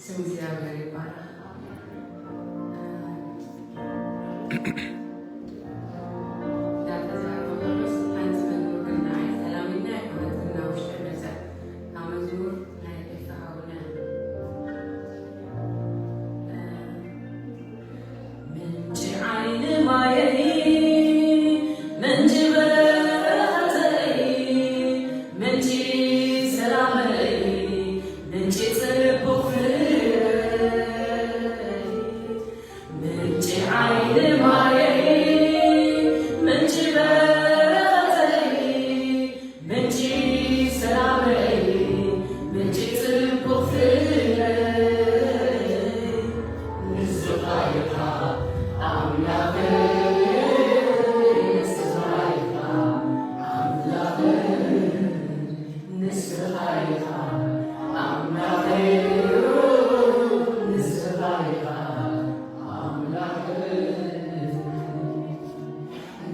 ስም እግዚኣብሔር ይባረክ። ዳተዛረበ ሓንቲ መዝሙር ግን ንዓይ ሰላም ኢልና ኣይኮነትን ናብ ውሽጢ መጸ። ካብ መዝሙር ናይ ኤፍሬም ሓውና። ምንጪ ዓይኒ ማየይ፣ ምንጪ በረኸተይ፣ ምንጪ ሰላመይ፣ ምንጪ ጽቡቕ ፍረይ። ምንጪ ዓይኒ ማየይ፣ ምንጪ በረኸተይ፣ ምንጪ ሰላመይ፣ ምንጪ ጽቡቕ ፍረይ፣ ንስኻ ኢኻ ኣምላኸይ፣ ንስኻ ኢኻ ኣምላኸይ፣ ንስኻ ኢኻ ኣምላኸይ፣ ንስኻ ኢኻ ኣምላኸይ።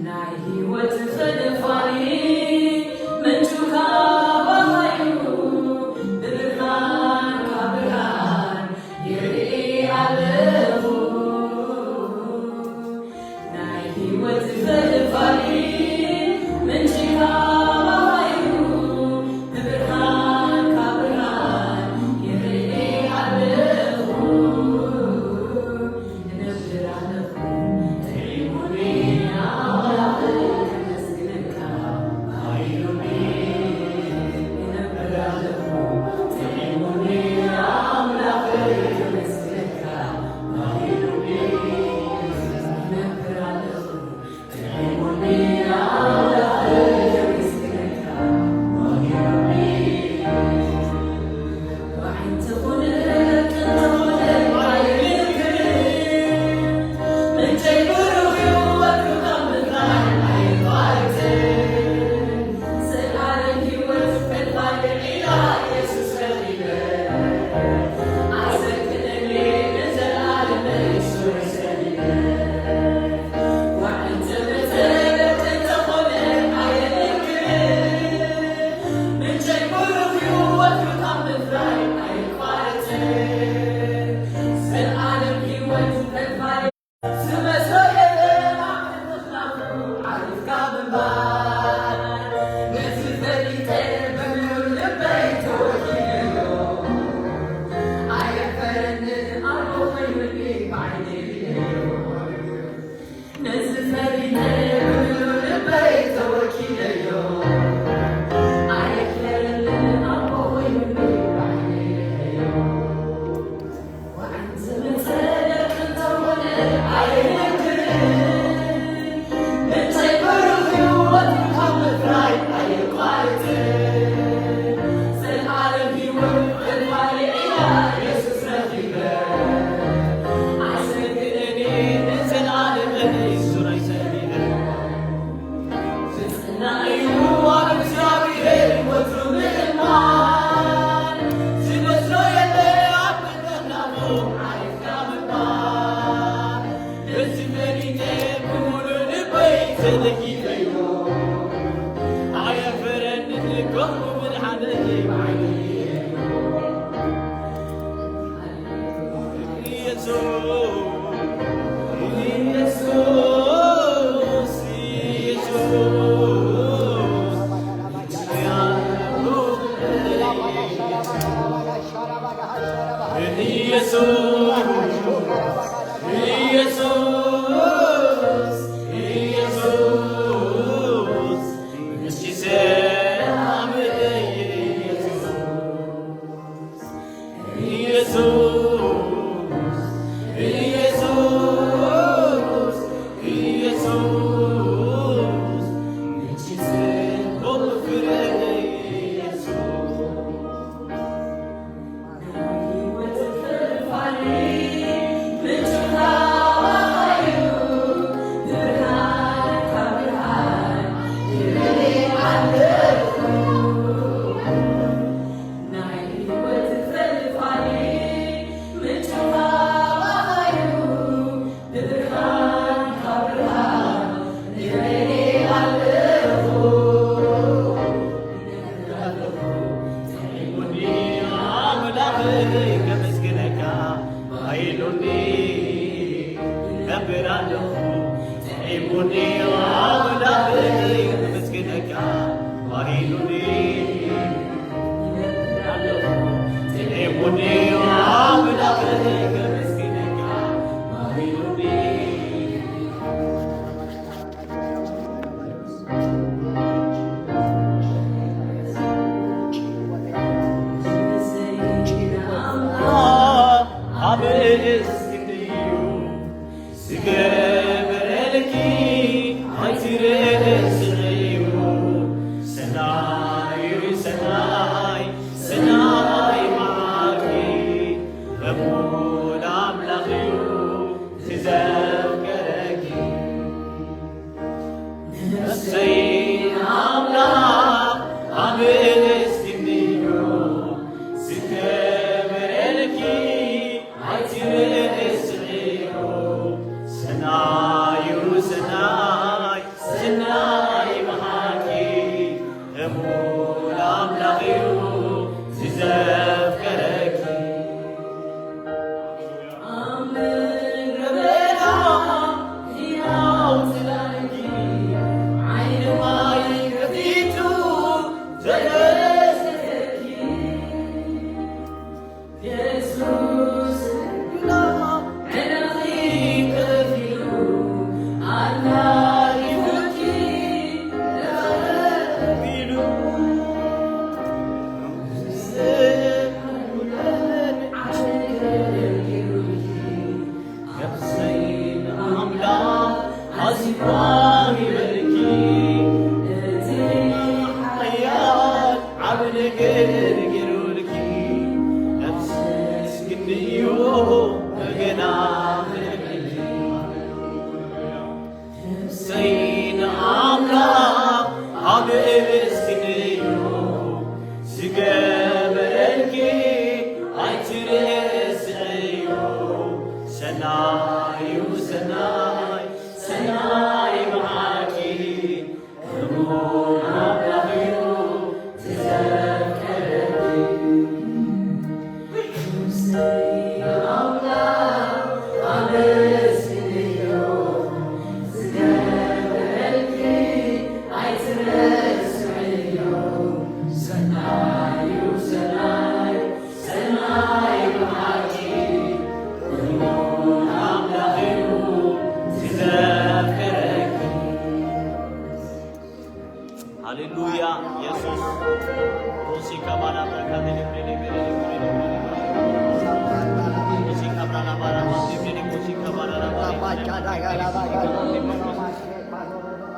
ናይ ህይወት ፈልፋሊ ምንጩ ካባኻ እዩ፣ ብብርሃንካ ብርሃን ይርኢ ኣለኹ። ናይ ህይወት ፈልፋሊ ምንጭ ካባኻ እዩ፣ ብብርሃንካ ብርሃን ይርኢ ኣለኹ። እነብር ኣለኹ ጥዒሙኒ ኣምላኽ ከመስግነካ፣ ባሂሉኒ እነብር ኣለኹ ጥዒሙኒ ኣምላኽ ከመስግነካ፣ ባሂሉኒ እነብር ኣለኹ ጥዒሙኒ ኣምላኽ ከመስግነካ፣ ባሂሉኒ ስዒቡ ሰናይ ሰናይ ሰናይ መዓልቲ እሙን ኣምላኽ እዩ ዝዘፍቀረኪ። ነፍሰይ ንኣምላኽ ኣመስግንዮ ዝከበረልኪ ኣይትርስዕዮ። ሰናዩ ሰናይ ሰናይ መሃኪ እሙን ኣምላኽ እዩ ዝዘፍቀረኪ። ኣብ ምድረ በዳ ሕያው ጽላልኪ ዓይኒ ማይ ከፊቱ ተደሰተኪ። የሱስ ዕዳ ዕዳኺ ከፊሉ ኣናሊፉኪ ተቐቢሉ። ነፍሰይ ንኣምላኽ ኣዚማ ይበልኪ። እቲ ሓያል ዓቢ ነገር ገይሩልኪ። ነፍሰይ ኣመስግንዮ በገና ክደግምልኪ። ነፍሰይ ንኣምላኽ ኣመስግንዮ፣ ዝገበረልኪ ኣይትረስዕዮ። ሰናዩ ሰናይ፣ ሰናይ ብሓቂ እሙን ኣምላኽ እዩ ዝዘከረልኪ። ሃሌሉያ። ኢየሱስ ቶሲካ ባላ ብረካ ቴሌ ቴሌ ቴሌ ቴሌ ቶሲካ ብራና ባላ ቴሌ ቴሌ ቶሲካ ባላ ላ ባላ ቶሲካ ባላ ላ ባላ ቴሌ ቴሌ ቶሲካ ባላ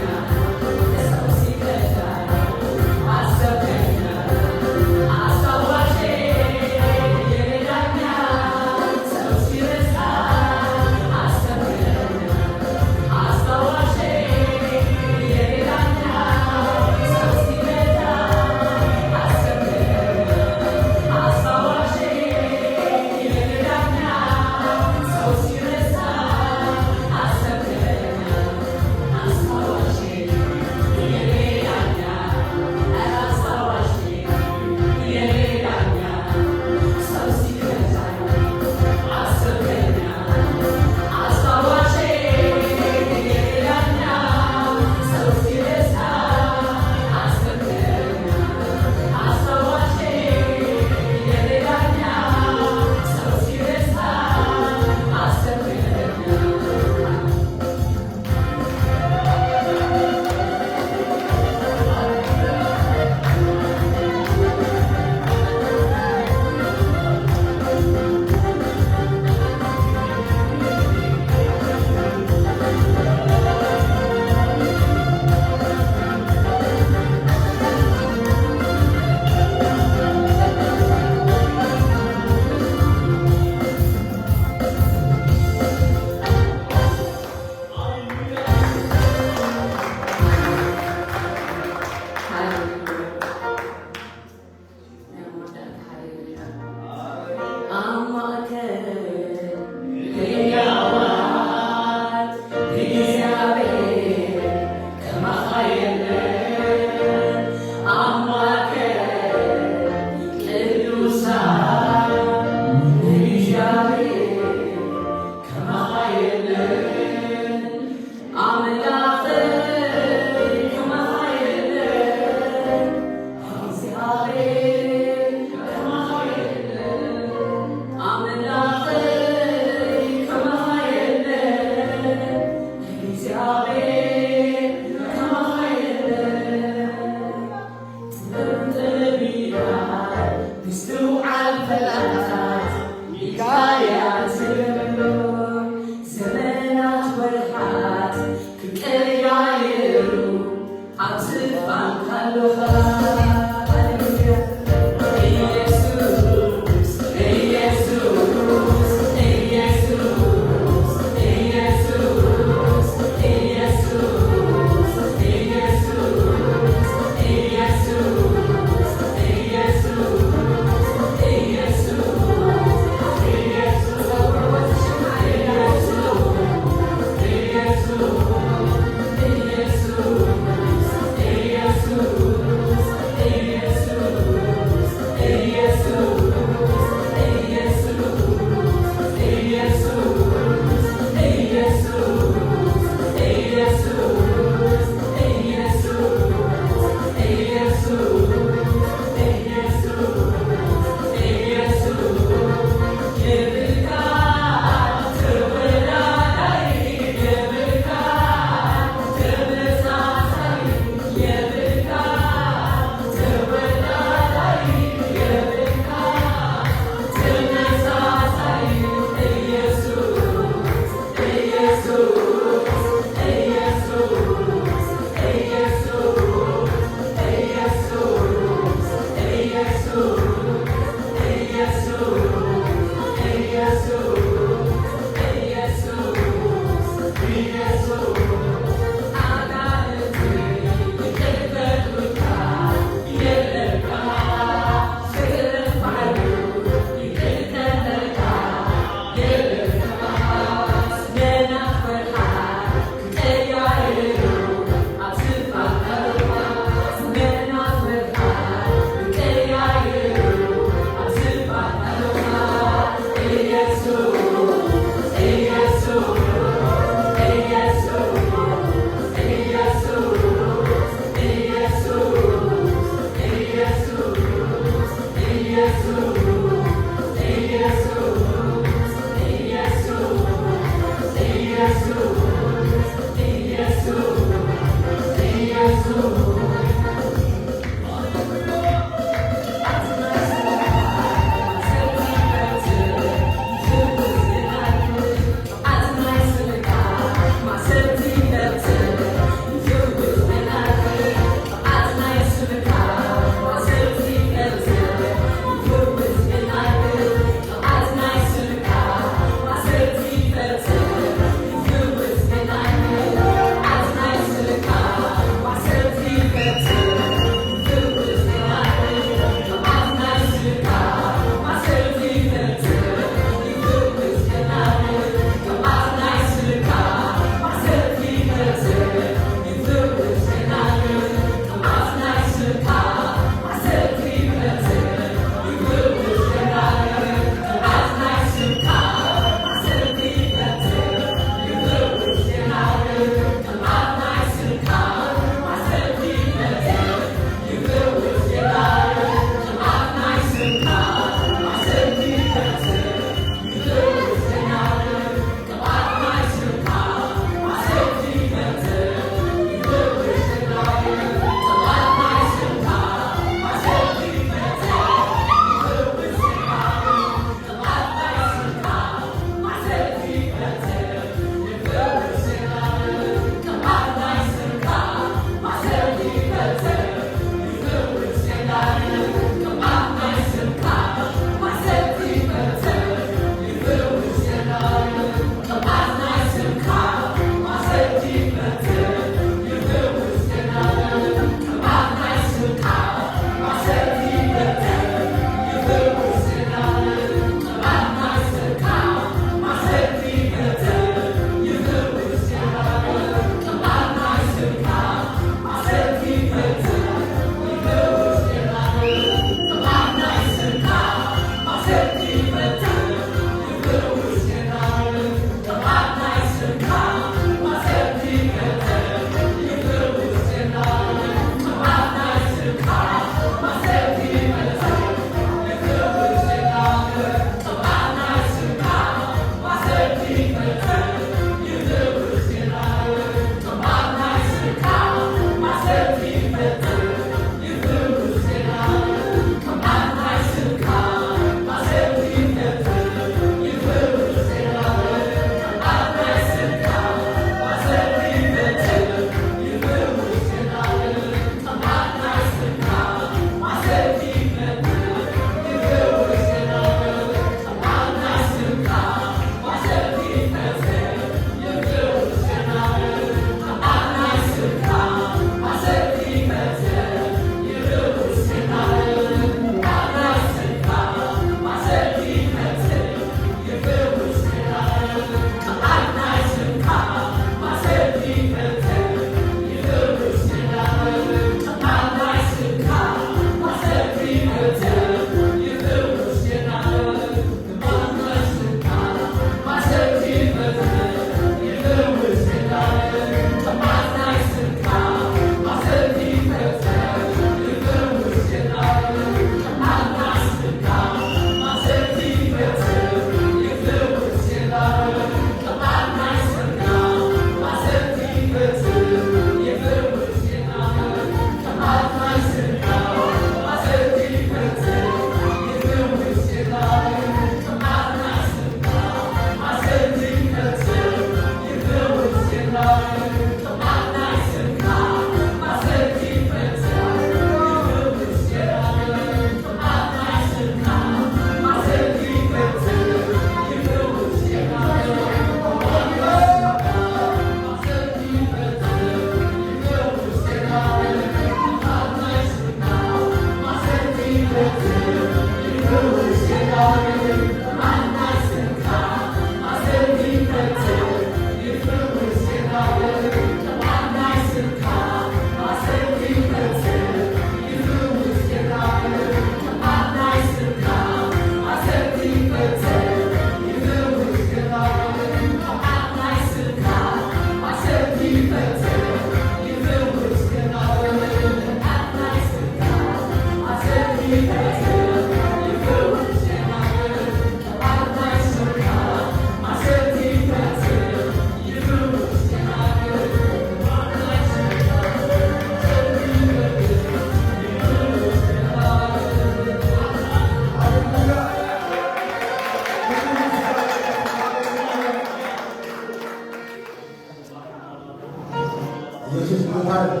ኢየሱስ ጌታ ነው።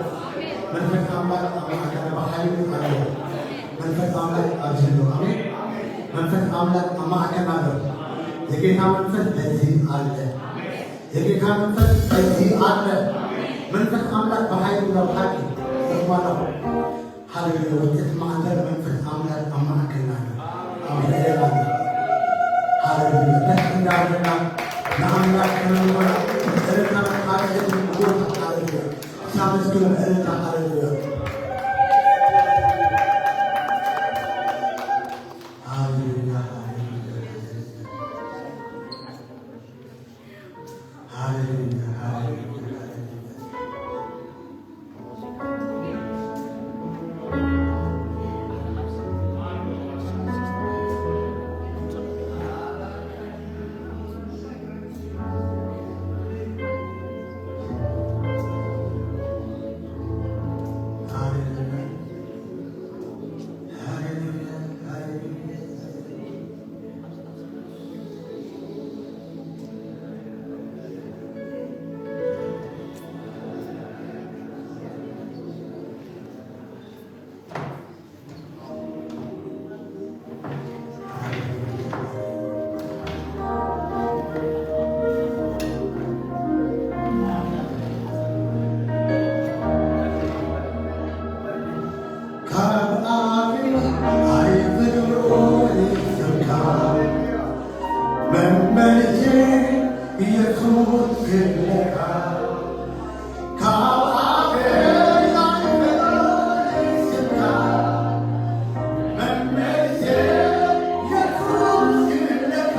መንፈስ አምላክ አማካሪ በኃይል አለ። መንፈስ አምላክ አብዝሎ። አሜን። መንፈስ አምላክ አማካሪ አለ። የጌታ መንፈስ በዚህ አለ። የጌታ መንፈስ በዚህ አለ። መንፈስ አምላክ በኃይል ነው። ኃይል ነው። ሃሌሉያ። ውጤት ማንተ መንፈስ አምላክ አማካሪ አለ። አሜን። ሃሌሉያ። ደስ እንዳለና ለአምላክ ከመንበራ እልልታ መታደግ ቦታ። ሃሌሉያ። ሲያመስግኑ እልልታ። ሃሌሉያ። ሃሌሉያ። ሃሌሉያ። ሃሌሉያ። ሃሌሉያ። ካብ ኣፍሪ ኣይፍርኦን ስምካ መመልሴ ኢየሱስ ክብለካ። ካብ ኣፍሪ ኣይፍርኦን ስምካ መመልሴ ኢየሱስ ክብለካ።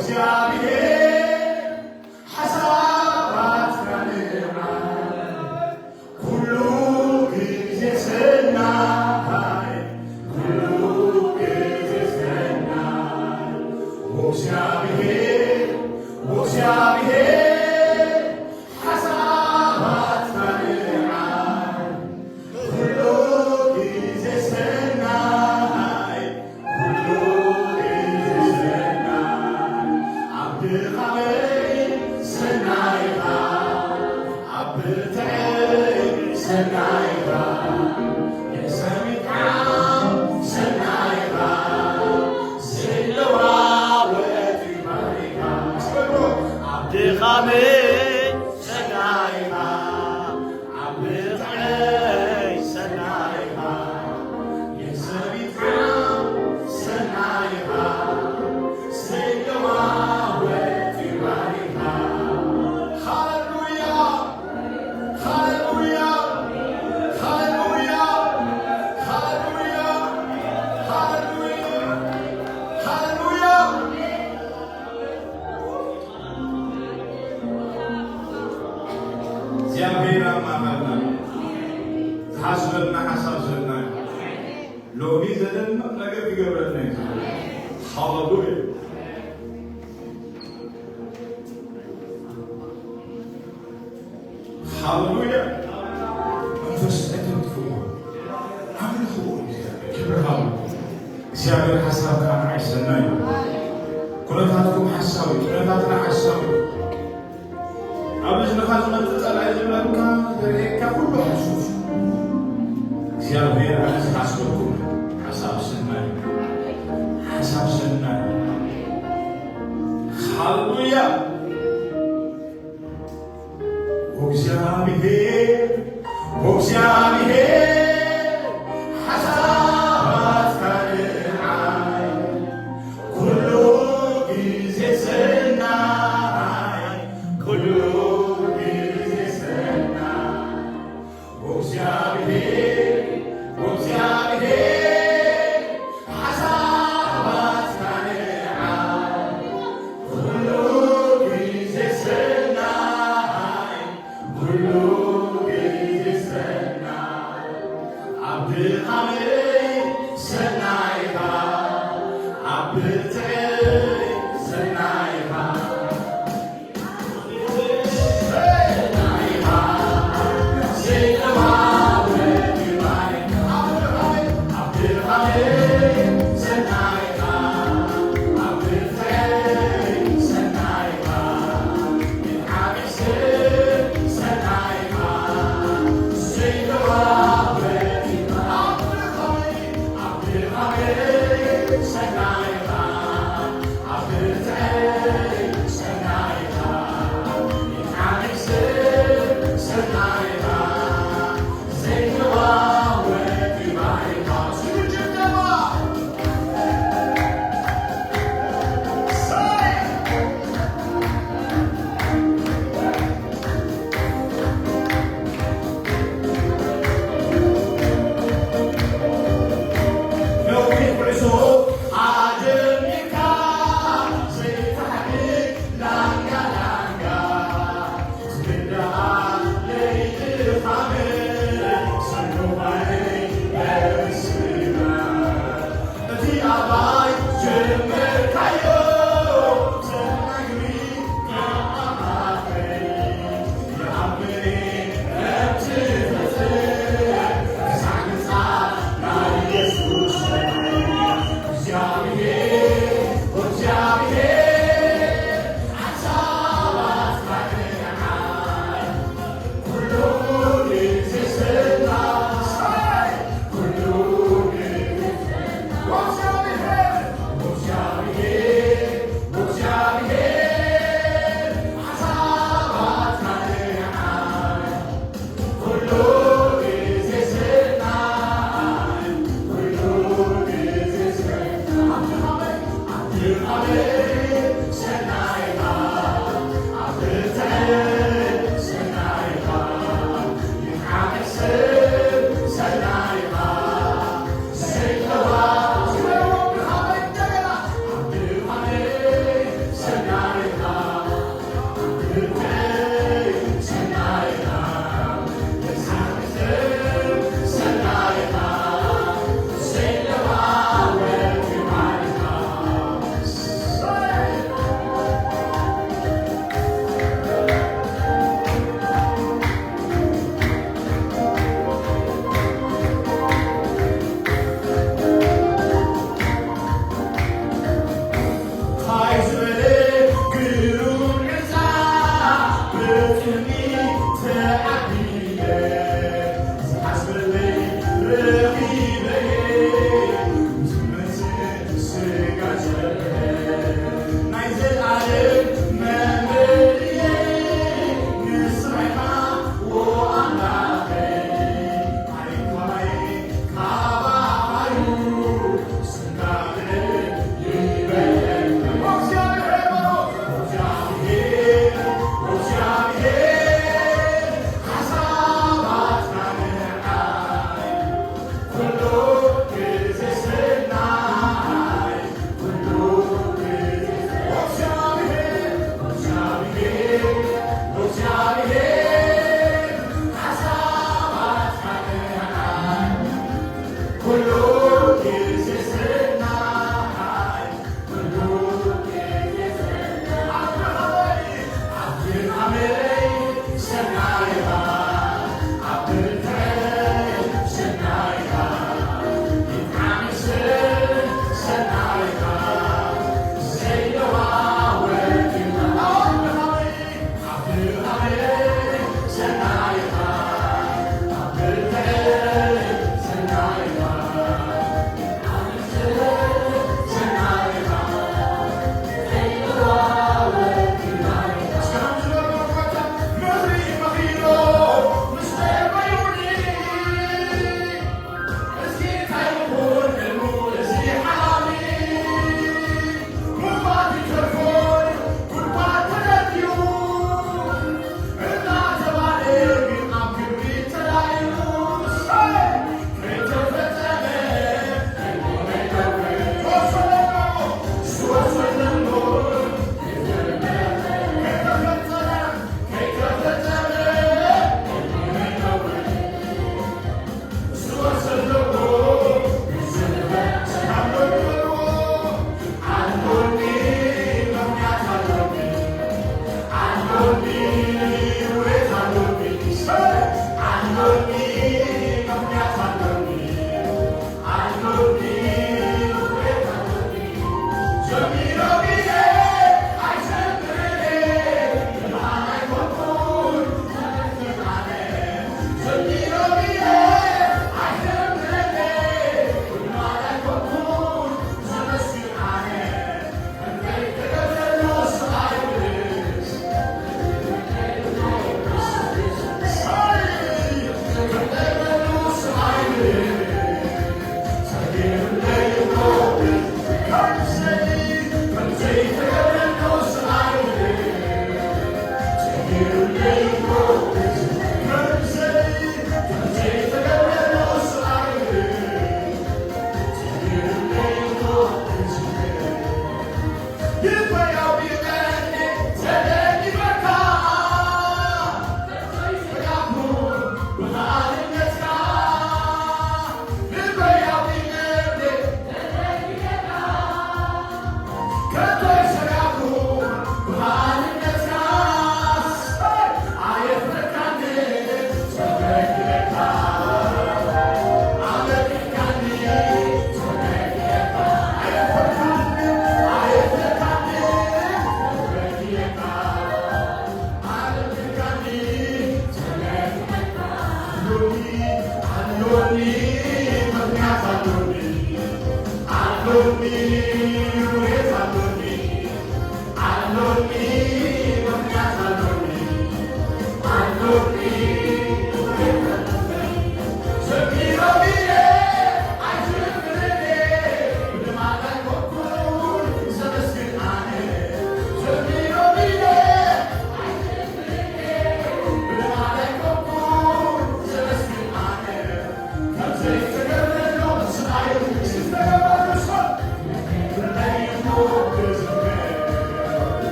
እግዚኣብሔር ሓሳባትካ ንዓይ ኩሉ ግዜ ሰናይ፣ ኩሉ ግዜ ሰናይ። ወእግዚኣብሔር፣ ወእግዚኣብሔር ሓሳባትካ ንዓይ ኩሉ ግዜ ሰናይ፣ ኩሉ ግዜ ሰናይ። ኣብ ድኻመይ ሰናይኻ፣ ኣብ ብርትዐይ ሰናይኻ፣ የሰሚካ ሰናይኻ፣ ዘይለዋወጥ ይባሪኻ። ኣብ ድኻመይ ሰናይኻ፣ ኣብ ብርትዐይ ሰናይኻ፣ የሰሚካ ሰናይኻ፣ ዘይለዋወጥ ይባሪኻ። ሃሌሉያ፣ ሃሌሉያ፣ ሃሌሉያ፣ ሃሌሉያ፣ ሃሌሉያ፣ ሃሌሉያ። እግዚኣብሔር ኣብ ማእከልና ዝሓስበልና ሓሳብ ዘለና እዩ። ሎሚ ዘደንቕ ነገር ክገብረልና እዩ። ሃሌሉያ። ሃሌሉያ። መንፈስ ኣይተጥፍእዎ። ኣምልኽዎ። ክብሪ ሃቡ። እግዚኣብሔር ሓሳብካ ንዓይ ሰናይ እዩ። ኩነታትኩም ሓሳዊ፣ ኩነታትና ሓሳዊ። ኣብ እዝንኻ ዝመጽእ ጸላኢ ዝብለካ፣ ዘርእየካ ኩሉ ሓሶት። እግዚኣብሔር ኣነ ዝሓስበኩም ሓሳብ ሰናይ፣ ሓሳብ ሰናይ። ሃሌሉያ። ወእግዚኣብሔር፣ ወእግዚኣብሔር ሓሳባትካ ንዓይ ኩሉ ግዜ ሰናይ፣ ኩሉ ግዜ ሰናይ። ወእግዚኣብሔር፣ ወእግዚኣብሔር ሓሳባትካ ንዓይ ኩሉ ግዜ ሰናይ፣ ኩሉ ግዜ ሰናይ።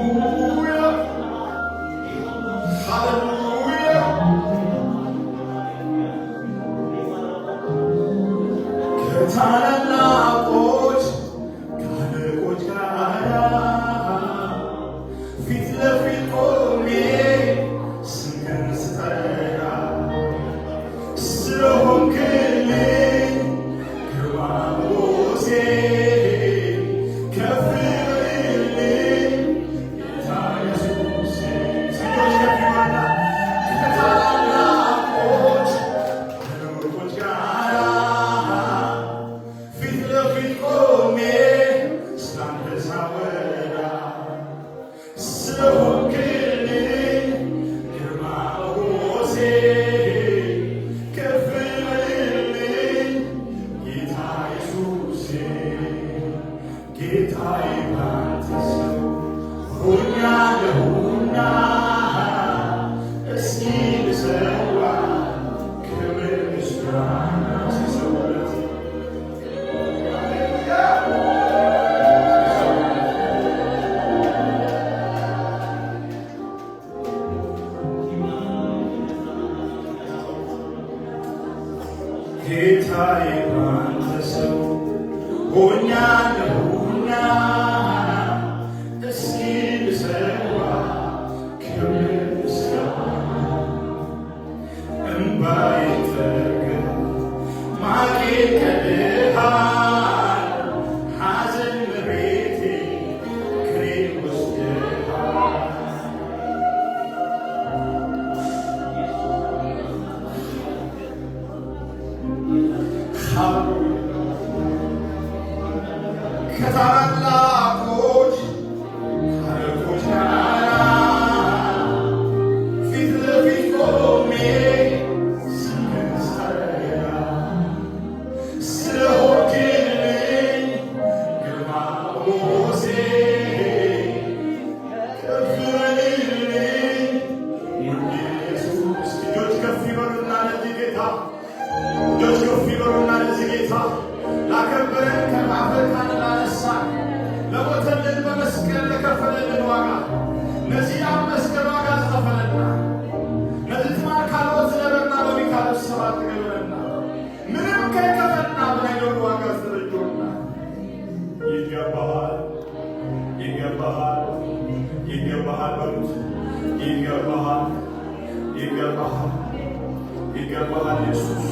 ሃሌሉያ። ሃሌሉያ። ከታላላቆች ከአለቆች ጋራ ፊት ለፊት ቆሜ ስምህን ስጠራ ስለሆንክልኝ ግርማ ሞገሴ ከፍ በልልኝ ጌታ ኢየሱሴ። እጆች ከፍ ይበሉና ከታላላቆች ከአለቆች ጋራ ፊት ለፊት ቆሜ ስላንተ ሳወራ ስለሆንክልኝ ግርማ ሞገሴ ከፍ በልልኝ ጌታ ኢየሱሴ። ጌታዬ ባንተ ሰው ሆኛለሁና እስኪ ልሰዋ ክብር ምስጋና ሲሰዋለት ጌታዬ ባንተ ሰው ሆኛለሁና እስኪ ልሰዋ ክብር ምስጋና። እምባዬ ጠርገህ ማቄን ቀድደሃል፣ ሐዘን መሬቴ ከኔ ወስደሃል። ከታላላቆች አለቆች ጋራ ፊት ለፊት ቆሜ ስምህን ስጠራ ስለሆንክልኝ ግርማ ሞገሴ ከፍ በልልኝ ውድ ኢየሱስ። እጆች ከፍ ይበሉና ለዚህ ጌታ እጆች ከፍ ይበሉና ለዚህ ጌታ ላከበረን ከፍ አድርጎ ላነሳን ለሞተልን በመስቀል ለከፈለልን ዋጋ ለዚህ አብ መስቀል ዋጋ ዝኸፈለልና ነዚ ትማል ካልኦት ዝነበርና ሎሚ ካልኦት ሰባት ዝገበረና ምንም ከይከፈልና ብናይ ሎሚ ዋጋ ዝተበጀወና ይገባሃል። ይገባሃል፣ ይገባሃል በሉት። ይገባሃል፣ ይገባሃል፣ ይገባሃል ኢየሱስ፣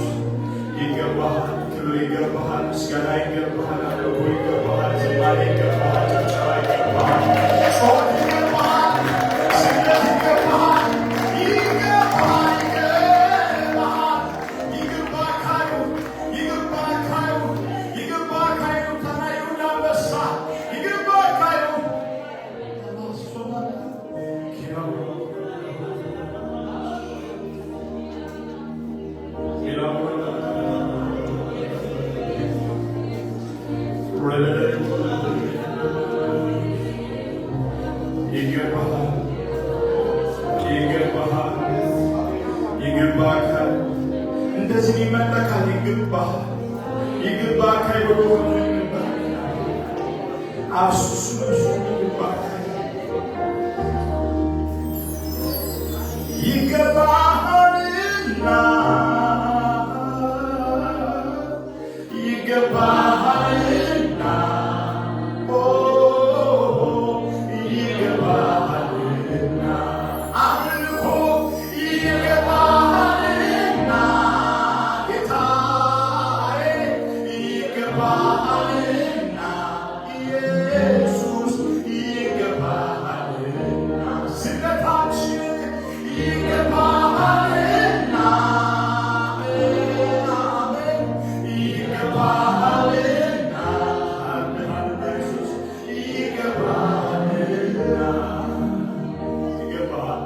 ይገባሃል። ክብር ይገባሃል፣ ምስጋና ይገባሃል፣ አምልኮ ይገባሃል፣ ዝማሬ ይገባሃል፣ ጭብጨባ ይገባሃል፣ ጩኸት ይገባሃል፣ ስግደት ይገባሃል፣ ይገባሃል፣ ይገባሃል። ይግባካዩ፣ ይግባካዩ፣ ይግባካዩ፣ ተናዩ ላንበሳ፣ ይግባካዩ። ይገባሃል፣ ይገባሃል፣ ይግባካል። እንደዚህ የሚመለካል ይግባሃል። ይግባካል ብሎ ይግባካል። አብስሱ ይግባካል። ይገባሃልና፣ ይገባሃልና፣ ኦ፣ ይገባሃልና፣ አምልኮ ይገባሃልና፣ ጌታዬ ይገባሃልና። ኢየሱስ ይገባሃልና፣ ስግደታችን ይገባሃልና፣ አሜን፣ ይገባሃልና፣ አሜን፣ ኢየሱስ ይገባሃልና፣ ይገባሃል፣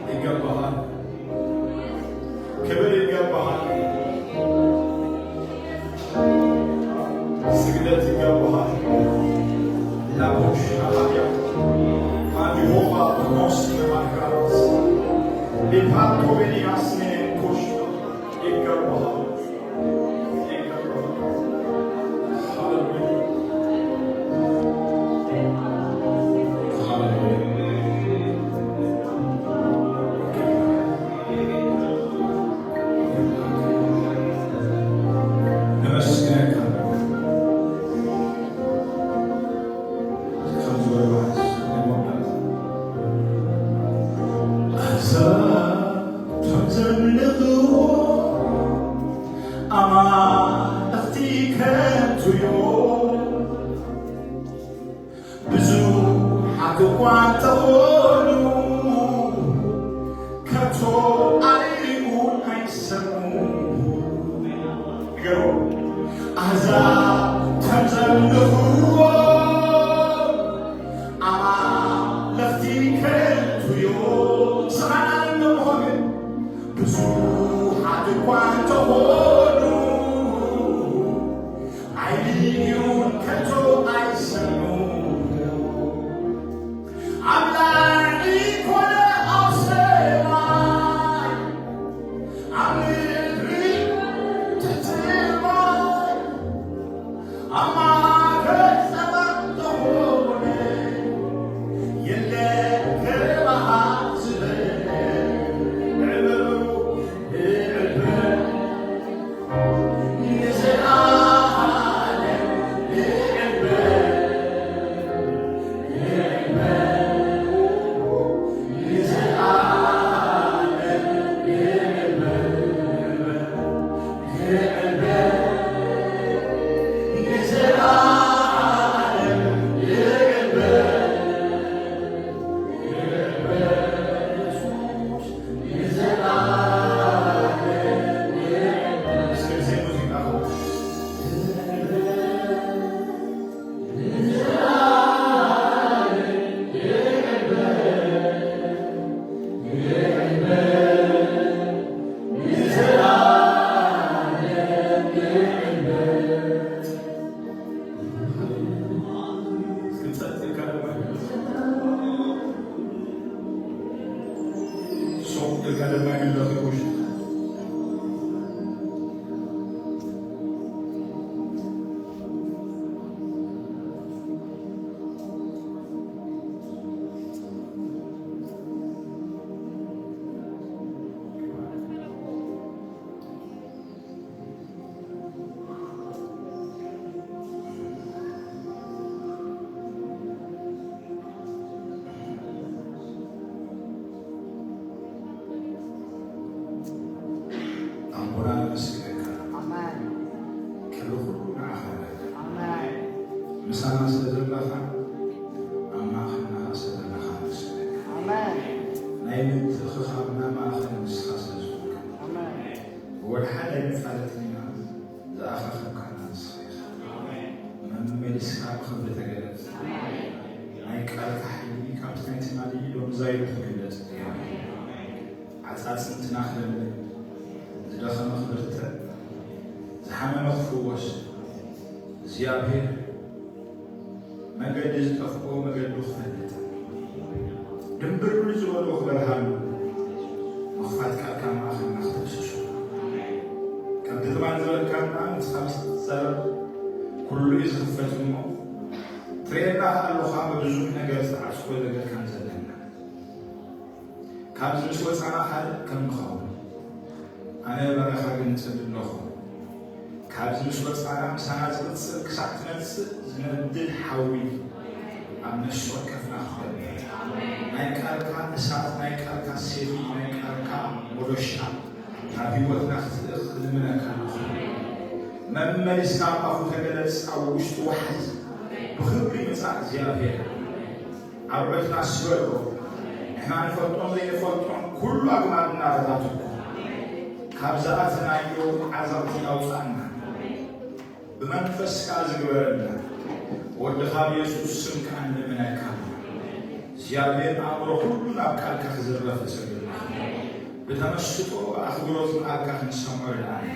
ይገባሃል። ክብር ይገባሃል። ስግደት ይገባሃል። ላቦሽ አሃያ አዲሆባ ኖስ ለማካስ ሊፓቶ ቤኒያስ ሜኔንኮሽ ይገባሃል። ይገባሃል። ሃሌሉያ። ሃሌሉያ። ነመስግነካ። ከም ዝበልዋ ናይ መወዳእታ። ኣሕዛብ ከም ዘምልኽዎ ኣማልኽቲ ከንቱ እዮም። ብዙሓት እኳ እንተኾኑ፣ ከቶ ኣርእዩ ኣይሰምዑ። ንገሮ፣ ኣሕዛብ ከም ዘምልኽዎ ኣማልኽቲ ከንቱ እዮም። ስኻን ኣነን ንብሆ ግን ብዙሓት እኳ እንተኾኑ፣ ኣይርእዩን ከቶ ኣይሰምዑን። ኣብ ላዕሊ ኮነ ኣብ ሰማይ፣ ኣብ ምድሪ ትሕቲ ማይ፣ ኣብ ማእከል ጸማም ዝኾነ፣ የለን ከማኻ ዝበለ። ንዕበሩ፣ ንዕበሩ። ኣቦና ነመስግነካ። ኣሜን። ክብሪ ኩሉ ንዓኻ ይኹን። ኣሜን። ምሳና ስለ ዘለኻ፣ ኣብ ማእኸልና ስለ ዘለኻ ነመስግነካ። ኣሜን። ናይ ምትእኽኻብና ማእኸል ንስኻ ስለ ዝኾንካ። ኣሜን። ወላ ሓደ ኣይንፋለጥን ኢና፣ ዝኣኻኸብካና ንስኻ ኢኻ። መመሊስካ ብኽብሪ ተገለጽ። ናይ ቃልካ ሓይሊ ካብቲ ናይ ትማሊ ሎሚ ዛይዱ ክግለጽ። ኣሜን። ዓጻጽምትና ክለምልም፣ ዝደኸመ ክብርትዕ፣ ዝሓመመ ክፍወስ፣ እግዚኣብሔር መንገዲ ዝጠፍኦ መገዱ ክፈልጥ፣ ድንብርብር ዝበሎ ክበርሃሉ፣ ምኽፋትካ ኩሉ እዩ ዝኽፈት እሞ፣ ትርእየና ከኣ ኣለኻ ብብዙሕ ነገር ዝተዓጽፎ ነገር ከም ዘለና። ካብዚ ምስ ወጻና ካልእ ከም ንኸውን ኣነ በረኻ ግን እጽሊ ኣለኹ። ካብዚ ምስ ወጻና ምሳና ዝቕጽል ክሳዕ ትመጽእ ዝነድድ ሓዊ ኣብ ነፍሲ ወከፍና ክኸውን። ናይ ቃልካ እሳት፣ ናይ ቃልካ ሴፍ፣ ናይ ቃልካ መዶሻ ናብ ህይወትና ክትልእኽ እልምነካ ኣለኹ። መመሊስካ ኣብ ኣፉ ተገለጽ፣ ኣብ ውሽጡ ዋሕዝ። ብኽብሪ ምጻእ እግዚኣብሔር። ኣብ ዑደትና ስበሮ። ንሕና ንፈልጦን ዘይንፈልጦን ኩሉ ኣግማድ እናበታተንኩ ካብ ዝኣተናዮ ዓዘቕቲ ኣውጻእና። ብመንፈስካ ዝግበረልና ወድኻ ብየሱስ ስም ከኣ ንልምነካ። እግዚኣብሔር ኣእምሮ ኩሉ ናብ ቃልካ ክዝረፍ እጸልየና። ብተመስጦ ብኣኽብሮት ቃልካ ክንሰምዖ ርድኣና።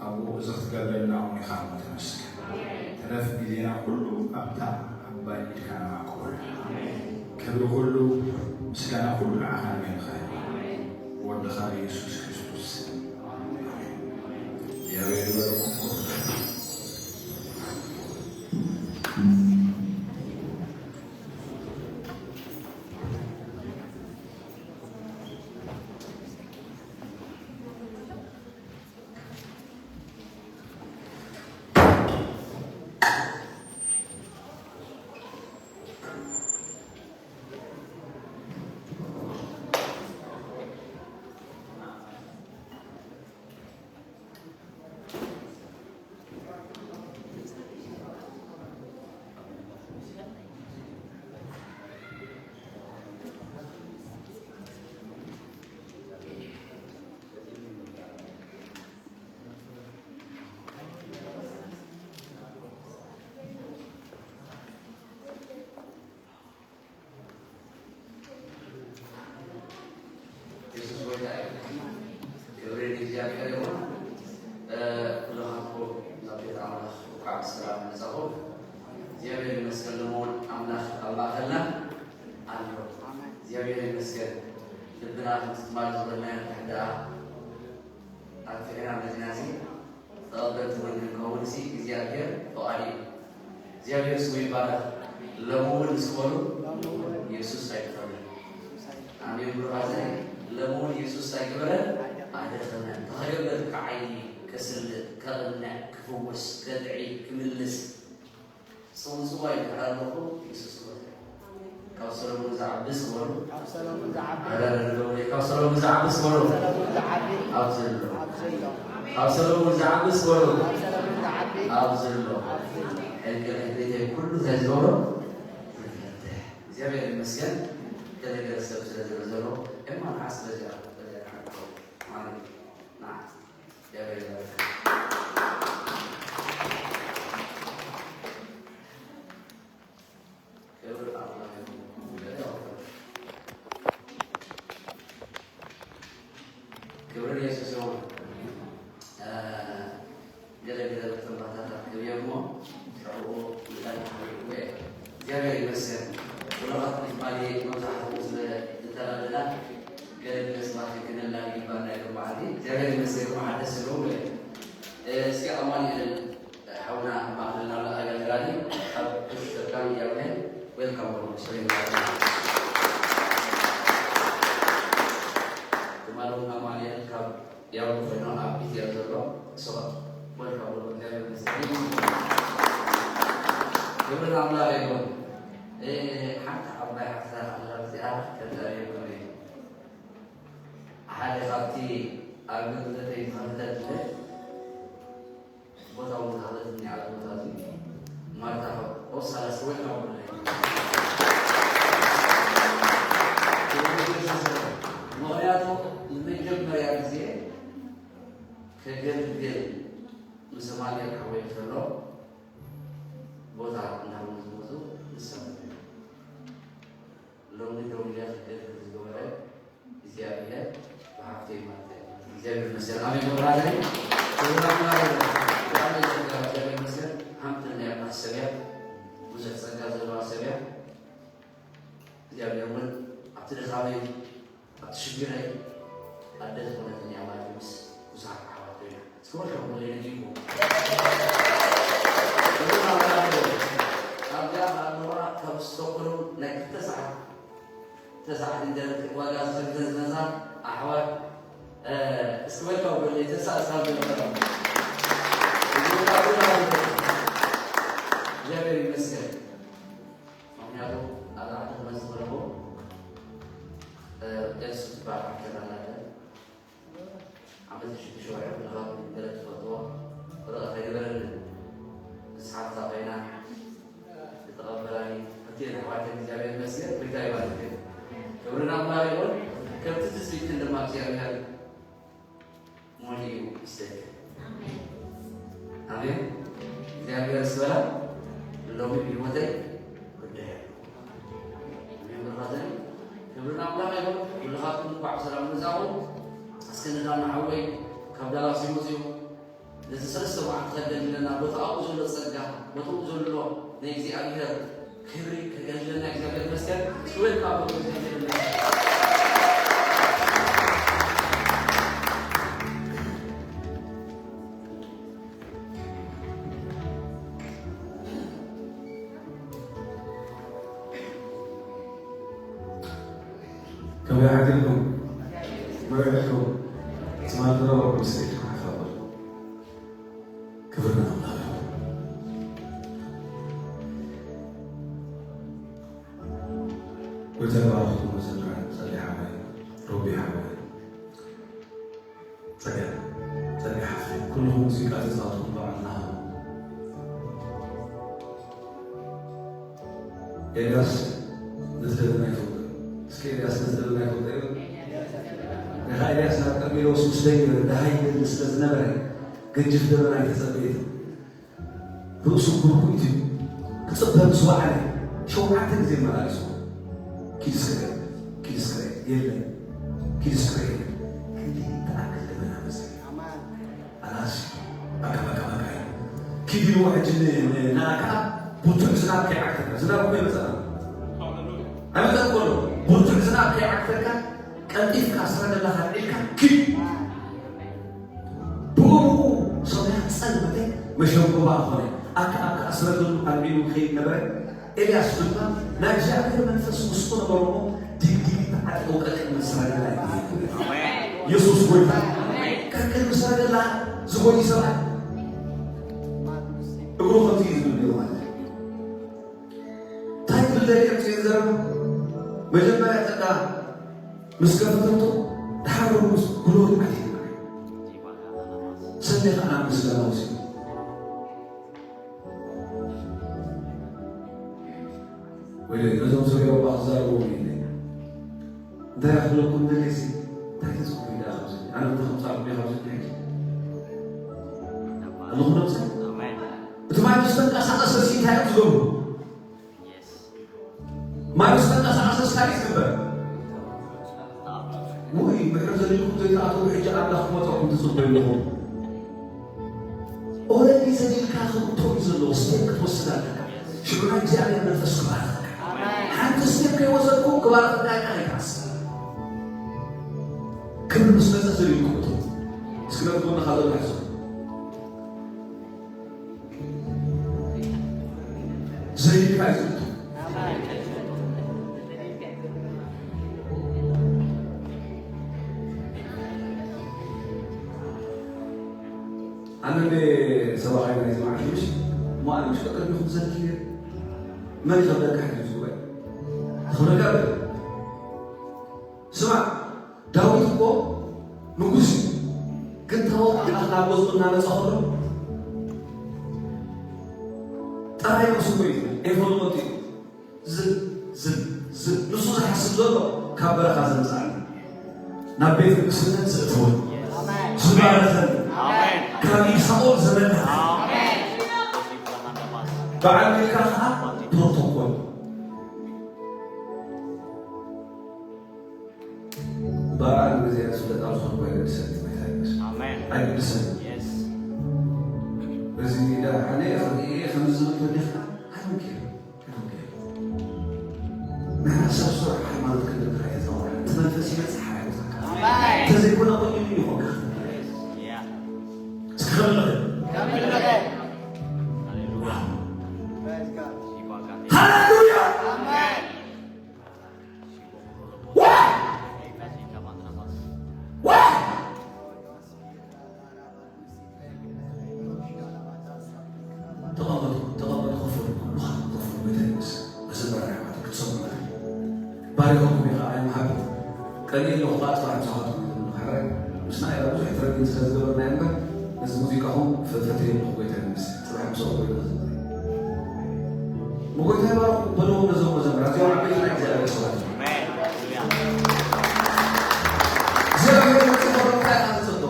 ኣቦ እዚ ክትገብረልና እውን ኢኻ እሞ ተመስገን። ተረፍ ግዜና ኩሉ ኣብታ ዓባይ ኢድካ ነማክወላ። ክብሪ ኩሉ ምስጋና ኩሉ ንዓኻ ንቤንኻ ይኹን። ወድኻ ብየሱስ ክርስቶስ ስም። ኣሜን። እግዚኣብሔር ይባርኩም። የሱስ ጎይታ እዩ። ክብሪ ንእግዚኣብሔር ይኹን። እ፣ ኩልኻትኩም ናብ ቤት ኣምላኽ እንኳዕ ብሰላም መጻኹም። እግዚኣብሔር ይመስገን፣ ሎሚ እውን ኣምላኽ ኣብ ማእከልና ኣሎ። እግዚኣብሔር ይመስገን። ልብና ከምቲ ትማሊ ዝበልናዮ እንድሕር ደኣ ኣጥፊእና መጺና እዚ ተቐበልቲ እውን ክንከውን እዚ እግዚኣብሔር ፍቓዱ እዩ። እግዚኣብሔር ስሙ ይባረኽ። ሎሚ እውን ምስ በሉ የሱስ ኣይድኸምን። ኣሜን ብሩኻት። ሎሚ እውን የሱስ ኣይገበረን፣ ኣይደኸመን። ተኸገበርካ ዓይኒ ከስልጥ፣ ከቕንዕ፣ ክፍውስ፣ ከጥዒ፣ ክምልስ፣ ጽውጽዋይ ድሕር ኣለኹ፣ የሱስ ይወስድ። ካብ ሰሎሞን ዝዓቢ ስበሉ። ካብ ሰሎሞን ዝዓቢ። ኣረ፣ ኣረ፣ ኣረ፣ ካብ ሰሎሞን ዝዓቢ ስበሉ። ሰሎሞን ዝዓቢ። ኣብዚ ኣሎ። ኣብዚ ኣሎ። ካብ ሰሎሞን ዝዓቢ ስበሉ። ካብ ሰሎሞን ዝዓቢ። ኣብዚ ኣሎ። ኣብዚ ኣሎ። ሕልቂ ሕልቂተይ ኩሉ እንታይ ዝገብሮ? ዝፈትሕ። እግዚኣብሔር ይመስገን። ገለ ገለ ሰብ ስለ ዝብል ዘሎ፣ እማ ንዓስ በዚኣ፣ በዚኣ ንዓስ ማለት እዩ። ንዓስ። ክብሪ ንየሱስ ይኹን። እ፣ ገለ ገለ ተንባታታት ክብየ እሞ ሽዑ ምእንቲ ክብሪ እየ። እግዚኣብሔር ይመስገን። ወላ ትማሊ መብዛሕትኡ ስለ ዝተረድና ገለ ገለ ሰባት ክንላለ ይግባና እዩ። ሎማዓንቲ እግዚኣብሔር ይመስገን። ሎማዓንቲ ደስ ይብለኩም እየ። እ፣ እስኪ ኣማኑኤል ሓውና ኣብ ማእከልና ኣሎ ኣገልጋሊ ካብ ክፍተካ እያለ ዌልካም በሉ። ሰበይ ትማሊ እውን ኣማኑኤል ካብ ያው ኮይኖ ኣብ ኢትዮ ዘሎ እሱ ዌልካም በሉ። እግዚኣብሔር ይመስገን። ክብሪ ንኣምላኽ ይኹን። እ፣ ሓንቲ ዓባይ ሓፍታ ኣላ እዚኣ ከዛርየኩም እየ። ሓደ ካብቲ ኣገልግሎተይ ዝኸፈተትለይ ቦታ እውን ዝሃበትኒ ኣብ ቦታ እዚ ማርታ ኦሳላስ ወይ ካብ ምኽንያቱ ንመጀመርያ ግዜ ከገልግል ምስ ኣማኑኤል ሓወይ ከሎ ቦታ እንዳበሉ ዝመፁ ንሳ ሎሚ ደው ኢለ ክገልግል ዝገበረ እግዚኣብሔር ብሃብተይ ማለት እዩ። እግዚኣብሔር ይመስገን። ኣሜን። ወራደ ብጣዕሚ ጸጋ እግዚኣብሔር ይመስገን። ሃብተኛ እያ፣ ሰብ እያ፣ ብዙሕ ጸጋ ዘለዋ ሰብ እያ። እግዚኣብሔር እውን ኣብቲ ድኻመይ፣ ኣብቲ ሽግረይ ኣደ ዝኾነትኒ እያ ማለት እዩ። ምስ ብዙሓት ኣሕዋት ኮይና ክብር ከብለይ ነጊርኩም ኣብዚኣ ኣለዋ ካብ ዝሰክሩ ናይ ክልተ ሰዓት ክልተ ሰዓት እንጀራ ዋጋ ዝኸፍለን ዝነሳ ኣሕዋት እስኪ ወልካ ብለይ ተሳእሳብ ዝነበረ እግዚኣብሔር ይመስገን። ምክንያቱ ኣብ ዓዲ ክመፅእ ከለኹ ኤልሱ ትበሃል ሓፍተና ኣላተ ዓመት ሽዱሽተ ወርሒ ብልኻት ገለ ትፈልጥዎ ርቐት ኣይነበረንን። ምስ ሓፍታ ኮይና ዝተቐበላኒ ክልቲኤን ኣሕዋተይ እግዚኣብሔር ይመስገን። ጎይታ ይባርክ። ክብሪ ናብ ኣምላኽ ይኹን። ከምቲ ትጽቢትክን ድማ እግዚኣብሔር ሙሉ እዩ ይስደድክን። ኣሜን። እግዚኣብሔር ስበላ ሎሚ ብህይወተይ ጉዳይ ኣሎ። ኣሜን። ብርኻተኒ ክብሪ ንኣምላኽ ይኹን። ኩልኻትኩም እንኳዕ ብሰላም መጻኹም። እስኪ ንዳና ሓወይ ካብ ዳላስ እዩ መጺኡ ነቲ ሰለስተ መዓልቲ ከገልግለና ቦታኡ ዘሎ ጸጋ ቦታኡ ዘሎ ናይ እግዚኣብሔር ክብሪ ከገልግለና እግዚኣብሔር ይመስገን። እስኪ ወልካ ብሎ እግዚኣብሔር ይመስገን። ከመይ ሓዲርኩም? መሪሕኩም? ትማሊ ዝነበርኩም ስእልኩም ሓፋበል ክብር ንኣምላኽ ይኹን። ጎይታ ይባርኽኩም። መዘምራን ጸጋ ሓወይ፣ ሮቢ ሓወይ፣ ጸጋ፣ ጸጋ ሓፍተይ፣ ኩልኹም ሙዚቃ ተጻወትኩም በዓል ናሆም። ኤልያስ ነቲ ደበና ይፈልጦ። እስኪ ኤልያስ ነቲ ደበና ይፈልጦ ይበል። ድኻ ኤልያስ ናብ ቀርሜሎስ ምስ ደየበ ደሃይ ይደሊ ስለ ዝነበረ ገጅፍ ደበና ኣይተጸበየትን። ርእሱ ኩርኩሪት እዩ። ክጽበ ምስ ወዓለ ሸውዓተ ግዜ መላልሱ ኪድ እስከ ኪድ እስከ የለን ኪድ እስከ የለን። ክንዲ ተኣክል ደበና መጸ። ኣላስ ኣካ ኣካ ኣካ ኪድ ኢልዎ ሕጂ ን- ን- ንኣካ ብርቱዕ ዝናብ ከይዓግተካ ዝናብ እኮ ይመጸና ኣይመጸን እኮ ኣሎ። ብርቱዕ ዝናብ ከይዓግተካ ቀልጢፍካ ስረ ዘለካ ዒልካ ኪድ ብኡ ብኡ ሰማያት ጸልመተ መሸንጎባ ኾነ። ኣካ ኣካ ስረ ዘሉ ኣልዒሉ ከይድ ነበረ። ኤልያስ ድማ ናይ እግዚኣብሔር መንፈስ ውስጡ ነበሮ እሞ ዲግዲግ ተዓጢቑ ቀቅድሚ ሰረገላ ይኸይድ። ኢየሱስ ጎይታ። ቀቅድሚ ሰረገላ ዝጎዩ ሰባት እግሩ ከምዚ እዩ ዝብል ነይሩ ማለት እዩ። እንታይ ትብል ደሊያ ጽዮን ዘረባ መጀመርያ ጸጋ ምስ ከፈተቶ ድሓር ምስ ግሎሪ ዓቲቱ ሰንዴ ከዓ ምስጋና ወሲዱ ወይ ነዞም ሰብዮ እባ ክዛረቡ ኢለ እንታይ ክብለኩም ደለሲ እንታይ ተፅቡ ኢለ ኣብዚ ኣነ እንታይ ከምፃኩም ኢለ ኣብዚ ሕጂ ኣለኹ ነብሰ እቲ ማይ ምስ ተንቀሳቐሰ ሲ እንታይ እዮም ዝገብሩ ማይ ምስ ተንቀሳቐሰ ስታይ ዝግበር ውይ ምሕረት ዘድልኩም ዘይተኣተዉ ሕጂ ኣምላኽ ክመፀኩም ትፅበዩ ኣለኹም ኦረዲ ዘድልካ ክብቶ እዩ ዘለዎ ስቴፕ ክትወስድ ኣለካ ሽዑ ናይ እግዚኣብሔር መንፈስ ክባረኸካ ሓንቲ ስቴፕ ከይወሰድኩም ክባረኸካ ይቃ ይካስ ክብር ምስ መፀ ዘድልኩም እቶ እስኪ ነቲ ጎንኻ ዘሎ ሕዞ ዘይካ እዩ ዝብቶ ኣነ እንደ ሰባኻይ ናይ ዝማዕሽ ምሽ እሞ ኣነ ምሽ ቀቀድሚኹም ዘልኪ መን ይኸብደካ ሕዚ ዝጉባኤ ዝኸብደካ በል ስማዕ ዳዊት እኮ ንጉስ እዩ ግን ታቦት ኣምላኽ ናብ ገዝኡ እናመፀ ከሎ ጥራይ ርእሱ እኮ እዩ ኤፎን መጡ እዩ ዝብ ዝብ ዝብ ንሱ ዝሓስብ ዘሎ ካብ በረኻ ዘምፃእኒ ናብ ቤት ንግስነት ዘእትወኒ ዝባረኸኒ ካብ ኢድ ሳኦል ዘመለጠኒ በዓል ሚልካ ከዓ ፕሮቶኮል በዓል ግዜ ዝፍለጥ ኣብ ዝኾነ ኣይገድሰኒ ኣይገድሰኒ እዚ ዳ ኣነ ከምዚ ዝብል ተሊኻ ኣይምክር ንሕና ሰብ ስራሕ ሃይማኖት ክንድካ እየ ዘውራ እቲ መንፈስ ይመፅእ ሓራ ይወፅካ እንተዘይኮነ ኮይኑ ይኾንካ እስኪ ቀኒኤ ኣለኹ ከዓ ጽባሕ ምሳኻትኩም እየ ዝብል። ሓራይ ምስና ኢላ ብዙሕ ትረግም ስለ ዝገበርና እምበር ነዚ ሙዚቃኹም ፈ-፣ ፈትየ ኣለኹ። ጎይታ ይመስገን። ጽባሕ ምሳኹም ኮይነ ክዝምር እየ። ንጎይታ ይባርኹ በልዎም ነዞም መዘምራን። እዚኦም ዓበይቲ ናይ እግዚኣብሔር ሰባት እዮም። እግዚኣብሔር መጺኡ ከሎ እንታይ ኢና ንጽበ?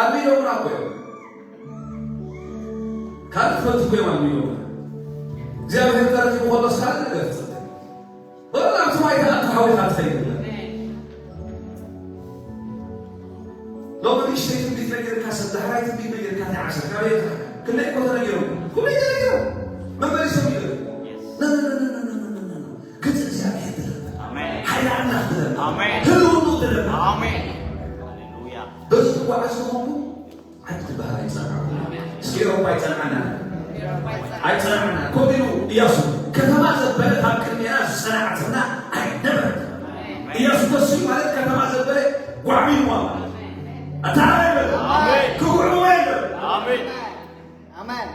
ኣልሚዶምና እኮ እዮም። ካልእ ትፈልጡ እኮ እዮም ኣልሚዶምና። እግዚኣብሔር ተረኺቡ ከሎስ ካልእ ነገር ትጽበ? ወላ ኣብቲ ማይ ተኣቱ ሓዊኻ ትኸይድ። ሎሚ ንእሽተይ ትንቢት ነጊርካ ሰብ ዳሕራይ ትንቢት ነጊርካ እንታይ ዓሰርካ? ኣበይ ኢኻ? ክንደይ እኮ ተነጊሮም። ኩሉ ተነጊሮም። መመሊሶም ይበሉ። ነ፣ ነ፣ ነ። ግጽ እግዚኣብሔር ትለምን። ኣሜን። ሓይሊ ኣምላኽ ትለምን። ኣሜን። ህልውንኡ ትለምን። ኣሜን። ሃሌሉያ። በዚ ትጓዓዝ ዝኾንኩ ዓዲ ትበሃል ኣይጸንዓኹ። እስኪ ኤውሮጳ ኣይጸንዓና። ኣይጸንዓና። ከምኡ ኢሉ ኢያሱ፣ ከተማ ዘበለት ኣብ ቅድሜና ዝጸንዓትና ኣይነበረት። ኢያሱ ተስዩ ማለት ከተማ ዘበለ ጓዕሚንዋ። ኣታ ኣሜን በል። ኣሜን። ክጉዕምዋ የለን። ኣሜን። ኣሜን።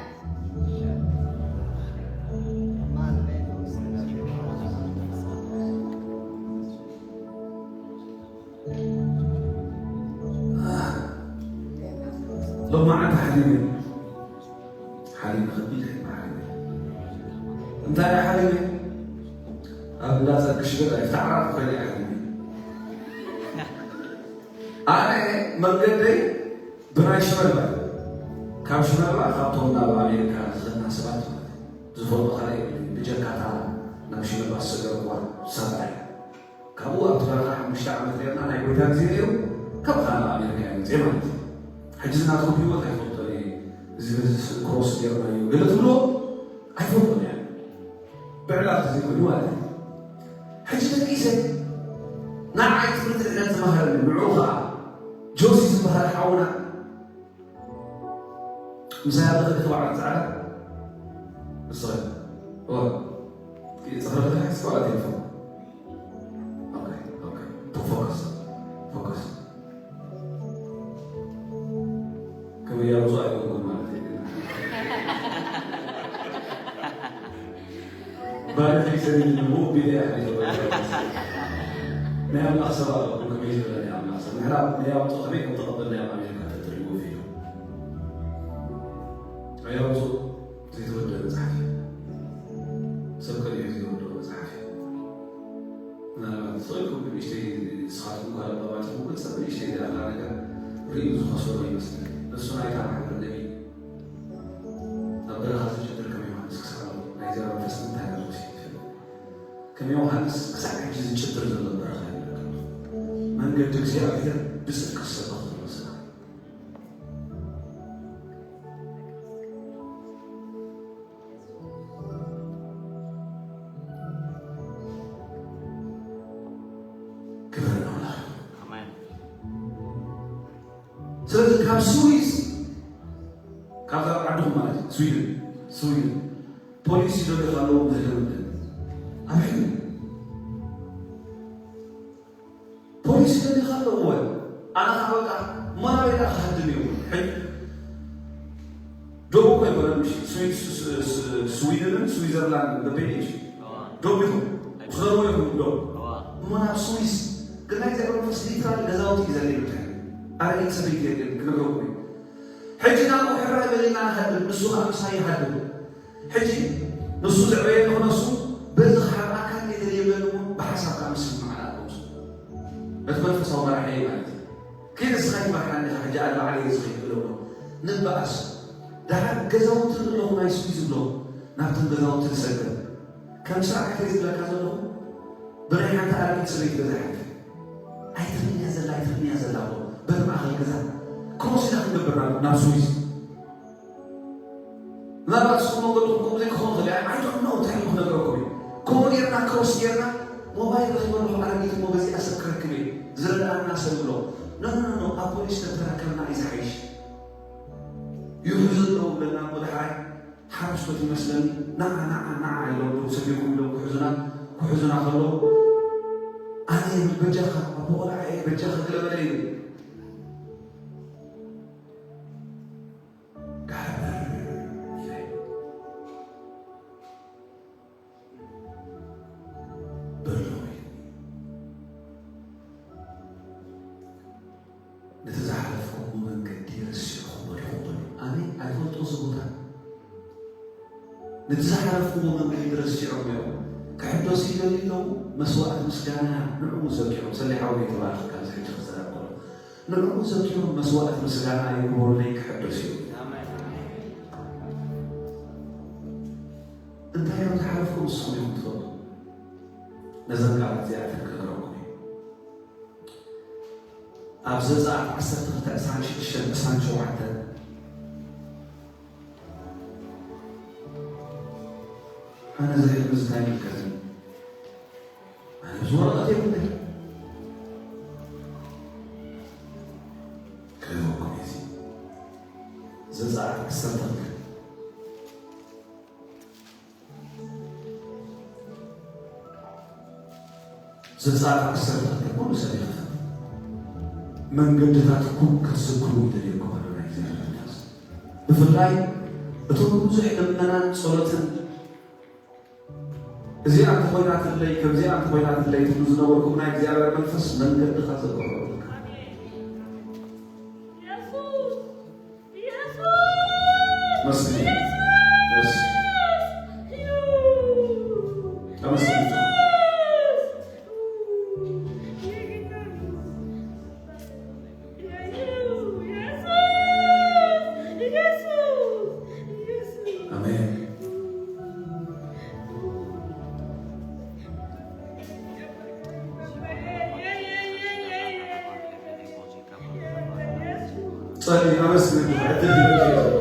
ሎማዓንቲ ሓሊመ። ሓሊመ ከቢድ ሓሊመ። እንታይ እየ ሓሊመ? ኣብ እንዳ ጸግሽ ገዛ እዩ። ተዓራፊ ኮይነ እየ ሓሊመ። ኣነ መንገደይ ብናይ ሽመልባ እዩ። ካብ ሽመልባ ካብቶም ናብ ኣሜሪካ ዝኸድና ሰባት ማለት እዩ። ዝፈልጦ ካልእ የብለይን። ብጀካ እታ ናብ ሽመልባ ዝሰገርኩዋ ሳጥራ እያ። ካብኡ ኣብቲ በረኻ ሓሙሽተ ዓመት ኔርና፣ ናይ ጎይታ ግዜ ነይሩ፣ ካብ ኻና ኣሜሪካ እየ መፅየ ማለት እዩ። ሕጂ ናትኩም ህይወት ኣይፈልጦን እየ፣ እዚ በዚ ክሮስ ጌርናዮ ገለ ትብሎ ኣይፈልጦን እየ። ብዕላል ተዘይኮይኑ ማለት እዩ። ሕጂ ደቂሰ ንዓይ ትምህርቲ ድሕነት ዝመሃረኒ ንዕኡ ኸዓ ጆሲ ዝበሃል ሓውና ምሳይ ኣለኸ ዲኺ በዓል ጻዕዳ? ንስኺ? እወ። ጽፍሪ ዲኺ ሒዝኪ ዋላ ቴሌፎን? ኦኬ፣ ኦኬ። ፎከስ፣ ፎከስ። ከመይ እያ ብዙ ኣይኮንኩን ማለት እዩ። ባለፈ ሰሚት ነው ቢዳ ያለ ናይ ኣምላኽ ሰብ ኣለኹ። ከመይ ዝበለ ናይ ኣምላኽ ሰብ? ምሕራብ ናይ ኣውፅኦ ከመይ ከም ተቐበል ናይ ኣሜሪካ ተትሪእዎ ቪድዮ። ናይ ኣውፅኦ ዘይተወደበ መፅሓፍ እዩ። ሰብ ቀዲሑ ዘይወደኦ መፅሓፍ እዩ። ምናልባት ትኽእል ኢኹም ብንእሽተይ ንስኻትኩም ጓል ኣባባትኩም ግን ሰብ ብንእሽተይ ዝኣኽላ ነገር ርእዩ ዝኸሰሮ ይመስለኒ። ንሱ ናይታ ማሕበር ነቢይ ኣብ በረኻ ዝጭድር ከም ዮሃንስ ክሳዕ ሎሚ ናይ እግዚኣብሔር መንፈስ እንታይ ከም ዝወስድ ይፈልጥ። ከም ዮሃንስ ክሳዕ ሕጂ ዝጭድር ዘሎ በረኻ ይብለካ። መንገዲ እግዚኣብሔር ብጽድቂ ዝሰበኽ ዘሎ ስራሕ። ክብሪ ንኣምላኽ። ኣሜን። ስለዚ ካብ ስዊስ፣ ካብ ዓድኹም ማለት እዩ፣ ስዊድን፣ ስዊድን ፖሊስ ይደልዩ ኣለዉ፣ ዝህደም ኣለኒ። ኣሜን። ፖሊስ ይደልዩ ኣለዉ ወይ? ኣነ ኸዓ በቃ፣ ሞራለይ ደኣ ክሃድም እዩ። ሕጂ ደቡብ እኮ ኣይኮነን፣ ምሽ-፣ ስዊ-፣ ስ-፣ ስ-፣ ስ-፣ ስዊድንን ስዊዘርላንድን በበይኑ እዩ። ደቡብ ኢኹም፣ ትዘርዎ ኢኹም ደቡብ። እሞ ናብ ስዊስ ግን ናይ እግዚኣብሔር መንፈስ ሊትራሊ ገዛውቲ እዩ ዘድልየኒ። ኣረጊት ሰበይቲ እየ ግን ክነግረኩም እዩ። ሕጂ ናብኡ ሕራይ በሊና ንሃድም፣ ንሱ ኸዓ ምሳይ ይሃድም። ሕጂ ንሱ ዘዕበየኒ ክነሱ በዚ ካብ ኣካል እየ ደልየ እሞ ብሓሳብ ከዓ ምስምዓና ኣለኹ። ነቲ መንፈሳዊ መራሒ ማለት እዩ። ከይደ እስኻ ይመርሓኒ ኢኻ፣ ሕጂ ኣነ ባዕለይ እየ ዝኸይድ ብሎ እሞ ንበኣስ። ደሓር ገዛውቲ ኣለኹ ናይ ስዊዝ ብሎ ናብቶም ገዛውቲ ንሰግር። ከም ስራሕ ከይ ዝብለካ ዘለኹ ብናይ ሓንቲ ኣረጊት ሰበይቲ ገዛ ሓልፈ። ኣይትርእንያ ዘላ፣ ኣይትርእንያ ዘላ ብሎ በቲ ማእኸል ገዛ ክሮስ ኢና ክንገብር ናብ፣ ናብ ስዊዝ። ምናልባት ንስኹም እውን ዘለኹም ከምኡ ዘይክኸውን ይኽእል እዩ። I don't know እንታይ ኢሉ ክነግረኩም እዩ። ከምኡ ጌርና ክሮስ ጌርና ሞባይል ረኺበ ኣለኹ ኣረጊት እሞ በዚኣ ሰብ ክረክብ እየ ዝረድኣና ሰብ ብሎ። ኖ፣ ኖ፣ ኖ፣ ኖ፣ ኣብ ፖሊስ ተተረከብና እዩ ዝሓይሽ። ይሕዙ ኣለዉ ብለና እሞ ደሓራይ ሓረስቶት ይመስለኒ። ንዓ፣ ንዓ፣ ንዓ ኢሎም ዶ ሰጊርኩም ኢሎም ክሕዙና፣ ክሕዙና ከለዉ ኣነ ይብል በጃኻ ኣቦ ቆልዓ እየ በጃኻ ግለበለይ ይብል። ነቲ ዝሓለፍክዎ መንገዲ ረሲዖም እዮም። ክሕደሱ ይደልዩ ኣለዉ። መስዋእቲ ምስጋና ንዕኡ ዘኪሮም፣ ሰሌ ሓወይ፣ ተባረኽ። ካብዚ ሕጂ ክዛረብ ከሎ ንዕኡ ዘኪሮም መስዋእቲ ምስጋና ይግበሩለይ፣ ክሕደሱ እዮም። እንታይ እዮም ዝሓለፍኩም ንስኹም እዮም ትፈልጡ። ነዘን ቃላት እዚኣተን ክነግረኩም እየ። ኣብ ዘጸኣት ዓሰርተ ክልተ ዕስራን ሽዱሽተን ዕስራን ሸውዓተን፣ ኣነ እዚ ሕልሚ እዚ እንታይ ይምልከትኒ? ኣነ እዚ ወረቐት የብለይ። ክህበኩም እዚ ዘጸኣት ዓሰርተ ክልተ ዘጸኣት ዓሰርተ ክልተ ኩሉ ሰብ ይኽፈት። መንገድታትኩም ክትዝክሩ ይደልየኩም ኣሎ ናይ እግዚኣብሔር መንፈስ። ብፍላይ እቶም ብዙሕ ልመናን ጸሎትን፣ እዚኣ እንተኾይናትለይ፣ ከምዚኣ እንተኾይናትለይ ትብሉ ዝነበርኩም ናይ እግዚኣብሔር መንፈስ መንገድኻ ዘብርሆ። መስገን። መስ-፣ ተመስገን። ኣሜን። ጸሊ ኣመስግን። ዕድል ይበልዕ።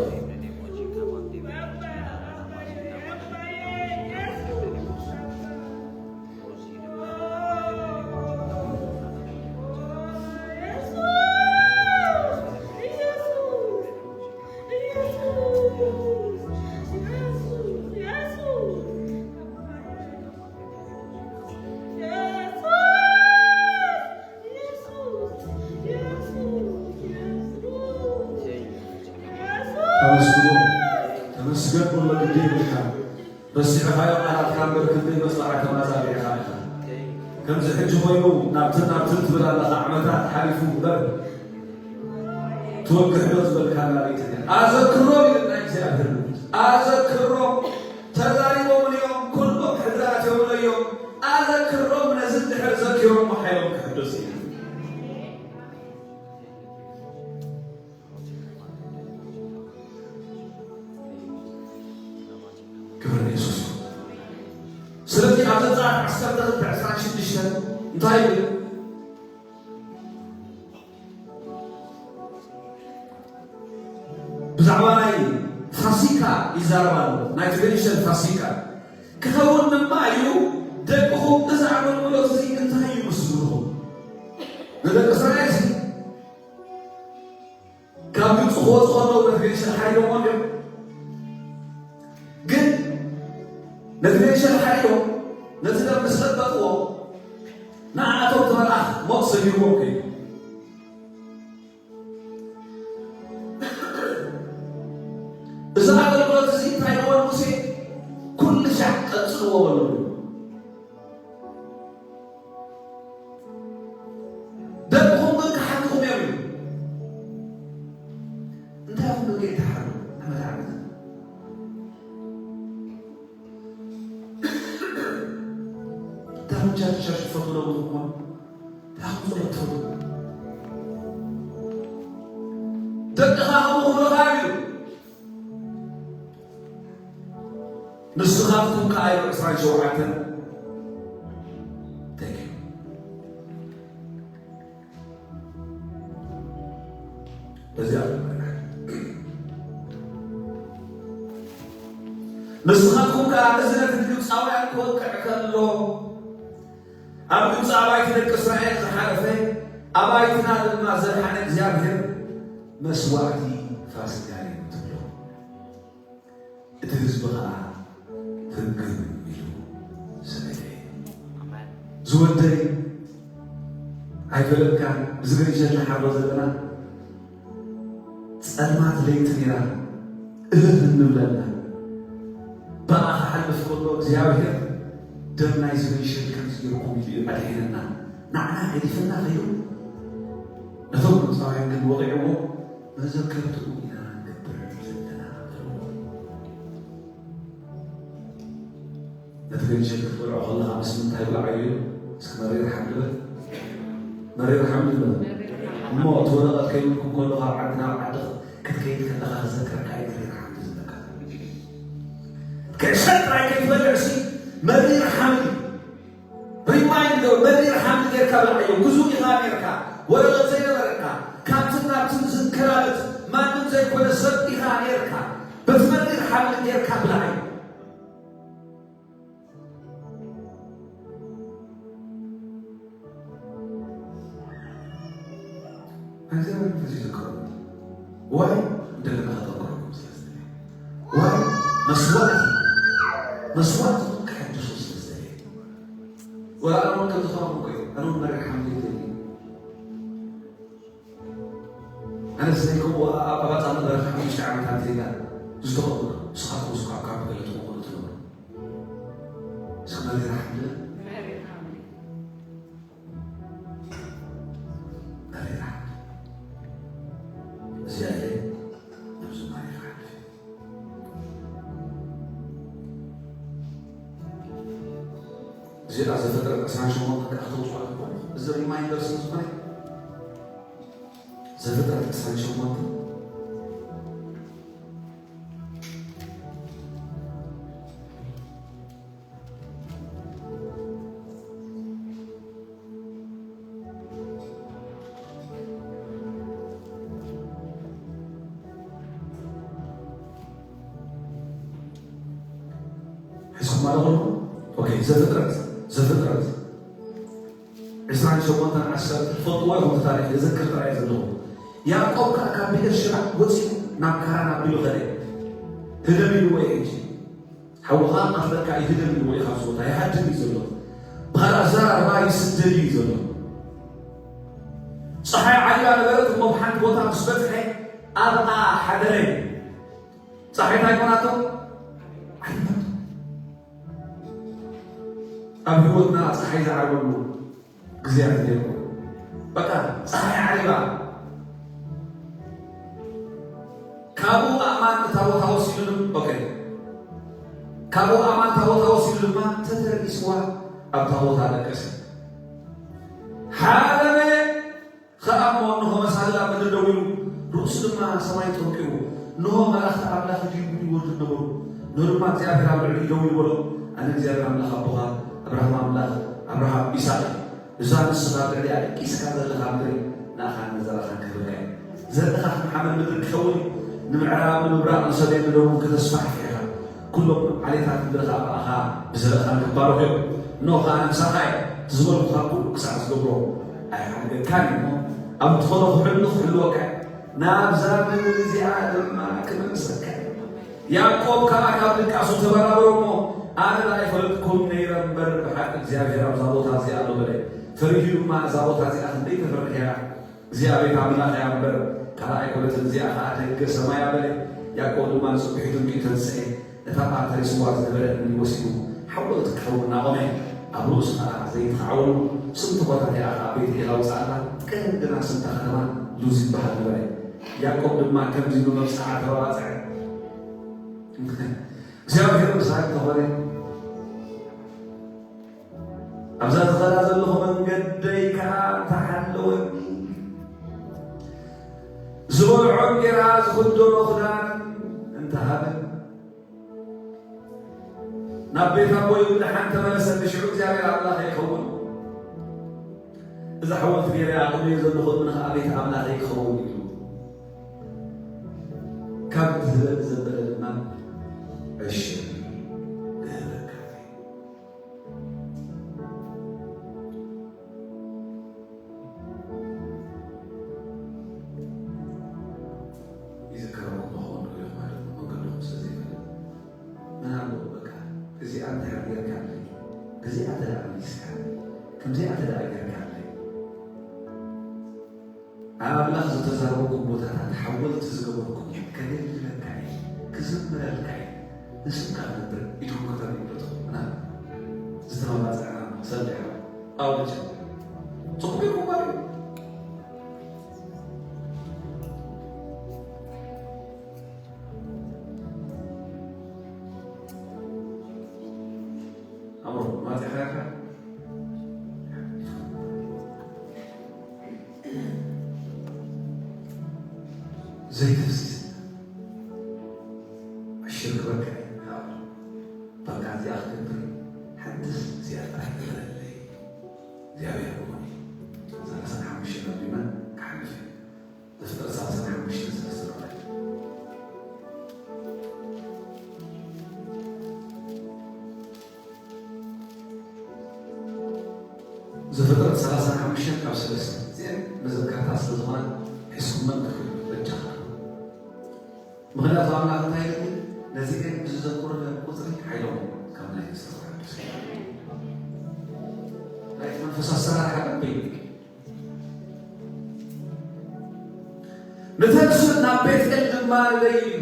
ኣመስግኖ። ተመስገን ኩሎ ግዜ ኢልካ ረሲዕኻዮ ቃላትካ እምበር ክንደይ መጽዋዕቲ ተመጻቢዕካ ኢኻ። ከምዚ ሕጂ ኮይኑ ናብትን ናብትን ትብል ኣለኻ። ዓመታት ሓሊፉ እምበር ትወግሕ ዶ ዝበልካላ ለይቲ እያ። ኣዘክሮም ይብል ናይ እግዚኣብሔር መንፈስ። ኣዘክሮም። ተዛሪቦም እዮም፣ ኩሎም ሕድራት እዮም። ኣዘክሮም፣ ነዚ እንድሕር ዘኪሮም ሓይሎም ክሕደሱ እዮም። ክብሪ ንየሱስ ይኹን። ስለዚ ኣብ ዘጸኣት ዓሰርተ ክልተ ዕስራን ሽዱሽተን እንታይ ይብል? ብዛዕባ ናይ ፋሲካ ይዛረብ ኣሎ። ናይ ትግርኛ ፋሲካ ክኸውን ድማ እዩ። ደቅኹም እዚ ኣገልግሎት እዚ እንታይ እዩ ምስ ዝብልኹም፣ ንደቂ እስራኤል እዚ ካብ ግብፂ ክወፁ ከለዉ ነቲ ገይሸል ሓሪዶሞ እዮም። ግን ነቲ ገይሸል ሓሪዶም ነቲ ደም ምስ ለበጥዎ ንዓኣቶም እቲ መልኣኽ ሞት ሰጊርዎም ከይዱ። እዚ ኣገልግሎት እዚ እንታይ ይበል ሙሴ? ኩሉ ሻዕ ቀጽልዎ በሉ። ደቅኹም ግን ክሓትኹም እዮም ኢሉ። እንታይ ኢኹም ግን ከይትሓሩ? ዓመት ዓመት። እንታይ ኢኹም ቻርቻ ትፈትዉ ዶ ኢኹም? እንታይ ኢኹም ጸሎት ትፈትዉ? ደቅኻ ከምኡ ክብሉኻ እዮም ኢሉ። ንስኻትኩም ከኣ ኢሉ ዕስራን ሸውዓተን። Thank you። በዚኣ ንስኻትኩም ከኣ እዚ ነቲ ንግብፃውያን ክወቅዕ ከሎ ኣብ ግብፂ ኣባይቲ ደቂ እስራኤል ዝሓለፈ ኣባይትና ድማ ዘድሓነ እግዚኣብሔር መስዋዕቲ ፋሲካ እዩ ትብሎ። እቲ ህዝቢ ኸዓ ህግም ኢሉ ሰገደ። ዝወደይ ኣይፈለጥካን፣ እዚ ገንሸል ንሓሮ ዘለና ጸልማት ለይቲ ነይራ፣ እህህ እንብለና። ብኣ ክሓልፍ ከሎ እግዚኣብሔር ደም ናይዚ ገንሸል ከምዚ ገይርኩም ኢሉ እዩ ኣድሒንና። ንዓና ገዲፍና ከይዱ፣ ነቶም ግብፃውያን ግን ወቒዕዎ፣ መዘከርትኡ ኢና ንገብር ዘለና በልዎ። ምሸት ክትበልዖ ከለኻ ምስ ምንታይ ብልዓዮ? እስኪ መሪር ሓምሊ በል። መሪር ሓምሊ በል። እሞ እቲ ወረቐት ከይብልኩም ከለኹ ኣብ ዓዲ ናብ ዓዲ ክትከይድ ከለኻ ክዘክረካ እዩ መሪር ሓምሊ ዝብለካ። ከይሸጥ ጥራይ ከይትበልዕ ሲ መሪር ሓምሊ። ሪማይንድ ዶ መሪር ሓምሊ ጌርካ ብልዓዮ። ግዙእ ኢኻ ኔርካ፣ ወረቐት ዘይነበረካ፣ ካብትን ናብትን ዝንከራተት ማንም ዘይኮነ ሰብ ኢኻ ኔርካ። በቲ መሪር ሓምሊ ጌርካ ብልዓዮ። እግዚኣብሔር መንፈስ እዩ ዝከውን። ዋይ እንደገና ከተንክረኩም ስለ ዝደለየ፣ ዋይ መስዋዕት መስዋዕትኩም ከሐድሱ ስለ ዝደለየ፣ ወላ ኣነ እውን ከምዚ ከማኹም እኮ እየ። ኣነ እውን መሪር ሓምሊ ይደሊ። ኣነ ስለይከምኡ ኣብ ኣባፃ ነበረ ሓሙሽተ ዓመታት ዜጋ ዝተቐብሉ ንስኻትኩም ስኳ ካብ ገለ ትመቕሉ ትነብሩ። እስኪ መሪር ሓምሊ በል። መሪር ሓምሊ። መሪር ሓምሊ። እዚኣ እየ ነብዚ መሪር ሓምሊ። እዚኣ ዘፍጥረት ዕስራን ሸሞንተን ከዓ ክተውፅኦ ኣለኩም። እዚ ሪማይንደር ስለ ዝኾነ ዘፍጥረት ዕስራን ሸሞንተን ሒዝኩም ኣለኹም? ኦኬ፣ ዘፍጥረት፣ ዘፍጥረት ዕስራን ሸሞንተን ዓሰርተ ትፈልጥዎ ኢኹም፣ እቲ ታሪኽ የዘክር ጥራይ ዘለኹ። ያዕቆብ ከኣ ካብ ብኤርሸባ ወጺኡ ናብ ካራን ኣቢሉ ኸደ። ህደም ኢልዎ እዩ ሕጂ። ሓውኻ ቀትለካ እዩ፣ ህደም ኢልዎ እዩ፣ ካብዚ ቦታ ይሃድም እዩ ዘሎ። ብኻልእ ኣዘራርባ ይስደድ እዩ ዘሎ። ጸሓይ ዓሪባ ነበረት፣ እሞ ኣብ ሓንቲ ቦታ ምስ በጽሐ ኣብኣ ሓደረ። ጸሓይ እንታይ ኮናቶ? ዓሪባቶ። ኣብ ህይወትና ጸሓይ ዝዓርበሉ ግዜያት ነይሩ። በቃ ጸሓይ ዓሪባ። ካብኡ ኣእማን እታ ቦታ ወሲዱ ድም-፣ ኦኬ። ካብኡ ኣእማን እታ ቦታ ወሲዱ ድማ ተተርኢስዋ ኣብታ ቦታ ደቀሰ። ሓለመ ኸኣ እሞ እንሆ መሳልል ኣብ ምድሪ ደው ኢሉ፣ ርእሱ ድማ ሰማይ ጠምጢሩ፣ እንሆ መላእኽቲ ኣምላኽ ይድይቡን ይወርዱን ነበሩ። እንሆ ድማ እግዚኣብሔር ኣብ ልዕሊኡ ደው ኢሉ በሎ፣ ኣነ እግዚኣብሔር ኣምላኽ ኣቦኻ፣ ኣብርሃም ኣምላኽ ኣብርሃም፣ ይስሐቅ፣ እዛ ንስኻ ኣብ ልዕሊኣ ደቂስካ ዘለኻ ምድሪ ንኣኻን ንዘርኣኻን ክህበካ እየ። ዘርእኻ ከም ሓመድ ምድሪ ክኸውን እዩ። ንምዕራብ፣ ንምብራቕ፣ ንሰሜን፣ ንደቡብ ከተስፋሕፍሕ ኢኻ። ኩሎም ዓሌታት ምድርኻ ብኣኻ ብዘርእኻን ክባረኹ እዮም። እንሆ ኸኣ ኣነ ምሳኻ እየ፣ እቲ ዝበልኩኻ ኩሉ ክሳዕ ዝገብሮ ኣይሓድገካን እየ እሞ፣ ኣብ እትኸዶ ኩሕሉ ክሕልወካ እየ። ናብዛ ምድሪ እዚኣ ድማ ክመልሰካ እየ። ያዕቆብ ከኣ ካብ ድቃሱ ተበራበሮ እሞ፣ ኣነ ደኣ ኣይፈለጥኩን ነይረ እምበር፣ ብሓቂ እግዚኣብሔር ኣብዛ ቦታ እዚኣ ኣሎ በለ። ፈሪሁ ድማ፣ እዛ ቦታ እዚኣ ክንደይ ተፈርሕ እያ፣ እዚኣ ቤት ኣምላኽ እያ እምበር፣ ካልእ ኣይኮነትን፣ እዚኣ ኸኣ ደገ ሰማይ እያ በለ። ያዕቆብ ድማ ንጽብሒቱ እንዲኡ ተንስኤ፣ ነታ ፓንተር ይስዋ ዝነበረ እምኒ ወሲዱ ሓወልቲ ክኸውን ኣቖመ። ኣብ ርእሱ ኸኣ ዘይቲ ኸዓወሉ፣ ስም እታ ቦታ እቲኣ ኸኣ ቤት-ኤል ኣውጽኣላ። ቀደም ግና ስም እታ ኸተማ ሉዝ ይበሃል ነበረ። ያዕቆብ ድማ ከምዚ ኢሉ መብጽዓ ተባባጽዐ። እግዚኣብሔር ምሳይ እንተኾነ፣ ኣብዛ ዝኸዳ ዘለኹ መንገደይ ከኣ እንተሓለወኒ፣ ዝበልዖ እንጌራ ዝኽደኖ ክዳን እንተሃበኒ፣ ናብ ቤት ኣቦይ ብደሓን ተመለሰኒ፣ ሽዑ እግዚኣብሔር ኣምላኸይ ይኸውን። እዛ ሓወልቲ ገይረ ኣቑመዮ ዘለኹ እምኒ ኸኣ ቤት ኣምላኸይ ክኸውን ኢሉ። ካብ ትህበኒ ዘበለ ድማ ዕሽር ክህበካ። ይዝከረኩም ክኾን ዶ ኢኹም ማለት ነው። መንገድኹም ስለ ዘይፈልጥ፣ ምናልባት በቃ እዚኣ እንድሕር ጌርካለይ፣ እዚኣ ተደኣ መሊስካለይ፣ ከምዚኣ ተደኣ ጌርካለይ፣ ኣብ ኣምላኽ ዝተዛረብኩም ቦታታት ሓወልቲ ዝገበርኩም እዮም። ከገልግለካ እየ፣ ክዝምረልካ እየ፣ ንስምካ ክነብር ኢድኩም ከተርጉ ዶ ትኽእሉ? ምናልባት ዝተመባጽዐና ሰሊዓ ኣውርጃ። ጽቡቕ ይግበር እዩ። ዘይተፍሲስ ዕሽር ክበካ። በቃ እዚኣ ክገብር ሓንትስ እዚኣ ጥራሕ ግበረለይ። እግዚኣብሔር ብጎኒ ሰላሳን ሓሙሽተን ኣቢና ክሓልፍ እዩ። ዘፍጥረት ሰላሳን ሓሙሽተን ሰለስተ ጥራይ። ዘፍጥረት ሰላሳን ሓሙሽተን ካብ ሰለስተ እዚአን መዘከርታ ስለ ዝኾና ሒዝኩመን ክትከዱ በጃኻ። ምኽንያቱ ኣምላኽ እንታይ ይብል? ነዚአን ብዝዘክሩለን ቁፅሪ ሓይሎም ካብ ናይ ዝተባህሉ ናይቲ መንፈስ ኣሰራርሓ ቀበይ ነተን ሱር ናብ ቤት ኤል ድማ ንለይሉ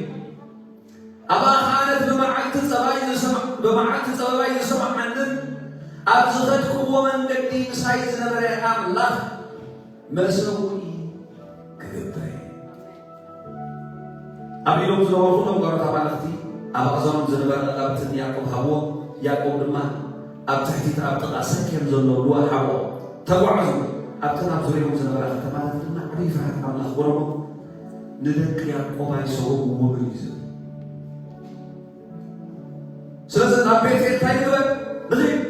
ኣብኣ ኸኣ ነቲ ብመዓልቲ ጸባይ ዝሰምዕ-፣ ብመዓልቲ ጸበባይ ዝሰምዓንን ኣብ ዝኸድክዎ መንገዲ ምሳይ ዝነበረ ኣምላኽ መሰውኢ ክገብር እየ። ኣብ ኢዶም ዝነበሩ ኩሎም ጓሮት ኣማልኽቲ ኣብ ኣእዛኖም ዝነበረ ቀላብትን ያዕቆብ ሃብዎ። ያዕቆብ ድማ ኣብ ትሕቲ ኣብ ጥቓ ሰኬም ዘሎ ሉዋ ሓብኦ። ተጓዕዙ፣ ኣብተን ኣብ ዙርያኦም ዝነበራ ከተማታት ድማ ዓብዪ ፍርሃት ኣምላኽ ወረዶም። ንደቂ ያዕቆብ ኣይሰውእዎምን እዩ ዝብል። ስለዚ ናብ ቤት እንታይ ይግበር? ንኺድ።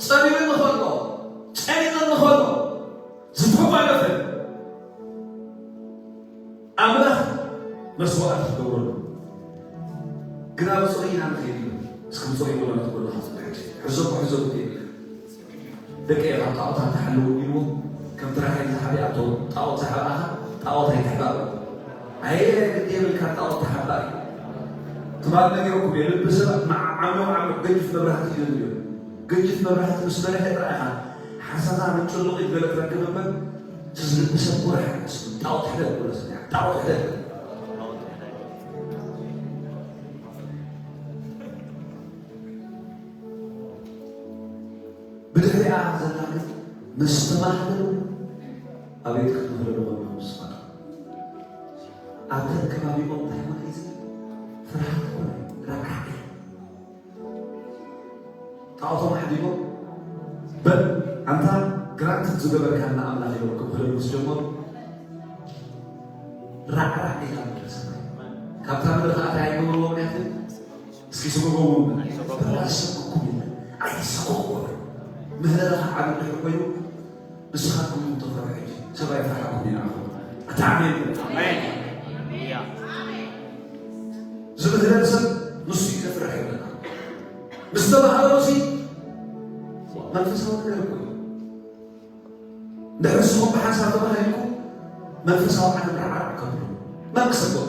ጸቢቡ እንኸሎ፣ ጨኒኑ እንኸሎ፣ ዝተጓነፈ ኣምላኽ መስዋዕቲ ክገብረሉ። ግና ብጾይ ኢና ንኸይድ እዩ። እስኪ ብጾይ በሎ፣ ነቲ ጎንኻ ዘሎ ሕጂ። ሕዞ እኮ፣ ሕዞ እኮ ይብለካ። ደቂ ኤላ ጣዖት ኣንተሓለዉ ኢልዎ፣ ከምቲ ራሄል ዝሓብኣ፣ ኣቶ ጣዖት ዝሓብኣኻ፣ ጣዖት ኣይትሕባእ። ኣየ ግዲ የብልካ፣ ጣዖት ተሓባእ እዩ። ትማል ነጊረኩም እየ፣ ልቢ ሰብ መዓ-፣ ዓሚቕ ዓሚቕ ገጅፍ መብራህቲ እዩ ዘድልዮ። ገጅፍ መብራህቲ ምስ በርሀ ጥራይ ኢኻ ሓሳዛ ምንጭሉቕ ኢሉ ገለ ትረክብ እምበር፣ እቲ ዝልቢ ሰብ ኩራሕ እዩ። ጣዖት ሕደግ በሎ፣ ሰሚዓ፣ ጣዖት ሕደግ። ብድሕሪኣ ዘላ ግን ምስ ተማህለሉ ኣቤት ክትምህለሉ ከለኹ ምስ ፈርሑ። ኣብተን ከባቢኦም እንታይ ኮነ እዩ ዝብል? ፍርሃት ኮነ፣ ራዕራዕ። ጣዖቶም ኣሕዲጎም፣ በል ኣንታ ግራንት ዝገበርካና ኣምላኽ ኢሎም ክምህለሉ ምስ ጀመሩ ራዕራዕ ኢላ ምድሪ ሰማይ። ካብታ ምድሪ ከኣ እንታይ ኣይገበርዎም? ምኽንያቱ እስኪ ስጎጎ በሉ። በላ ዝሰጎግኩም የለን። ኣይሰጎጎ በሉ። ምህለላ ዓቢ እንድሕር ኮይኑ ንስኻትኩም ኢኹም ተፈርሑ ሕጂ። ሰብ ኣይፈርሓኩም እዩ ንዓኹም። ኣታ ኣሜን በሉ። ኣሜን። ዝምህለል ሰብ ንሱ እዩ ዘፍርሕ ይብለና። ምስ ተባህለውሲ መንፈሳዊ ነገር እኮ እዩ። እንድሕር ንስኹም ብሓንሳብ ተባሂልኩም መንፈሳዊ ዓለም ራዕራዕ ከብሉ መን ክሰጎግ?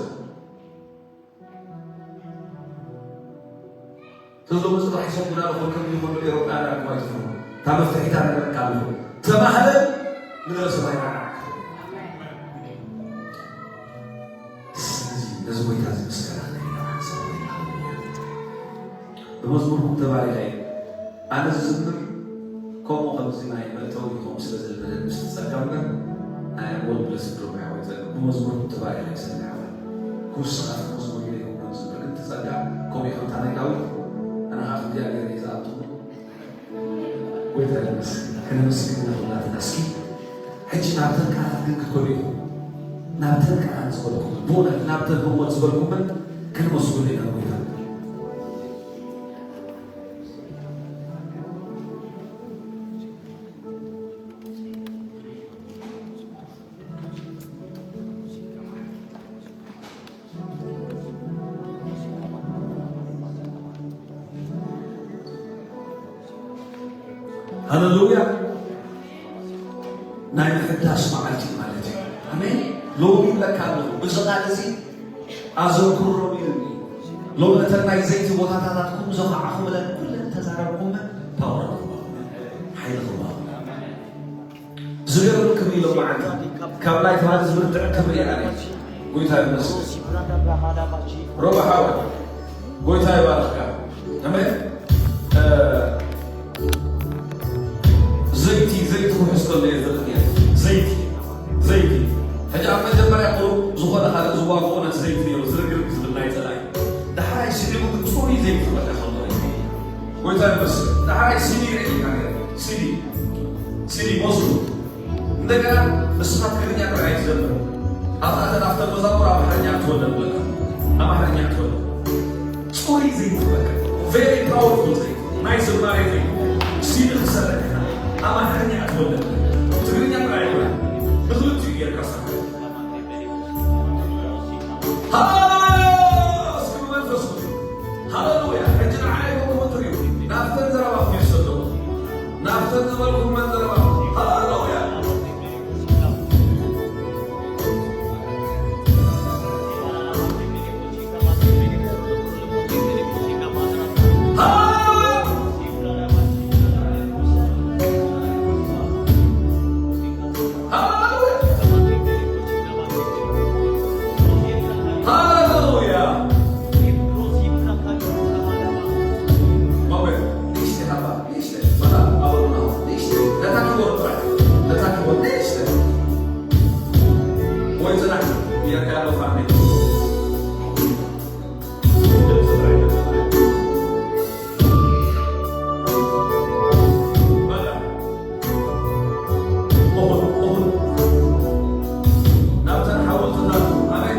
ተዝሎ መጽባሕ ይሰጉና ለኹም ከም ይኹን ኤሮጳውያን ኣኩም ኣይትፍርሁ። እታ መፍትሒታ ነገረካ ኣለኹ። ተባህለ ምድረ ሰማይ ራዕራዕ። ስለዚ ነዚ ጎይታ እዚ ምስጋና ንህብ። ብመዝሙርኩም ተባሪኸ እየ። ኣነ ዝዝምር ከምኡ ከምዚ ናይ መእተዊ ከምኡ ስለ ዘልበለኒ ምስቲ ጸጋ እምበር፣ ኣይ ኣም ዎል ብለስድ ሮቢ ሓወይ ጸጋ ብመዝሙርኩም ተባሪኸ እየ ሰሚዐ ሓወይ። ክውስኻት መዝሙር ኢለ ይኹን ከም ዝምር ግን እቲ ጸጋ ከምኡ እዩ ከምታ ናይ ዳዊት ኣነ ኸዓ ከምዚኣ ገይረ እየ ዝኣቱ። ጎይታ ይመስገን። ከነመስግን ኢና ኩላትና። እስኪ ሕጂ ናብተን ቃላት ግን ክትከዱ ኢኹም። ናብተን ቃላት ዝበልኩም፣ ብእውነት ናብተን ህሞት ዝበልኩመን ከነመስግኖ ኢና ጎይታ። ሃሌሉያ። ናይ ምሕዳስ መዓልቲ ማለት እዩ። ኣሜን። ሎሚ ይብለካ ኣለኹ፣ በዚ ቃል እዚ ኣዘውትሮም ኢሉኒ። ሎሚ እተን ናይ ዘይቲ ቦታታታትኩም ዘኹዓኹምለን ኩለን ተዛረብኩም፣ ፓወር ክህባኹም፣ ሓይሊ ክህባኹም። ዝገርም ክብሪ ኢሎም መዓልቲ ካብ ናይ ተባህለ ዝብርትዕ ክብሪ እያ። ጎይታ ይመስገን። ሮባ ሓወይ፣ ጎይታ ይባርኽካ። ኣሜን። እ፣ ዘይቲ፣ ዘይቲ ክውሕዝ ከሎ እየ ዝርኢ ነይረ። ዘይቲ፣ ዘይቲ። ሕጂ ኣብ መጀመርያ ቁሩብ ዝኾነ ካልእ ዝዋግኦ ነቲ ዘይቲ ነይሩ፣ ዝርግርግ ዝብል ናይ ጸላኢ። ዳሕራይ ስዒቡ ግን ጽሩይ ዘይቲ ክበልዕ ከሎ እዩ። ጎይታ ይመስገን። ዳሕራይ ሲዲ ይርኢ ነይረ። ሲዲ፣ ሲዲ መዝሙር። እንደገና ንስኻ ትግርኛ ጥራይ ኣይትዘምር። ኣብታ ናብተ መዛሙር ኣምሓርኛ ክትወደድ ኣለካ። ኣምሓርኛ ክትወደድ። ጽሩይ ዘይትበካ። Very powerful ዘይት። ናይ ዝማሬ ዘይት። ሲዲ ክሰርሕ ኢኻ። ኣምሓርኛ ክትወደድ። ትግርኛ ጥራይ ኣይኮነን። ብኽልቲኡ ጌርካ ስራሕ። ሃሌሉያ! እስኪ ብመንፈስኩም። ሃሌሉያ! ሕጂ ንዓይ ኢኹም ትርእዩ። ናብተን ዘረባኹም እየ ዝሰደኩም። ናብተን ዝበልኩመን ዘረባኹም። ሃሌሉያ! ሃሌሉያ! ሞባይል ንእሽተይ ሃባ፣ ንእሽተይ። መታ ኣበሉና፣ ንእሽተይ። ነታ ኪቦርድ ጥራይ። ነታ ኪቦርድ ንእሽተይ። ወይ ጽናሕ፣ ቢረካ ያለው ፋሚሊ። ናብተን ሓወልትታት ኣበይ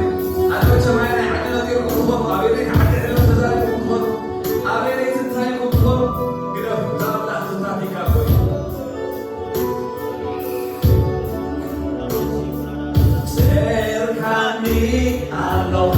ኣነ መቸም ኣየናይ ዓዲ ነጢርኩም ትኾኑ፣ ኣበየነይቲ ዓዲ ሕልም ተዛሪብኩም ትኾኑ፣ ኣበየነይቲ እንታይ ኢልኩም ትኾኑ፣ ግደፍ፣ እዛ ኣምላኽ ትታቲካ እኮ እዩ። ጸርካኒ ኣለኻ።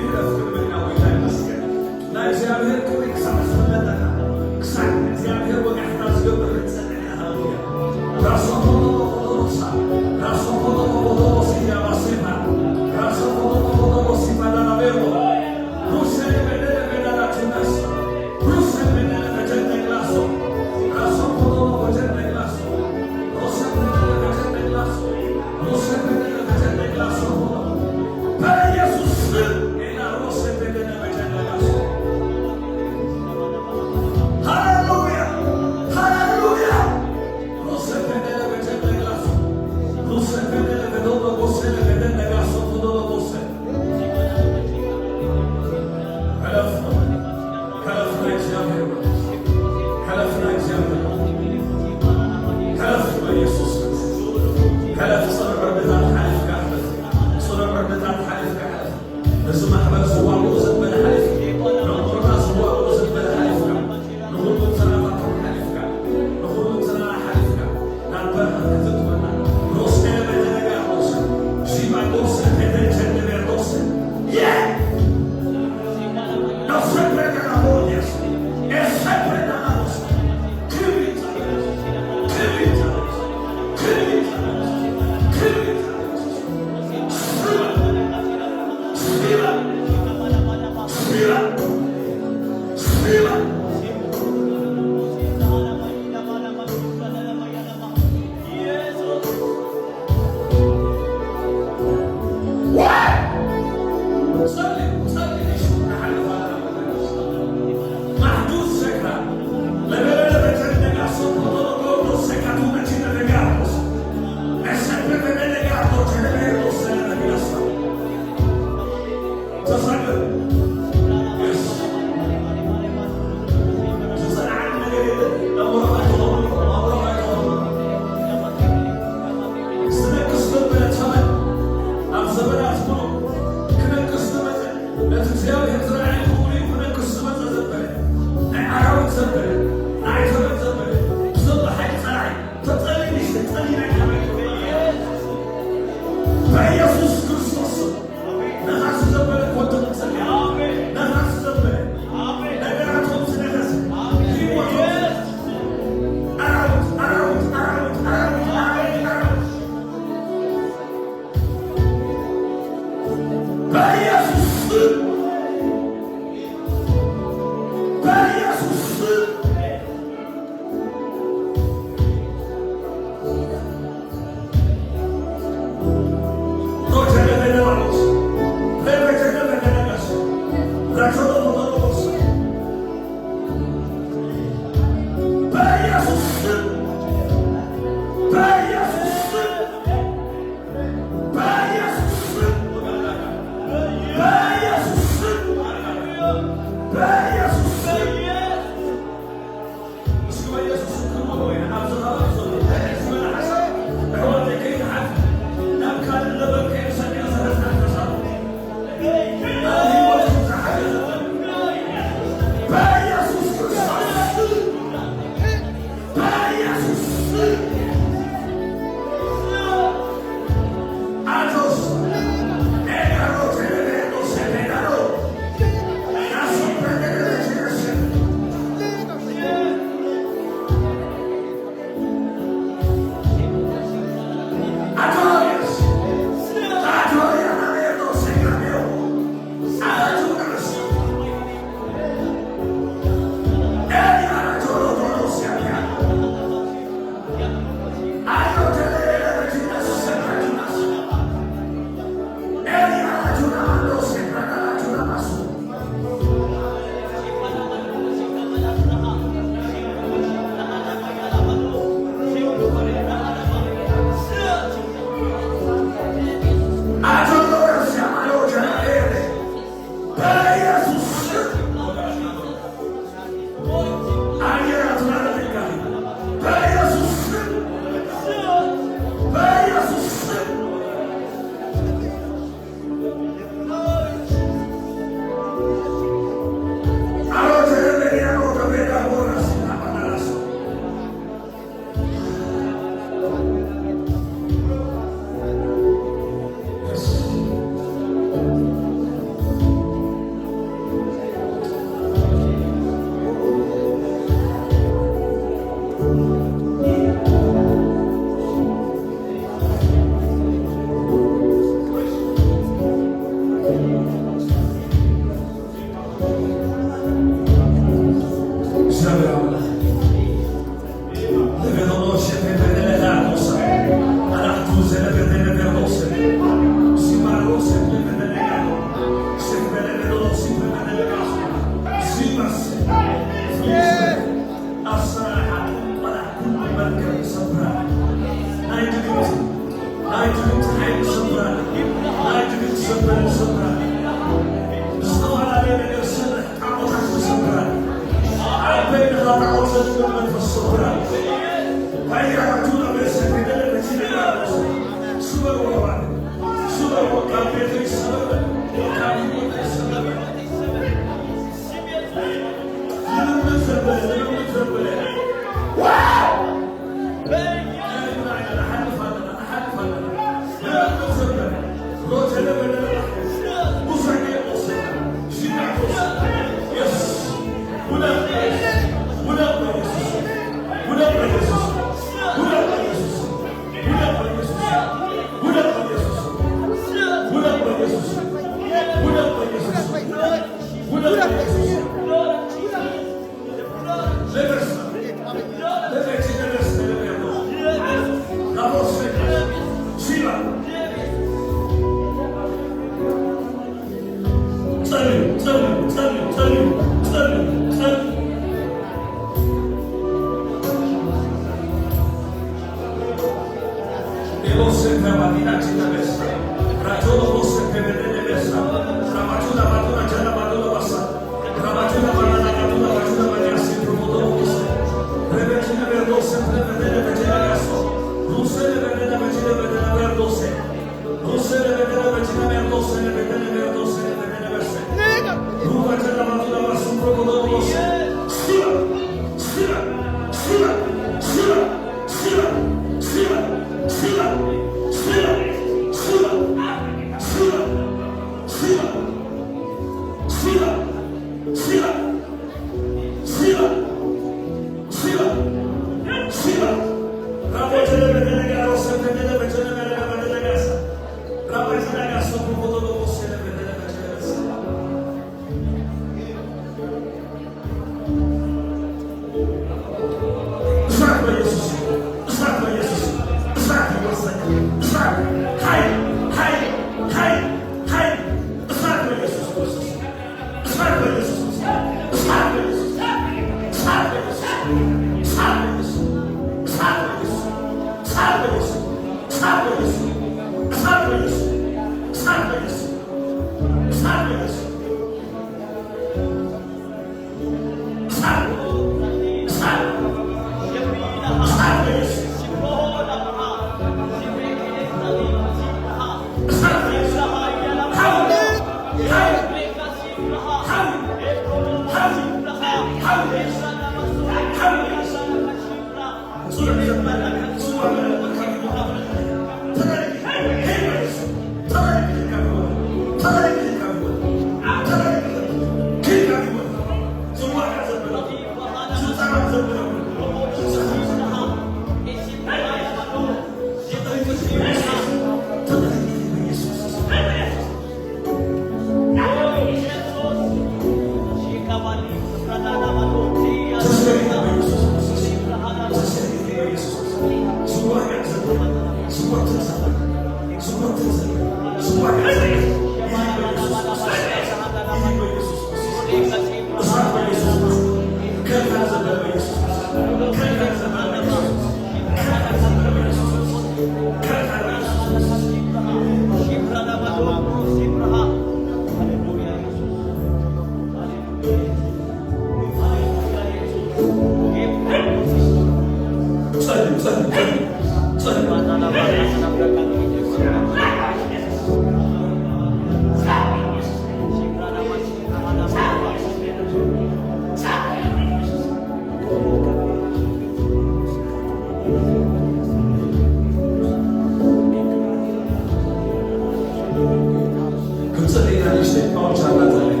ክንጸሊ ኢና ንእሽተይ ፓውቻ እናጸለየ።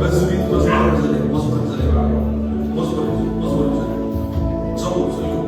በዚ ቤት መዝሙር ዘለ፣ መዝሙር ዘለ ይባርኮ። መዝሙር፣ መዝሙር ዘለ። ጸውዕ፣ ጸውዕ።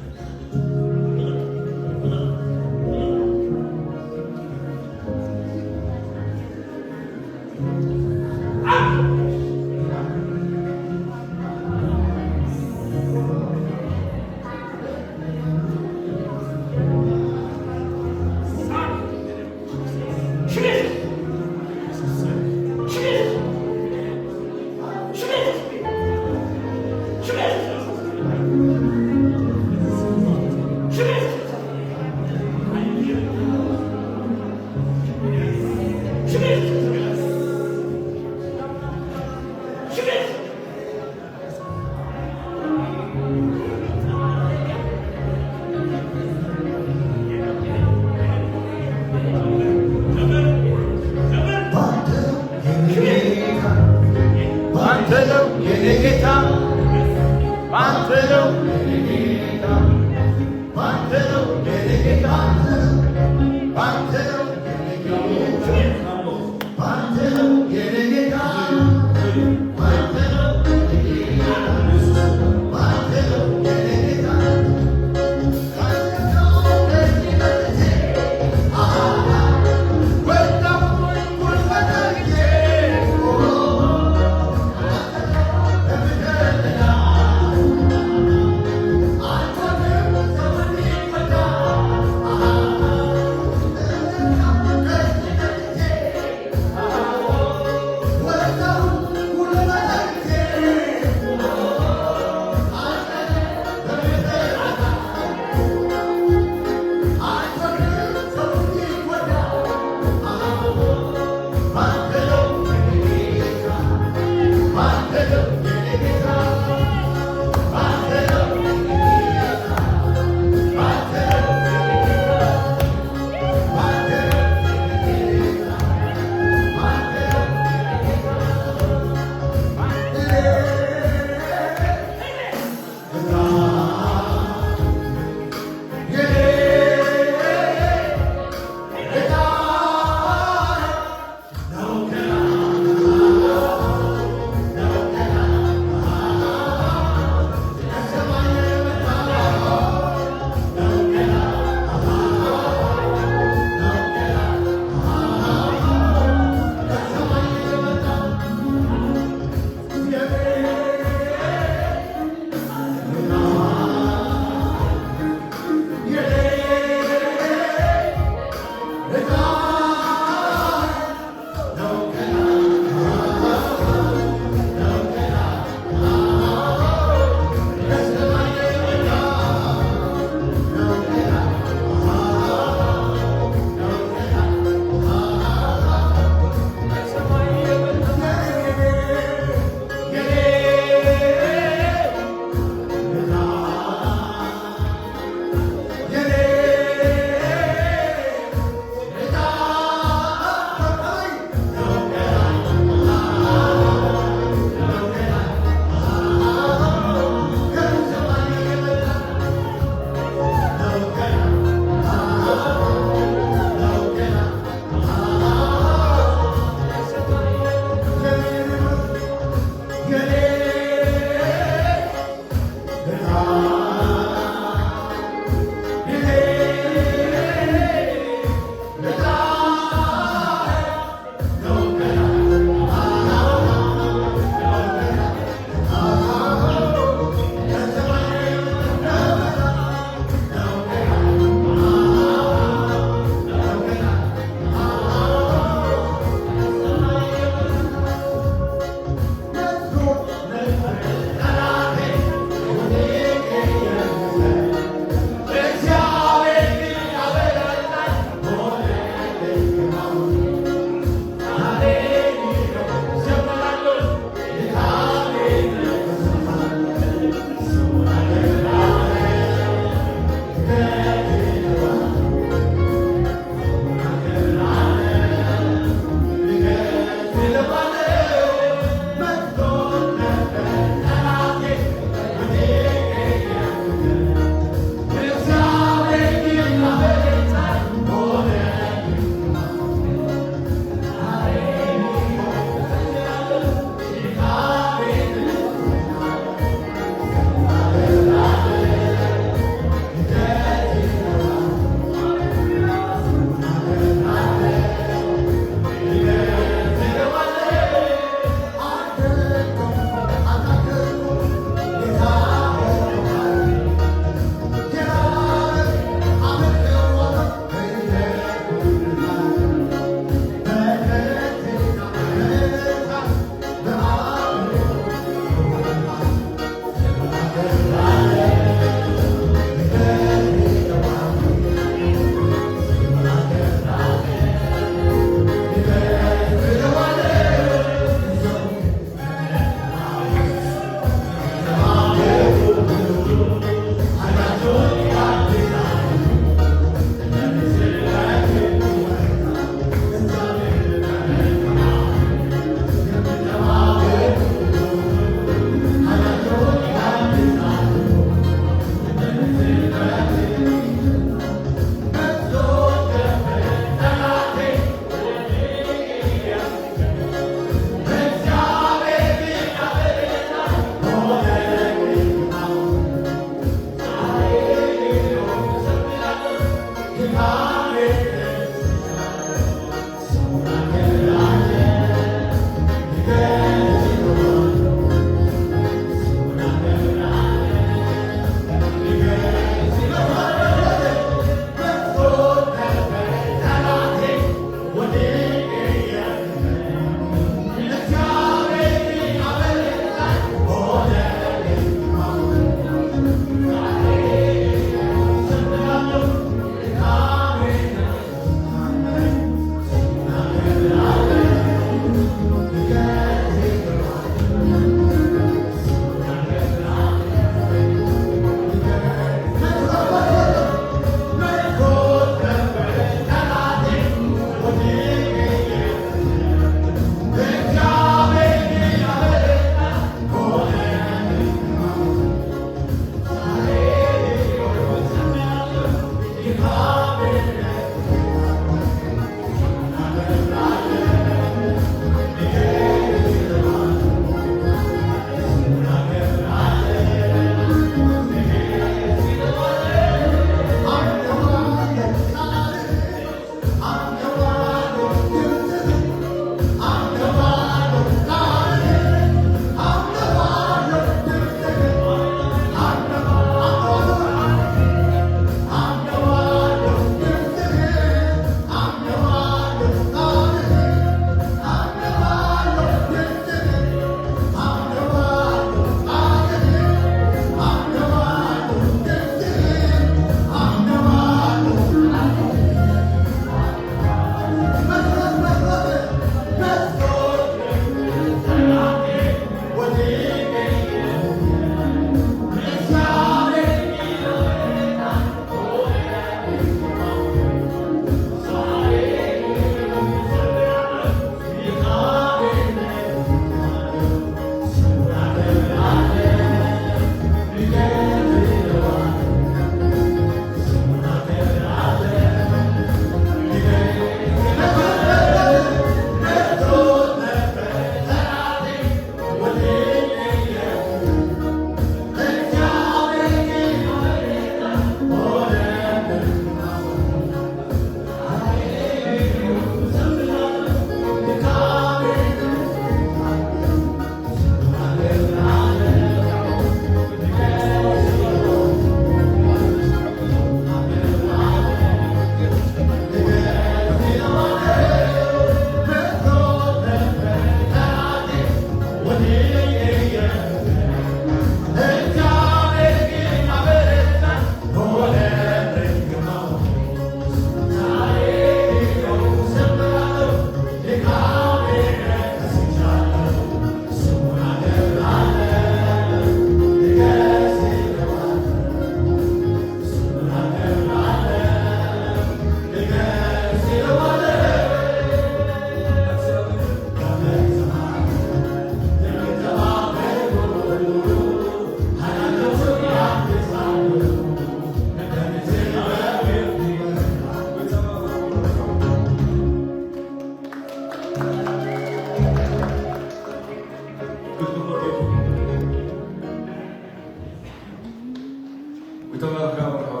ዝተባረኽካ መርሓባ።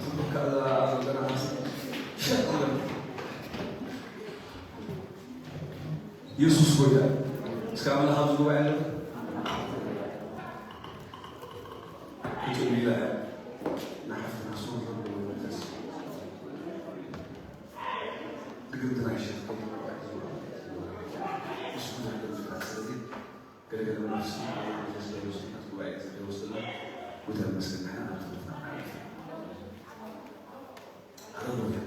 ጽቡቕ ከኣ እዛ ዘለና ሃሲ ሸጥ ዝበል። የሱስ ጎይታ። እስከ ኣምላኽ ኣብዚ ጉባኤ ኣሎ። ክጽልዩላ እያ። ንሓፍትና ስሙ ዘለዎ መንፈስ። ድግምቲ ናይ ሸርቂ። እሱ ብዙሕ ድምፅታት። ስለዚ ገለገለ መንፈስ መንፈስ ገለ ውስጥታት ጉባኤ ገለ ውስጥና። ጎይታ ይመስገን፣ ንሕና ናብ ትምህርትና ንሓልፍ። ሃሌሉያ።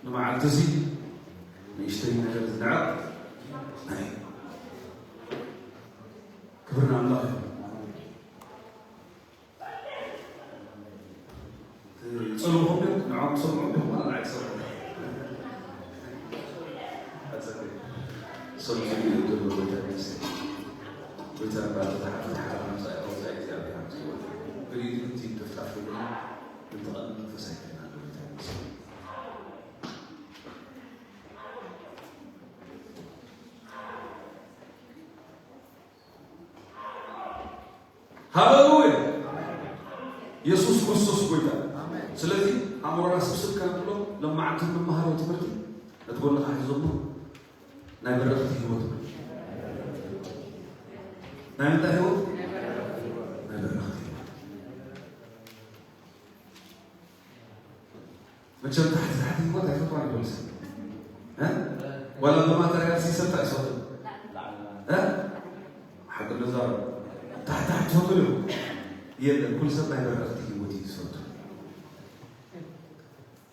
ንመዓልቲ እዚ ንእሽተይ ነገር ዝንዕቕ ናይ ክብሪ ንኣምላኽ እዩ። ትጸልኹም ግን ንዖም ትሰምዑ ዲኹም ዋላ ንዓይ ትሰምዑ? ኣጸደ። ሰምዑ እዩ ዘሎ ጎይታ ይመስገን። ጎይታ እባ ተታሓተ ሓራ ምጻእ ኣውጻእ እግዚኣብሔር ኣምጽእዎ። ብሪድ ምንቲ ተፍጣፍ ግን እንተቐን መንፈስ ኣይኮና ጎይታ ይመስገን። ሃሌሉያ። የሱስ ክርስቶስ ጎይታ። ስለዚ ኣእምሮና ስብስብ ከነብሎ ለማዓንቲ እንመሃሮ ትምህርቲ ነቲ ጎንኻ ሒዞሞ ናይ በረኸት ህይወት። ናይ ምንታይ ህይወት? ናይ በረኸት ህይወት። መቸም ታሕቲ ታሕቲ ህይወት ኣይፈትዋን ይበል ሰብ። እ? ዋላ ብማተርያል ሲሰብታ ይሰቱ። እ? ሓቂ ንዛረብ። ታሕቲ ታሕቲ ትፈቱ ዶ? የለን፣ ኩሉ ሰብ ናይ በረኸት ህይወት እዩ ዝፈቱ።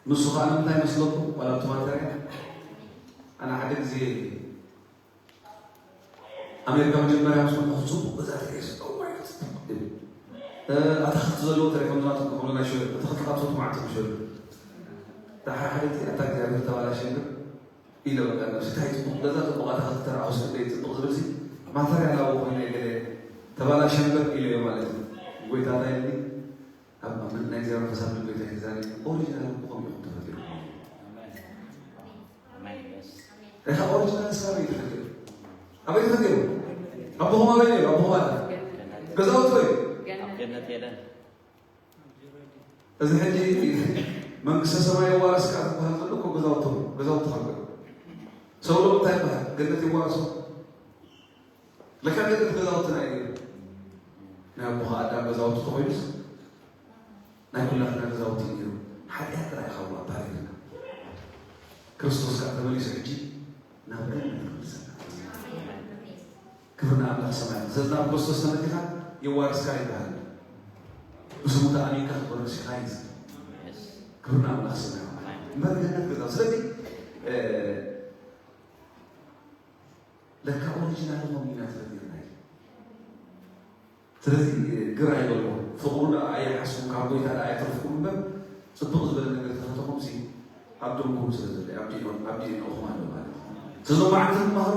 ንሱ ኸኣ ንምንታይ መስለኩም? ዋላ ብቲ ማተርያል። ኣነ ሓደ ግዜ ኣሜሪካ መጀመርያ ምስ መጣኹ ጽቡቕ ገዛ ተርእየስ፣ "Oh my God፣ ጽቡቕ" ይብል። እ፣ ኣታኽልቲ ዘለዎ ተረፈ ምናቱ ከምኡ ናይ ሽወደን፣ ኣታኽልቲ ካብ ትፈትዉ መዓት ሽወደን። ደሓር ሓደ እቲ ኣታ እግዚኣብሔር ተባላሸ እምበር ኢለ በቃ ነብሲ፣ "እንታይ ጽቡቕ ገዛ፣ ጽቡቕ ኣታኽልቲ ተረኣኹስ ክንደይ ጽቡቕ" ዝብል ሲ ማተርያላዊ ኮይኑ ገለ ተባላሸ እምበር ኢለዮ ማለት እዩ። ጎይታ እንታይ ኢልኒ? ናይ እግዚኣብሔር መንፈስ ኣብ ልበይ እንታይ እዩ ዝዛረብ? ኦሪጂናል እኮ ከምኡ ኢኹም ተፈጢርኩም። ኣሜን። የስ። እታ ኦሪጂናል ሰብ ኣበይ ተፈጢሩ? ኣበይ ተፈጢሩ? ኣቦኹም ኣበይ ነይሩ? ኣቦኹም ኣዳም ገዛውቲ እዩ። ኣብ ገነት ኤደን። እዚ ሕጂ መንግስተ ሰማይ የዋርስካ ዝበሃል ዘሎ እኮ ገዛውቲ፣ ገዛውቲ ካብ ገ-፣ ሰው ሎ እንታይ ይበሃል? ገነት የዋርሶ። ለካ ገነት ገዛውትና እዩ። ናይ ኣቦኻ ኣዳም ገዛውቲ ተኾይኑስ ናይ ኩላትና ገዛውቲ እዩ። ሓጢኣት ጥራይ ካብ ኣባሪርና። ክርስቶስ ከኣ ተመሊሱ ሕጂ ናብ ገነት ይመልሰና። ክብሪ ንኣምላኽ ሰማይ። ስለዚ ናብ ክርስቶስ ተመሊኻ የዋርስካ ይበሃል። ብስሙ ተኣሚንካ ክትወርስ ኢኻ እዩ ዝብል። ክብሪ ንኣምላኽ ሰማይ። እምበር ገነት ገዛ። ስለዚ፣ እ፣ ለካ ኦሪጂናል ኾም ኢና ተፈጢርና እዩ። ስለዚ ግር ኣይበልኩም። ፍቕሩ ደኣ ኣይሓስኩም፣ ካብ ጎይታ ደኣ ኣይተርፍኩም እምበር፣ ጽቡቕ ዝበለ ነገር ተፈተኹም ሲ ኣብ ደምኩም ስለ ዘሎ፣ ኣብ ዲኖ-፣ ኣብ ዲኖኹም ኣሎ ማለት እዩ። ስለዚ መዓልቲ ንመሃሮ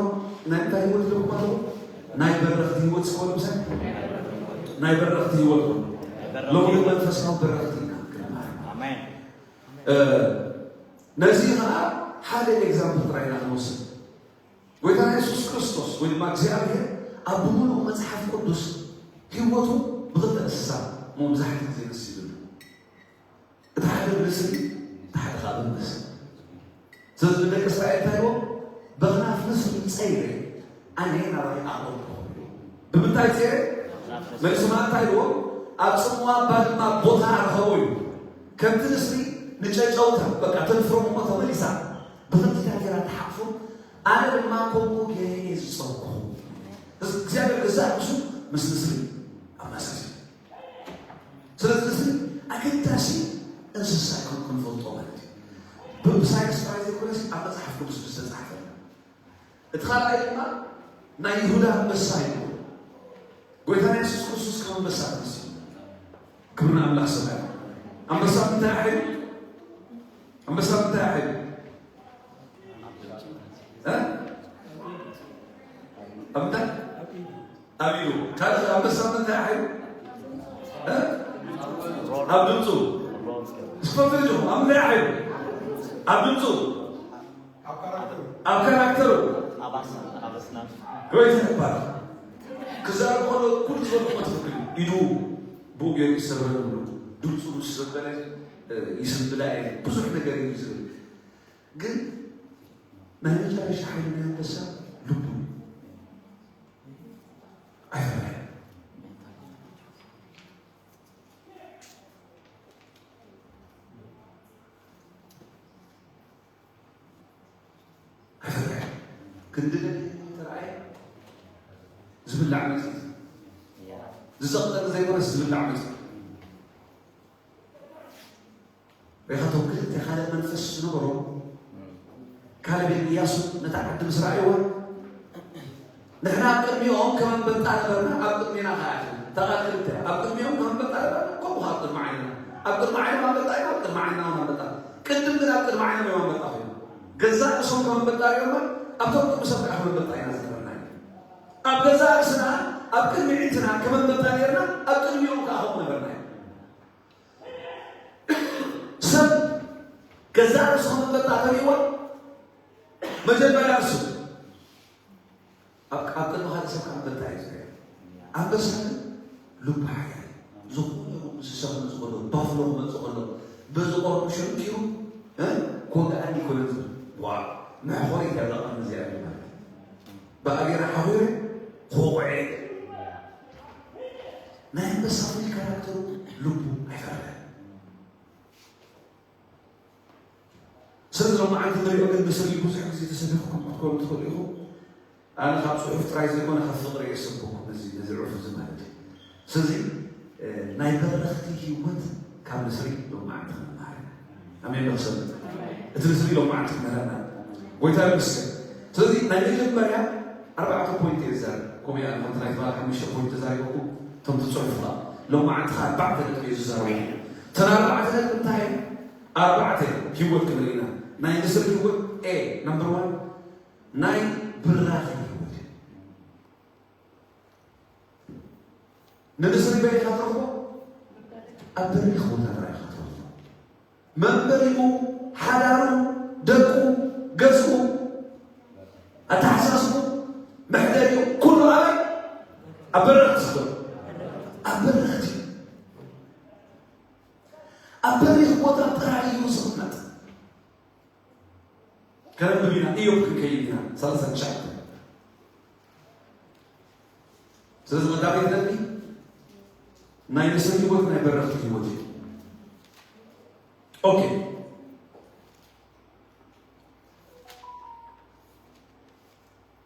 ናይ እንታይ ህይወት ኣለኩም ኣለኹም? ናይ በረኽቲ ህይወት ስኮሉ ምሳይ? ናይ በረኽቲ ህይወት ኾኑ። ሎሚ ግን መንፈሳዊ በረኽቲ ኢና ክንመሃር። ኣሜን። እ፣ ነዚ ኸዓ ሓደ ኤግዛምፕል ጥራይ ኢና ክንወስድ። ጎይታና የሱስ ክርስቶስ ወይ ድማ እግዚኣብሔር ኣብ ብምሉእ መጽሓፍ ቅዱስ ህይወቱ ብኽልተ እንስሳ መብዛሕትኡ ግዜ ተሲሉ ኣሎ። እቲ ሓደ ብንስሪ፣ እቲ ሓደ ኻብ ኣንበሳ። ስለዚ ንደቂ እስራኤል እንታይ ኢልዎም? በኽናፍ ንስሪ ጸይረ ኣነ ናባይ ኣቕረብኩ። ብምንታይ ጸይረ? መልሲ ማለት እንታይ ኢልዎም? ኣብ ጽምዋ ባድማ ቦታ ረኸቦ እዩ። ከምቲ ንስሪ ንጨጨውታ፣ በቃ፣ ተንፍሮ እሞ ተመሊሳ ብኽልቲታ ገይራ ተሓቑፎ፣ ኣነ ድማ ከምኡ ገይረ እየ ዝጸውኩ። እዚ እግዚኣብሔር ገዛእ ርእሱ ምስ ንስሪ ኣመሳሲሉ። ስለዚ ንስሪ ኣገዳሲ እንስሳ ከም ክንፈልጦ ማለት እዩ። ብ-፣ ብሳይንስ ጥራይ ዘይኮነስ ኣብ መጽሓፍ ቅዱስ ብዝተጻሕፈ። እቲ ካልኣይ ድማ ናይ ይሁዳ ኣንበሳ እዩ። ጎይታና የሱስ ክርስቶስ ከም ኣንበሳ ተመሲሉ። ክብሪ ንኣምላኽ ሰማይ። ኣንበሳ ምንታይ ኣሕዩ? ኣንበሳ ምንታይ ኣሕዩ? እ? ኣብ ምንታይ? ኣብ ኢዱ። ካልእ ኣንበሳ ምንታይ ኣሕዩ? እ? ኣብ ድምፁ። እስኪ ፈትሹ፣ ኣብ ምንታይ ኣሕዩ? ኣብ ድምፁ። ኣብ ካራክተሩ። ኣብ ካራክተሩ። ኣብ ኣስ-፣ ኣብ ኣስናን። ጎይታ ይባረክ። ክዛረብ ከሎ ኩሉ ዝበልኩዎ ትኽክል እዩ። ኢዱ ብኡ ገይሩ ይሰብረኒ ብሎ፣ ድምፁ ምስ ዘበለ፣ እ፣ ይስንብላ እየ፣ ብዙሕ ነገር እዩ ዝብል። ግን ናይ መጨረሻ ሓይሊ ናይ ኣንበሳ ልቡ እዩ። ኣይፈርሕን። ኣይፈርሕን። ክንዲ ደሊሉ እንተረኣየ ዝብላዕ መጽኢት። ዝጸቕጠኒ ዘይኮነስ ዝብላዕ መጽኢት። ርኢኻቶም ክልተ ካልእ መንፈስ ዝነበሮም ካሌብን ኢያሱን ነታ ዓዲ ምስ ረኣይዋ፣ ንሕና ኣብ ቅድሚኦም ከም ኣንበጣ ነበርና፣ ኣብ ቅድሜና ከኣ ኣትዮም። እታ ቃል ክልተ፣ ኣብ ቅድሚኦም ከም ኣንበጣ ነበርና፣ ከምኡ ኸኣ ኣብ ቅድሚ ዓይንና። ኣብ ቅድሚ ዓይኖም ኣንበጣ እዮም፣ ኣብ ቅድሚ ዓይንና እውን ኣንበጣ። ቅድም ግን ኣብ ቅድሚ ዓይኖም እዮም ኣንበጣ ኮይኖም። ገዛእ ርእሶም ከም ኣንበጣ ርኢዮማ፣ ኣብቶም ቅዱሳት ከኣ ከም ኣንበጣ ኢና ዝነበርና። ኣብ ገዛእ ርእስና፣ ኣብ ቅድሚ ኣዒንትና ከም ኣንበጣ ኔርና፣ ኣብ ቅድሚኦም ከኣ ከምኡ ነበርና። ሰብ ገዛእ ርእሱ ከም ኣንበጣ ተርእይዎ፣ መጀመርያ እሱ ኣብ፣ ኣብ ቅድሚ ካልእ ሰብ ከዓ ኣንበጣ እዩ ዝርአ። ኣንበሳ ግን ልቡ ሓያል እዩ። ዝኾነ ይኹን እንስሳ ክመጽእ ከሎ፣ ባፍሎ ክመጽእ ከሎ፣ በዚ ቆርኑ ሸንኪሩ፣ እ፣ ክወግኣኒ ኣይኮነን ዝብል። ዋእ፣ መሕኮሪት እያ እዛ ቅርኒ እዚኣ ማለት እዩ። ብኣጌራ ሓኺሩ ክወቕዖ እዩ። ናይ ኣንበሳ ፍሉይ ካራክተሩ ልቡ ኣይፈርሕን። ስለዚ ሎማዓንቲ ንሪኦ ግን ንስሪ ብዙሕ ግዜ ተሰቢኹም ክትኮኑ ትኽእሉ ኢኹም። ኣነ ካብ ጽሑፍ ጥራይ ዘይኮነ ካብ ፍቕሪ እየ ዝሰብኩም ነዚ፣ ነዚ ዕሑፍ እዚ ማለት እዩ። ስለዚ፣ እ፣ ናይ በረኽቲ ህይወት ካብ ንስሪ ሎማዓንቲ ክንመሃር ኢና። ኣሜን ዶ ክሰምዕ? እቲ ንስሪ ሎማዓንቲ ክምህረና። ጎይታ ይመስገን። ስለዚ ናይ መጀመርያ ኣርባዕተ ፖይንት እየ ዝዛረብ። ከምኡ እያ፣ ከምቲ ናይ ትማሊ ሓሙሽተ ፖይንት ተዛሪበኩም፣ እቶም ትጽሑፉ ኸኣ ሎማዓንቲ ኸኣ ኣርባዕተ ነጥቢ እየ ዝዛረብ። እተን ኣርባዕተ ነጥቢ እንታይ እየን? ኣርባዕተ ህይወት ክንርኢ ኢና። ናይ ንስሪ ህይወት ኤ፣ ነምበር ዋን፣ ናይ ብራኸ ህይወት እዩ። ንንስሪ በይ ኢኻ ትረኽቦ? ኣብ በሪኽ ቦታ ጥራይ ኢኻ ትረኽቦ። መንበሪኡ፣ ሓዳሩ፣ ደቁ፣ ገዝኡ፣ ኣተሓሳስቡ፣ መሕደሪኡ፣ ኩሉ ኣበይ? ኣብ በረኽቲ ዝኸዶ። ኣብ በረኽቲ። ኣብ በሪኽ ቦታ ጥራይ እዩ ዝቕመጥ። ከነንብብ ኢና። ኢዮብ ክንከይድ ኢና። ሰላሳ ትሽዓተ። ስለዚ ቀዳመይቲ ነጥቢ ናይ ንስር ህይወት ናይ በረኽቲ ህይወት እዩ። ኦኬ።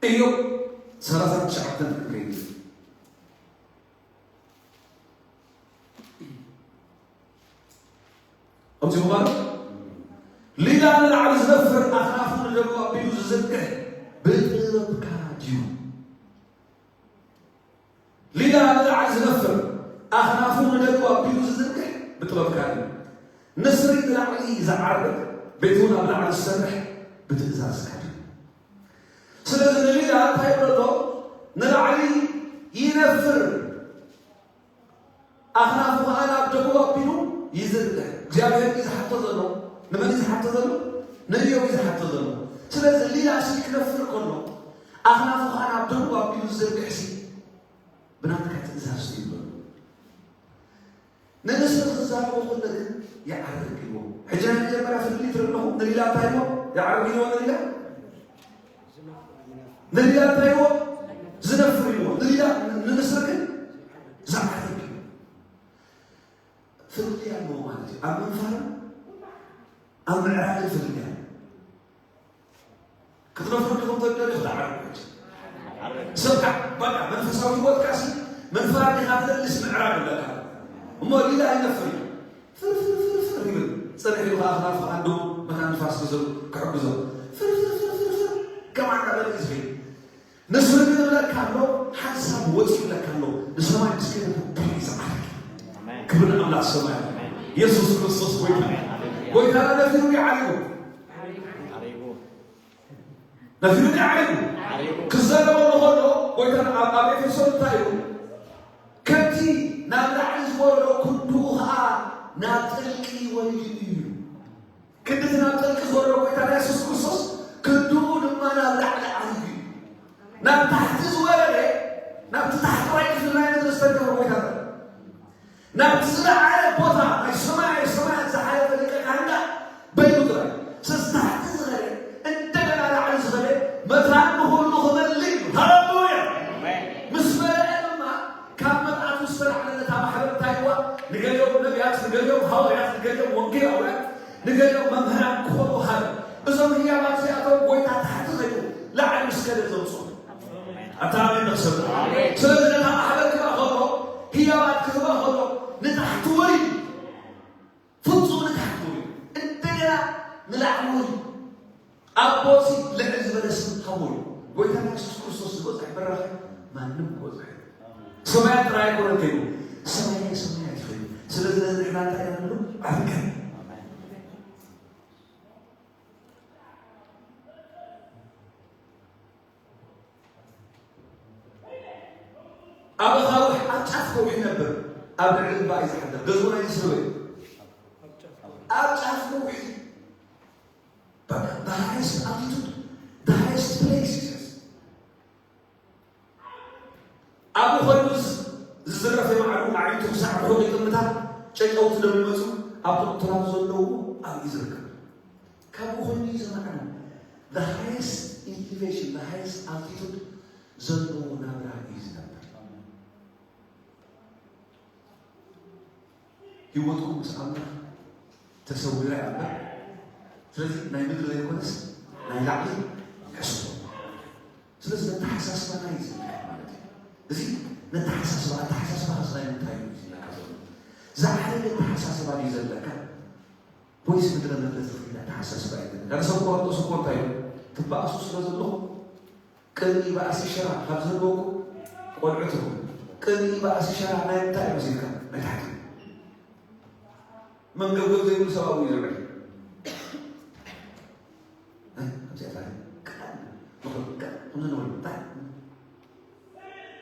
ኢዮብ ሰላሳ ትሽዓተ ክንከይድ ኢና። ከምዚ ማለት ሊላ ንላዕሊ ዝነፍር ኣኽናፉ ንደቁ ኣቢሉ ዝዝርግሕ ብጥበብካ ድዩ? ሊላ ንላዕሊ ዝነፍር ኣኽናፉ ንደቁ ኣቢሉ ዝዝርግሕ ብጥበብካ ድዩ? ንስሪ ንላዕሊ ዝዓርግ ቤቱ ናብ ላዕሊ ዝሰርሕ ብትእዛዝካ ድዩ? ስለዚ ንሊላ እንታይ ይብሎ ኣሎ? ንላዕሊ ይነፍር ኣኽናፉ ኸኣ ናብ ደቡብ ኣቢሉ ይዝርግሕ። እግዚኣብሔር እዩ ዝሓቶ ዘሎ። ንመን እዩ ዝሓቶ ዘሎ? ንእዮብ እዩ ዝሓቶ ዘሎ። ስለዚ ሊላ ሲ ክነፍር ከሎ ኣኽናፉ ኸኣ ናብ ደቡብ ኣቢሉ ዝዝርግሕ ሲ ብናትካ ትእዛዝ እዩ ይብሎ። ንንስር ክዛረቦ ከሎ ግን ይዓርግ ኢልዎ። ሕጂ ናይ መጀመርያ ፍልልይ ትርኢ ኣለኹ። ንሊላ እንታይ ኢልዎ? ይዓርግ ኢልዎ ንሊላ? ንሊላ እንታይ ኢልዎ? ዝነፍር ኢልዎ። ንሊላ ንንስር ግን ዝዓርግ ኢልዎ። ፍልልይ ኣለዎ ማለት እዩ። ኣብ ምንፋርን ኣብ ምዕራግን ፍልልይ ኣለዎ። ክትነፍር ዲኹም ተደልዩ ክትዓርግ። ሰብካ በቃ መንፈሳዊ ህይወትካ ሲ ምንፋር ዲኻ ትደልስ ምዕራግ ኣለካ። እሞ ሊላ ይነፍር እዩ። ፍር ፍር ፍር ፍር ይብል። ጽንሕ ኢሉ ከኣ ክናፍቕ ኣንዱ መታን ንፋስ ክዘሩ ክሕግዞ። ፍር ፍር ፍር ፍር ፍር ከማዕቀበል እዩ ዝብል። ንስሪ ዝብለካ ኣሎ፣ ሓንሳብ ወፂኡ ይብለካ ኣሎ። ንሰማይ ምስ ከደ ብር ይዝዓል። ኣሜን። ክብሪ ንኣምላኽ ሰማይ። ኣሜን። የሱስ ክርስቶስ ጎይታ። ኣሜን። ጎይታ ነፊሩ ይዓሪጉ። ዓሪጉ። ነፊሩ ይዓሪጉ። ዓሪጉ። ክዛረበሉ ከሎ ጎይታ ኣብ ኣብ ኤፌሶን እንታይ ኢሉ? ከምቲ ናብ ላዕሊ ዝወረዶ ክንድኡ ኸኣ ናብ ጥልቂ ወሪዱ እዩ። ክንድቲ ናብ ጥልቂ ዝወረደ ጎይታና የሱስ ክርስቶስ ክንድኡ ድማ ናብ ላዕሊ ዓሪጉ እዩ። ናብ ታሕቲ ዝወረደ፣ ናብቲ ታሕተዋይ ክፍሊ ናይ ምድሪ ዝተንከፈ ጎይታ ጥራይ። ናብቲ ዝለዓለ ቦታ ናይ ሰማይ ሰማያት ዝሓለፈ ሊቀ ካህንና በይኑ ጥራይ። ስለዚ ታሕቲ ዝኸደ እንደገና ላዕሊ ዝኸደ መታን ንኹሉ ክመልእ እዩ። ሃሌሉያ! ኣሜን። ምስ መለአ ድማ ካብ መርኣቱ ዝተላዕለ ነታ ማሕበር እንታይ ኢልዋ? ንገሊኦም ነቢያት፣ ንገሊኦም ሃዋርያት፣ ንገሊኦም ወንጌላውያን፣ ንገሊኦም መምህራን ክኾኑ ሃበ። እዞም ህያባት እዚኣቶም ጎይታ ታሕቲ ኸይዱ ላዕሊ ምስ ከደ ዘምፅኦም። ኣታ ኣሜን በል ሰብ። ስለዚ ነታ ማሕበር ክህባ ከሎ፣ ህያባት ክህባ ከሎ ንታሕቲ ወሪዱ፣ ፍጹም ንታሕቲ ወሪዱ፣ እንደገና ንላዕሊ ወሪዱ፣ ኣቦ እዚ ልዕል ዝበለ ስም ሃቦ እዩ። ጎይታና የሱስ ክርስቶስ ዝበጽሕ በራኺ ማንም ክበጽሕ እዩ። ሰማያት ጥራይ ኣይኮነን ከይዱ፣ ሰማየ ሰማያት እዩ ከይዱ። ስለዚ ነዚ ንሕና እንታይ ኢና ንብሎ? ዓርከይ። ኣብ ኣኻውሕ ኣብ ጫፍ ከውሒ ነበር፣ ኣብ ልዕሊ እምባ እዩ ዝሓድር። ገዝኡ ናይ ዝስርበ እዩ። ኣብ ጫፍ ከውሒ። በቃ፣ the highest altitude, the highest place, he says. ኣብኡ ኮይኑ ዝ-፣ ዝዝረፍ የማዕዱ ኣዒንቱ ክሳዕ ርሑቕ ይጥምታ፣ ጨጨውቲ ደም ይመጹ፣ ኣብ ጥቕጥራቱ ዘለዎ ኣብኡ እዩ ዝርከብ። ካብኡ ኮይኑ እዩ ዘማዕዱ። The highest elevation, the highest altitude ዘለዎ ናብራ እዩ ዝነብር። ህይወትኩም ምስ ኣምላኽ ተሰዊራ እያ እምበር፣ ስለዚ ናይ ምድሪ ዘይኮነስ ናይ ላዕሊ ሕስቡ። ስለዚ ነተሓሳስባና እዩ ዝምልከት ማለት እዩ። እዚ ነተሓሳስባ፣ ኣተሓሳስባኻስ ናይ ምንታይ እዩ ዝብለካ ዘሎ? ዝዓበየ ኣተሓሳስባ ድዩ ዘለካ? ወይስ ምድረ መግለጺ ክፍሊ ኣተሓሳስባ እዩ ዘለካ? ንሰብ ቆሮንቶስ እኮ እንታይ እዩ? ትበኣሱ ስለ ዘለኹም ቅንኢ በኣሲ ሽራ ካብ ዝህልወኩም ቆልዑት ኢኹም። ቅንኢ በኣሲ ሽራ ናይ ምንታይ እዩ መሲልካ? ናይ ታሕቲ። መንገብገብ ዘይብሉ ሰብ ኣብኡ እዩ ዝውዕል። እ? ከምዚኣ ታዲያ፣ ቃል፣ ምኽሪ፣ ቃል፣ ከምዚ ንበል፣ እንታይ?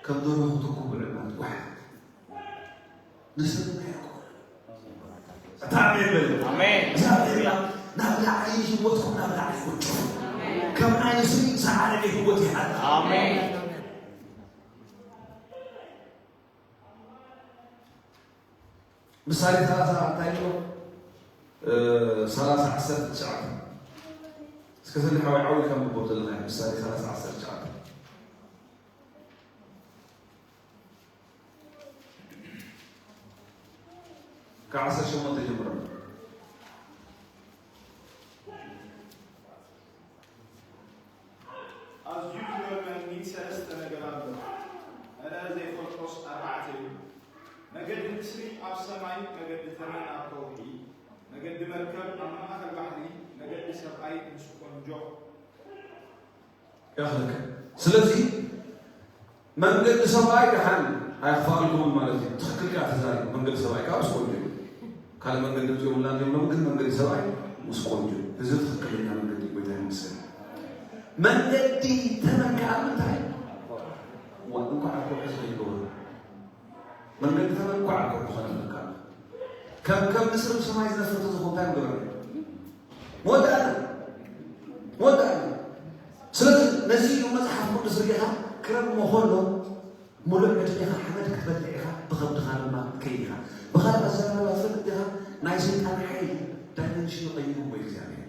ከም ደርሆ ክትኩ ውዕል ማለት ጓሕ። ንስርና ያዕቆብ። ኣሜን በል። ኣሜን። እግዚኣብሔር ናብ፣ ናብ ላዕሊ ህይወትኩም ናብ ላዕሊ ይወስድ። ከም ዓይኒ ስኒ ዝዓረገ ህይወት ይሃብ። ኣሜን። ምሳሌ ሰላሳ እንታይ ኣሎ? እ፣ ሰላሳ ዓሰርተ ትሽዓተ። እስከ ስኒ ሓወይ ዓው ኢልካ ምንባብ ዘለኻ ምሳሌ ሰላሳ ዓሰርተ ትሽዓተ። ካብ ዓሰርተ ሸሞንተ ጀምሮ። ኣዝዩ ዝገርመኒ ሰለስተ ነገር ኣሎ። እረ ዘይፈልጦስ ኣርባዕተ እዩ። መገዲ ንስሪ ኣብ ሰማይ፣ መገዲ ተመን ኣብ ከውሒ፣ መገዲ መርከብ ኣብ ማእከል ባሕሪ፣ መገዲ ሰብኣይ ምስ ቆንጆ። ያኽልከ። ስለዚ መንገዲ ሰብኣይ ደሓን ኣይኽፋልኩምን ማለት እዩ። ትኽክል እያ ተዛሪቡ። መንገዲ ሰብኣይ ካብ ምስ ቆንጆ እዩ። ካልእ መንገዲ እንፅኦ ላ እንዲኦም ግን መንገዲ ሰብኣይ ምስ ቆንጆ እዩ። እዚ ትኽክለኛ መንገዲ እዩ። ጎይታ ይመስገን። መንገዲ ተመን ከዓ ምንታይ? ዋ፣ እንኳዕ ኣብ ከውሒ ዝኸይድ ገበሩ። መንገዲ ተመን እንኳዕ ኣብ ከውሒ ኾነ ምልካ ኣሎ። ከም፣ ከም ንስር ሰማይ ዝነፈተ ዝኾንታይ ምገበረ? መወዳእታ፣ መወዳእታ። ስለዚ ነዚ እዩ መጽሓፍ ቅዱስ ርኢኻ ክረምሞ ከሎ፣ ሙሉእ ዕድሜኻ ሓመድ ክትበልዕ ኢኻ፣ ብኸብድኻ ድማ ክትከይድ ኢኻ። ብኻልእ ኣዘራርባ ትፈልጥ ዲኻ? ናይ ሰይጣን ሓይሊ ዳይመንሽኑ ቀይርዎ እዩ እግዚኣብሔር።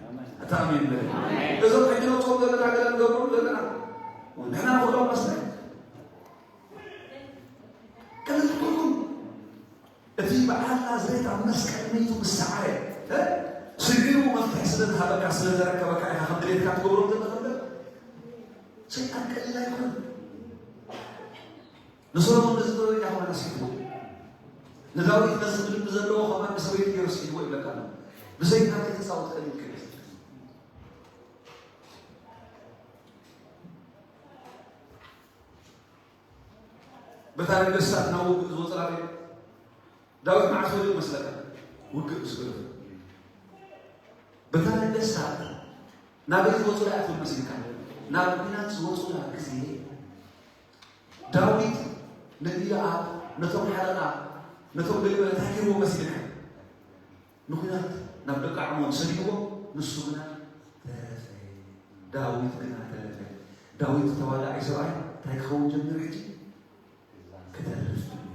ኣታ ኣሜን በል። ኣሜን። እዞም ሕጂ ነውፅኦም ዘለና፣ ገለ ንገብሮም ዘለና፣ ንሕና ንኽእሎም መስለ ቀለል ኩልኩም። እቲ በዓል ናዝሬት ኣብ መስቀል መይቱ ምስ ሰዓረ፣ እ? ስዒሩ መፍትሒ ስለ ዝሃበካ፣ ስለ ዘረከበካ ኢኻ ከም ድሌትካ ትገብሮ ዘለኻ እምበር፣ ሰይጣን ቀሊል ኣይኮነን። ንሰሎሞን ነዚ ጥበበኛ ከማን ኣስሒትዎ። ንዳዊት ነዚ ክብል ብዘለዎ ከማን ንሰበይቲ ገይሩ ስሒትዎ ይብለካ ኣሎ። ብሰይጣን ከይትጻወት ቀሊል ከይመስለካ። በታ ነገስታት ናብ ውግእ ዝወፅላ ዳዊት መዓስ ወዲኡ መስለካ? ውግእ ምስ ገደፉ። በታ ነገስታት ናበይ ዝወፁላ እያ ትብል መሲልካ? ናብ ኲናት ዝወፁላ ግዜ ዳዊት ንኢዮኣብ፣ ነቶም ሓለቓ፣ ነቶም ገለ እንታይ ገይርዎ መሲልካ? ንኲናት ናብ ደቂ ዓሞን ሰዲድዎ፣ ንሱ ግና ተረፈ። ዳዊት ግና ተረፈ። ዳዊት ተዋጋኣይ ሰብኣይ እንታይ ክኸውን ጀሚሩ ሕጂ? ክተርፍ ጀሚሩ።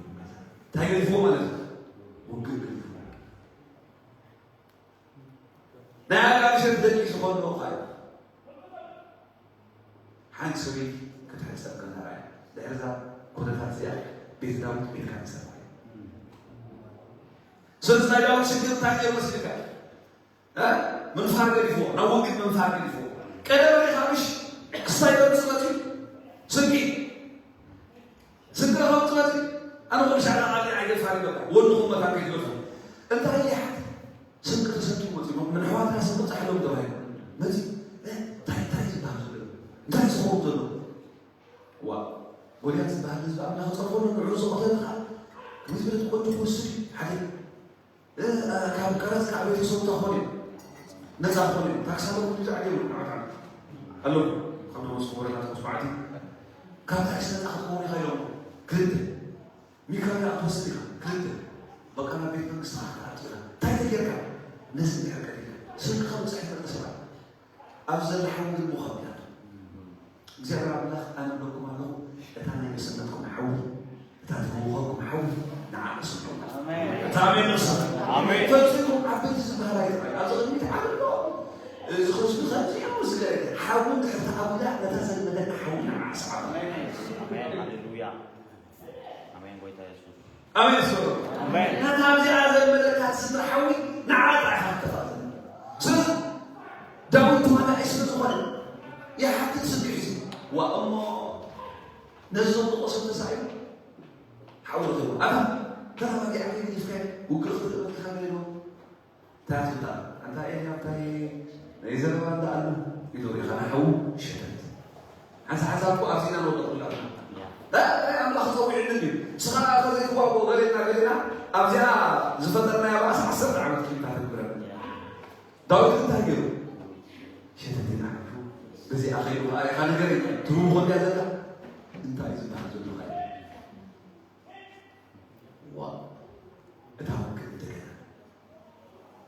እንታይ ገዲፍዎ ማለት እዩ? ውግእ ገዲፍዎ። ናይ ኣጋምሸት ደቂ ዝኾንዎ ኸኣ ሓንቲ ሰበይቲ ክትሕጸብ ከላ ርኣያ። ድሕሪ እዛ ኩነታት እዚኣ ቤት ዳዊት ቤት ካንሰር ኮይኑ። ስለዚ ናይ ዳዊት ሽግር እንታይ ገይሩ መሲልካ? እ? ምንፋር ገዲፍዎ፣ ናብ ውግእ ምንፋር ገዲፍዎ። ቀደም ርኢኻ ምሽ ክስታይ ዘምጽእ መጺኡ? ስንቂ። ስንቂ ረኸብቲ መጺኡ? ኣነ ኩሉ ሻዕ ቃል ዓይገፋር ይበቃ። ወንኹም መታን ከይትገድፉ። እንታይ ይሓት? ስንቂ ተሰኪሙ መጺኡ። ምን ኣሕዋትና ስንቂ ጻሕሎም ተባሂሉ። መጺኡ። እ? እንታይ፣ እንታይ ዝበሃል ዘሎ? እንታይ ዝኸውን ዘሎ? ዋ፣ ጎልያድ ዝበሃል ህዝቢ ኣምላኽ ጸርፎ ኣሎ፣ ንዕኡ ዝቐተለ ኸኣ፣ ከመይ ዝበለ ተቖንጆ ክወስድ እዩ? ሓደ፣ እ፣ እ፣ ካብ ቀረጽ፣ ካብ ቤተሰብ ክኾኑ እዮም። ነጻ ክኾኑ እዮም። ታክሲ ኣለኩም ኢሉ ዓጀቡ፣ ንዓት ዓመት። ኣለኩም። ካብ ደሞዝ ክኾኑ ናትኩም ስማዕቲ። ካብ ታክሲ ነጻ ክትኾኑ ኢኻ ኢሎም። ክልተ። ሚካኤል ክትወስድ ኢኻ። ክልተ። በቃ ናብ ቤት መንግስቲ ክትኣቱ ኢኻ። እንታይ ተጌርካ? ነዚ እንድሕር ቀቲልካ። ስንቅኻ ምብጻሕ ይፈርድ ሰባት። ኣብዚ ዘሎ ሓዊ ግን ምዃን እዩ። እግዚኣብሔር ኣምላኽ ኣነ እብለኩም ኣለኹ፣ እታ ናይ ቅስነትኩም ሓዊ፣ እታ ትህውኸኩም ሓዊ ንዓ ቅሰኑ። ኣሜን። እታ ኣሜን ንቕሰን። ኣሜን። ፈጺምኩም ዓበይቲ ዝበሃል ኣይትርኣዩ። ኣብዚ ቅድሚት ዓቢ ኣሎ። እዚ ኽስቢ ከምዚ እዩ፣ እዚ ገለ ሓዊ እንድሕር ተኣዊዳ፣ ነታ ዘልመደና ሓዊ ንዓ ኣስዓባ። ኣሜን። ኣሜን። ሃሌሉያ። ኣሜን። ጎይታ የሱስ። ኣሜን። ስሩ። ኣሜን። ነታ ኣብዚኣ ዘልመደካ ዝስምር ሓዊ ንዓ ጥራይ ኢኻ ክትከፋእ። ስለዚ ዳዊት ተዋጋኢ ስለ ዝኾነ ይሓትት ስንቂ ሒዙ። ዋ እሞ ነዞም ዝቖሰሉ ተሳኢሉ ሓዊ ረኺቡ። ኣታ ተረጋጊዕካ ገዲፍካዮ ውግእ ክትርኢ መጥካ ገለ እንታይ ኣትምጣ? ኣንታ ኤልያብ፣ እንታይ ናይ ዘረባ እንዳ ኣሉ? ኢሉ ሪኻ ንሓዉ ሸተት። ሓንሳ ሓንሳ እኮ ኣብዚና ንወድቕ ኩላትና። እንታይ ኣምላኽ ጸዊዕኒ ድዩ? ንስኻ ተዘይትዋግኦ ገሌና ገሌና ኣብዚኣ ዝፈጠርናያ ባእሲ ዓሰርተ ዓመት ክሊፕ ተግብረን። ዳዊት እንታይ ገይሩ? ሸተት ኢና ሓሊፉ። በዚኣ ኸይዱ ኸኣ ኢኻ ንገረኝ። ትርጉም ኾንድያ ዘላ? እንታይ እዩ ዝበሃል ዘሎ ኸኣ? ዋው! እታ ውግእ እንደገና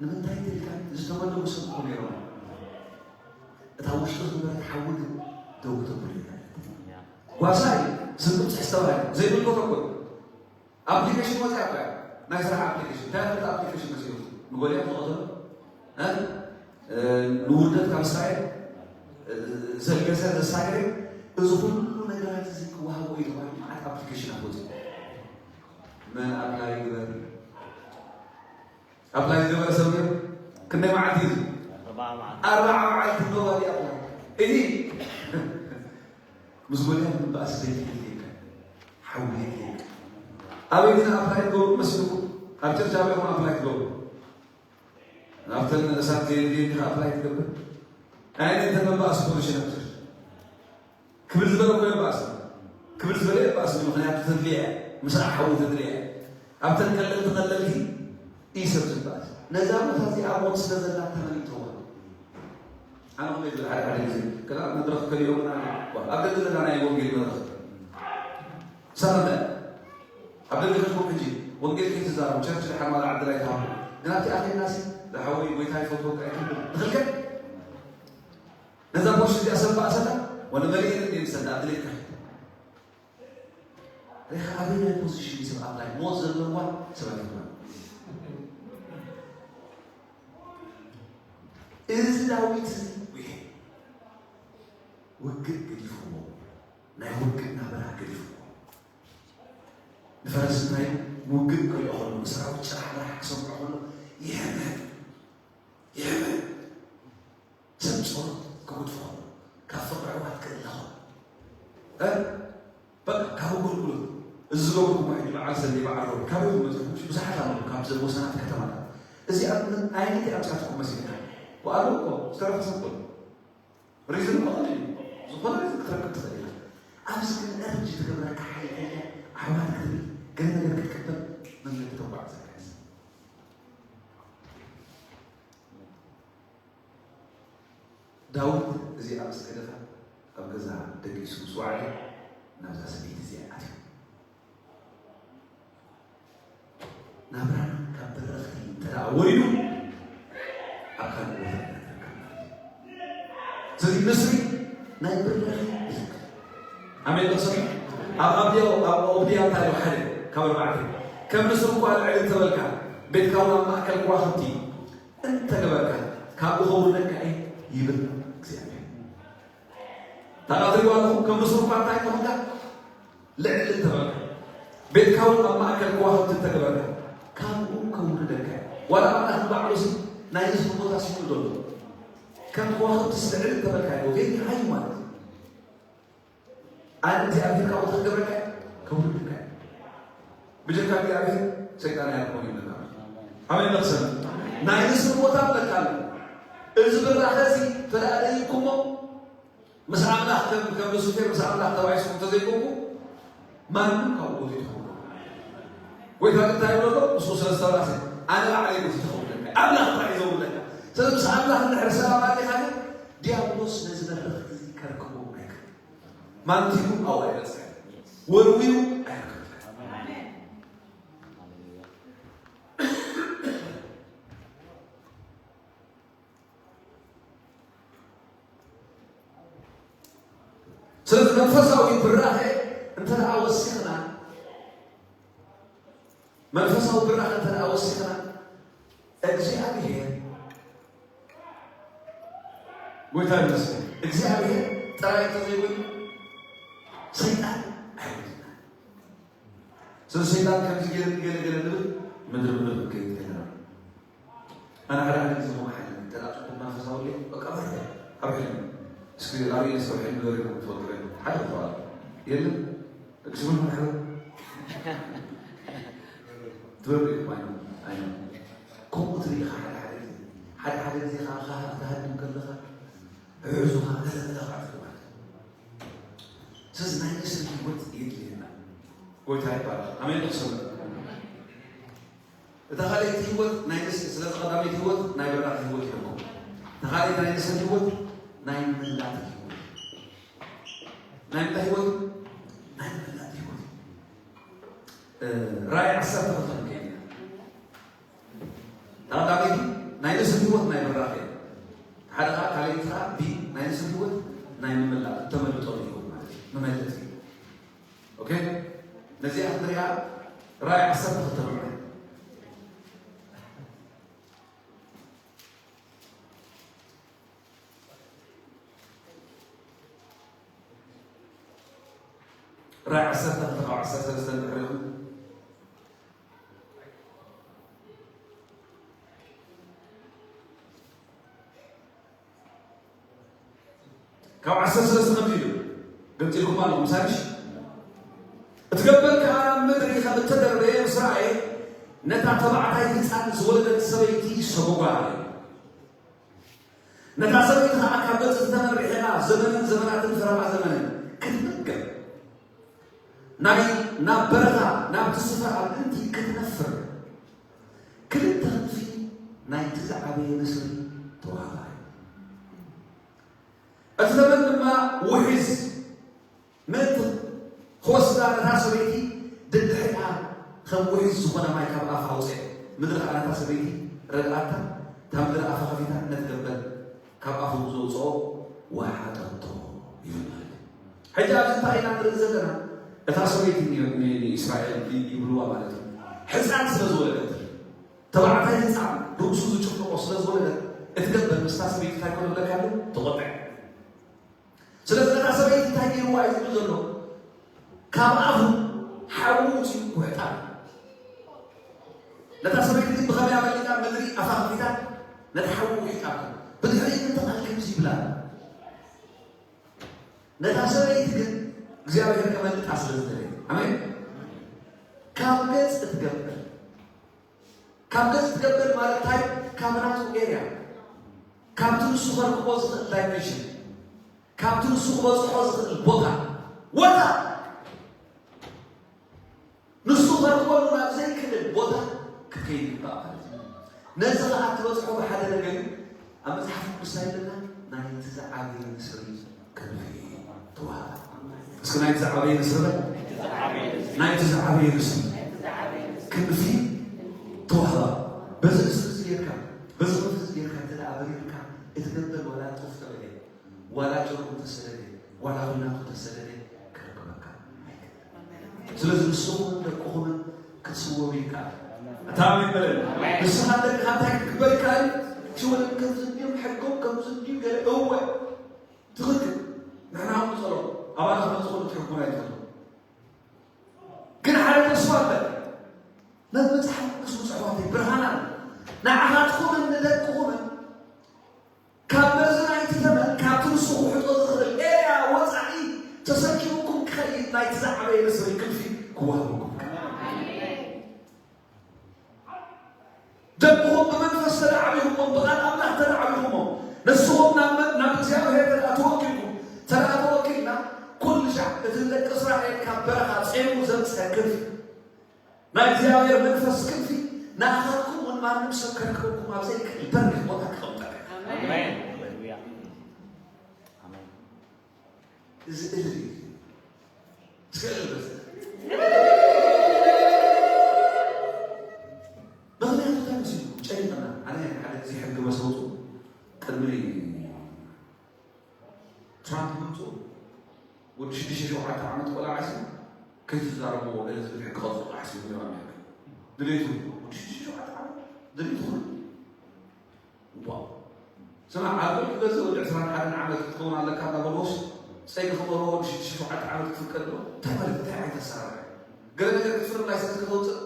ንምንታይ ትልካ ዝተመለሙ ሰብ እኮ ነይሮም። እታ ውሽጡ ዝነበረት ሓዊ ግን ደው ተብሉ ይላል። ጓሳ እዩ፣ ስንቁም ጽሕስተባል ዘይምልኮ ተኮ ኣፕሊኬሽን ወፂኣ እኮ እያ። ናይ ስራሕ ኣፕሊኬሽን እንታይ ፍልጥ ኣፕሊኬሽን መሲሉ ንጎልያት ዝቐተሎ እ? እ፣ ንውርደት ካብ እስራኤል እ፣ ዘልገሰ ዘሳገረ እዚ ኩሉ ነገራት እዚ ክወሃቦ እዩ ተባሂሉ መዓት ኣፕሊኬሽናት ወፂኡ። መን ኣፕላይ ይግበር? ኣፕላይ ዝገበረ ሰብ ግን ክንደይ መዓልቲ እዩ? ኣርባዓ መዓልቲ። ኣርባዓ መዓልቲ ኖባዲ ኣፕላይ። እዚ ምስ ጎልያት ምባእስ ዘይትድልየካ ሓዊ የድልየካ። ኣበይ ግን ኣፕላይ ትገብሩ መስልኩም? ኣብ ቸርች ኣበይ ኹም ኣፕላይ ትገብሩ? ኣብተን እሳት ዘየድልየካ ኣፕላይ ትገብር? ኣይነ እንተ ምባእስ ፖዚሽን ኣብ ቸርች ክብል ዝበለ እኮ የባእስ። ክብል ዝበለ የባእስ፣ ምኽንያቱ ተድልያ እያ። ምስኣ ሓዊ ተድልያ እያ። ኣብተን ቀለልቲ ቀለልቲ እዩ ሰብ ዝበኣስ። ነዛ ቦታ እዚኣ ሞት ስለ ዘላ ተመሊእተዋ። ኣነ ከመይ ዝብል ሓደ ሓደ ግዜ ክላ መድረኽ ከሊኦምና ኣብ ደገ ዘለና ናይ ወንጌል መድረኽ ሰምዕና ኣብ ደገ ከድኩም ሕጂ ወንጌል ከይትዛረቡ ቸርች ድሓን ዋላ ዓዲ ላይ ትሃቡ ግን ኣብቲ ኣኼብናሲ ዝሓወይ ጎይታ ይፈትወካ ይክብል ንኽልከል ነዛ ፖስት እዚኣ ሰብ ባእሰላ ወለ መሊኤን እንዴ ምሰላ ኣብ ድሌትካ ሪኻ ኣበይ ናይ ፖዚሽን ሰብ ኣብ ላይ ሞት ዘለዋ ሰብ ኣይትኮን እዚ ዳዊት እዚ ውሄ ውግእ ገዲፍዎ ናይ ውግእ ናበራ ገዲፍዎ ንፈረስ እንታይ ውግእ ክሪኦ ከሎ ንሰራዊት ጭራሕራሕ ክሰምዖ ከሎ ይሕምሕም ይሕምሕም ሰብ ጸሎት ክጉድፎ ከሎ ካብ ፍቕሪ ኣሕዋት ክእለ ከሎ እ በቃ ካብ ኣገልግሎት እዚ ዝገበርኩሞ ሕጂ በዓል ሰንዴ በዓል ሮብ ካበይ መፅኹም ብዙሓት ኣለዉ ካብ ወሰናት ከተማታት እዚኣ ኣይነት ኣምፃትኩም መሲልካ ብኣሉ እኮ ዝተረፈ ሰብ ኮሎ ሪዝን እኮ ዝኾነ ሪዝን ክትረክብ ትኽእል ኢኻ ኣብዚ ግን እርጅ ትገብረካ ሓይልያ ኣሕዋት ክትብል ገለ ነገር ክትቅበል መንገዲ ተጓዓዘካ ዳዊት እዚኣ ምስ ገደፋ ኣብ ገዛ ደቂሱ ምስ ወዓለ ናብዛ ሰበይቲ እዚኣ ኣትዩ ናብራና ካብ በረኽቲ እንተ ደኣ ወሪዱ ኣብ ካልእ ቦታ ኢና ንርከብ ማለት እዩ ስለዚ ንስሪ ናይ ብራኺ ይዝክር ኣሜን በሰ ኣብ ኣብዲዮ ኣብ ኦብድያ እንታይ ሓደ ካብ ኣርባዕተ ከም ንስሪ እኳ ልዕሊ እንተበልካ ቤትካ እውን ኣብ ማእከል ከዋኽብቲ እንተገበርካ ካብኡ ከውርደካ እየ ይብል እግዚኣብሔር ታቃትሪዋ ኣለኹም ከም ንስሩ እኳ እንታይ እንተኾንካ ልዕሊ እንተበልካ ቤትካ እውን ኣብ ማእከል ከዋኽብቲ እንተገበርካ ካብኡ ከውርደካ እየ ዋላ ኣምላኽ ንባዕሉ ሲ ናይ ንስሩ ቦታ ሲሉ ዘሎ ከም ከዋኽብቲ ልዕሊ እንተበልካ ዮ ጌታ እዩ ማለት እዩ ኣነ እግዚኣብሔር ካብኡ ክገብረካ ከውርደካ ብጀካ እግዚኣብሔር ሰይጣን ኣይኮን ይብለና ኣሜን መቅሰን ናይ ንስብ ቦታ ብለካ ኣሎ እዚ ብራኸ እዚ ተደኣ ደይብኩሞ ምስ ኣምላኽ ከም ከም ሉሲፌር ምስ ኣምላኽ ተባይስኩም ተዘይኮንኩ ማንም ካብ ቦታ ይትኸውሎ ጎይታ እንታይ ይብሎ ምስኡ ስለ ዝተባእሰ ኣነ ባዕለይ ጎይታ ይኸውለካ ኣምላኽ ጥራሕ ይዘውለካ ስለዚ ምስ ኣምላኽ እንድሕር ሰላም ኣሊኻ ግን ዲያብሎስ ነዚ መድረኽ እዚ ከርክቦ ኣይክእል ማንቲሉ ኣብኡ ኣይበፅሐን ወርዊሩ ኣይረክበካን ስለዚ መንፈሳዊ ብራኸ እንተ ደኣ ወሲኽና መንፈሳዊ ብራኸ እንተ ደኣ ወሲኽና እግዚኣብሔር ጎይታ ይመስገን እግዚኣብሔር ጥራይ እንተዘይኮይኑ ሰይጣን ኣይወድና ስለዚ ሰይጣን ከምዚ ገለ ገለ ገለ ንብል ምድሪ ምድሪ ከይድ ከይና ኣነ ሓደ ሓደ ግዜ ኸም ሓይለ እንተ ደኣ ጽቡቕ መንፈሳዊ ድየ በቃ በርተ ኣብ ሕልሚ እስኪ ኣብ ዩኔስኮ ሕልሚ ዘሪኹም ትፈልጡ ዶ ሓደ ኸ የለን እግዚኣብሔር መድሓኒ ትበሉ ኢኹም ኣይነ ኣይነ ከምኡ ትርኢ ኢኻ ሓደ ሓደ ግዜ ሓደ ሓደ ግዜ ከዓ ከዓ ትሃድም ከለኻ ዕዙኻ ገለገለ ከዓ ትብል ማለት እዩ ስለዚ ናይ ንስር ህይወት የድልየና ጎይታ ይባረኽ ኣሜን ንክሰምዕ እታ ካልኣይቲ ህይወት ናይ ንስር ስለዚ ቀዳመይቲ ህይወት ናይ በራኺ ህይወት ኢለኩም እታ ካልኣይቲ ናይ ንስር ህይወት ናይ ምላጥ ህይወት ናይ ምንታይ ህይወት ናይ ምላጥ ህይወት ራእይ ዓሰርተ ክልተ ንከይድ ኢና እታ ቀዳመይቲ ናይ ንስብ ህይወት ናይ ብራኸ እዩ። ሓደ ከዓ ካልኣይቲ ከዓ ቢ ናይ ንስብ ህይወት ናይ ምምላእ ተመልጦ ህይወት ማለት እዩ። ንመልእቲ ኦኬ። ነዚኣ ክንሪኣ ራእይ ዓሰርተ ክልተ ምዕራፍ ራእይ ዓሰርተ ክልተ ካብ ዓሰርተ ሰለስተ ንድሕሪኹም ካብ ዓሰርተ ሰለስተ ከምዚ ኢሉ ገምፂልኩም ኣለኹም ሳይሽ እቲ ገበል ከዓ ናብ ምድሪ ከም እተደርበየ ምስ ረኣየ ነታ ተባዕታይ ህፃን ዝወለደት ሰበይቲ ሰጎጓ ኣለ። ነታ ሰበይቲ ከዓ ካብ ገፅ ዝተመርሒቓ ዘመንን ዘመናትን ፍረቓ ዘመንን ክትምገብ ናይ ናብ በረኻ ናብቲ ስፍራ ኣብ ምእንቲ ክትነፍር ክልተ ክንፊ ናይቲ ዝዓበየ ንስሪ ተዋህባ እዩ። እቲ ተመን ድማ ውሒዝ ምእንቲ ክወስዳ ነታ ሰበይቲ ድድሕሪኣ ከም ውሒዝ ዝኾነ ማይ ካብ ኣፋ ኣውፅአ። ምድሪ ከዓ ነታ ሰበይቲ ረድኣታ፣ እታ ምድሪ ኣፋ ከፊታ ነቲ ገበል ካብ ኣፉ ዘውፅኦ ወሓጠቶ ይብል ማለት እዩ። ሕጂ ኣብዚ እንታይ ኢና ንርኢ ዘለና? እታ ሰበይቲ ን- ን- ንእስራኤል ይ- ይብልዋ ማለት እዩ። ሕፃን ስለ ዝወለደት ተባዕታይ ህፃን ርእሱ ዝጭፍልቆ ስለ ዝወለደት እቲ ገበል ምስታ ሰበይቲ እንታይ ኮነ ብለካ ኣሎ ተቆጠዐ። ስለዚ ነታ ሰበይቲ እንታይ ገይርዋ እዩ ዝብል ዘሎ? ካብ ኣፉ ሓዊ ውፅኡ ውሕጣ። ነታ ሰበይቲ ግን ብኸመይ ኣመሊጣ ምድሪ ኣፋ ከፊታ ነቲ ሓዊ ውሒጣ። ብድሕሪ እንተቓል ከምዚ ይብላ ነታ ሰበይቲ ግን እግዚኣብሔር ከመልጣ ስለ ዝደለየ ኣሜን። ካብ ገፅ እትገብር ካብ ገፅ እትገብር ማለት እንታይ? ካብ ናቱ ኤርያ ካብቲ ንሱ ከርክቦ ዝኽእል ዳይሜንሽን ካብቲ ንሱ ክበፅሖ ዝኽእል ቦታ ወታ ንሱ ከርክበሉ ናብ ዘይክእል ቦታ ክትከይድ ይግባእ ማለት እዩ። ነዚ ከዓ እትበፅሖ ብሓደ ነገር እዩ። ኣብ መፅሓፍ ቅዱስ እንታይ ይብለና? ናይቲ ዝዓበየ ንስሪ ክንፊ ተዋህባ። እስኪ ናይቲ ዝዓበየ ንስሪ በል። ናይቲ ዝዓበየ ንስሪ ክንፊ ተዋህባ። በዚ ንስሪ እዚ ጌርካ በዚ ክንፊ እዚ ጌርካ እንተ ደኣ በሪርካ እቲ ገበል ዋላ ጡፍ ተበለ ዋላ ጨርቁ ተሰደደ ዋላ ኹናቱ ተሰደደ ክረክበካ ኣይክእልን። ስለዚ ንስኹም ደቅኹምን ክትስወሩ ይከኣል። ኣታ ኣሜን በለኒ። ንስኻ ደቅኻ እንታይ ክትግበር ይከኣል? ሽወደን ከምዚ እንድዮም ሕጎም ከምዚ እንድዩ ገለ እወ ትኽክል። ንሕና እውን ንጸሎ ኣባና ክመጽኹ ንትሕጉና ይትኽእሉ ግን ሓደ ተስፋ ኣለ። ናብ መጽሓፍ ቅዱስ ውጹዕ ኣሕዋተይ ብርሃን ኣሎ። ንዓኻትኩምን ንደቅኹምን ካብ መርዚ ናይቲ ተመን ካብቲ ንሱ ክውሕጦ ዝኽእል ኤርያ ወጻኢ ተሰኪምኩም ክኸይድ ናይቲ ዝዓበየ ንስሪ ክንፊ ክወሃበኩም። ደቅኹም ብመንፈስ ተደዓቢኹሞም ብቓል ኣምላኽ ተደዓቢኹሞም ንስኹም ናብ መ- ናብ እግዚኣብሔር ተደኣ ተወኪልኩም ተደኣ ተወኪልና ኩሉ ሻዕ እቲ ንደቂ እስራኤል ካብ በረኻ ጼሙ ዘምጽአ ክንፊ ናይ እግዚኣብሔር መንፈስ ክንፊ ንኣኻትኩም እውን ማንም ሰብ ከርክበኩም ኣብ ዘይክእል በሪኽ ቦታ ክቐምጠካ። ኣሜን። ሃሌሉያ። ኣሜን። እዚ እልል እዩ። እስከ እልል በል። ምኽንያቱ እንታይ መሲሉ? ጨኒቕና። ኣነ ሓደ ግዜ ሕጊ መሰውቱ ቅድሚ ትራምፕ ምምፅኡ ወዲ ሽዱሽተ ሸውዓተ ዓመት ቆልዓ ዓስቡ ከይትዛረብዎ ገለ ዝብል ሕጊ ከውፅኡ ሓሲቡ ነይሩ ኣሜሪካ። ድሌቱ ወዲ ሽዱሽተ ሸውዓተ ዓመት ድሌቱ ኩሉ እዋ ስማዕ ኣልኮል ክገዝእ ወዲ ዕስራን ሓደን ዓመት ክትከውን ኣለካ እንዳበልዎስ ፀይ ክቕበርዎ ወዲ ሽዱሽተ ሸውዓተ ዓመት ክፍቀድ ዶ እንታይ ማለት እንታይ ዓይነት ኣሰራርሓ ገለ ነገር ክትፍርም ላይሰንስ ከተውፅእ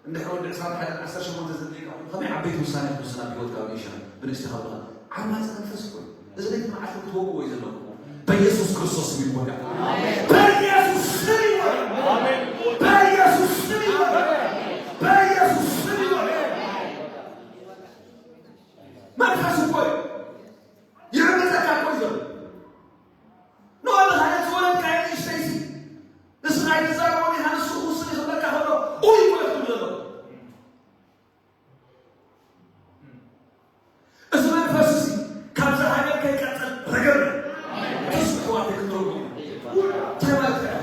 እንድሕር ወዲ ዕስራን ሓደን ዓሰርተ ሸሞንተ ዘድልየካ ኮይኑ ከመይ ዓበይቲ ውሳኔ ክትውስን ኣብ ህይወትካ ብንእሽተኻ ብንእሽተኻ ብልኻ ዓማፂ መንፈስ እኮ እዩ። እዚ ለይቲ መዓልቲ ክትወግዎ እዩ ዘለኩም በኢየሱስ ክርስቶስ ስም ይወጋ። በኢየሱስ ስም ይወጋ። በኢየሱስ ስም ይወጋ። በኢየሱስ ስም ይወጋ። መንፈስ እኮ እዩ ይዕምፀካ እኮ እዩ ዘሎ። ንወልኻ ነቲ ዝወለድካዮ ንእሽተይሲ ንስኻ ኣይትዛረቦን ኢኻ ንሱ ክውስን እዩ ክብለካ ከሎ ኡይ እኮ እዩ ክትብል ዘሎ። እዚ መንፈስ እዚ ካብዛ ሃገር ከይቀፅል ረገብ ተስፋ ኣሕዋተይ ክትረጉ እንታይ ማለት እዩ?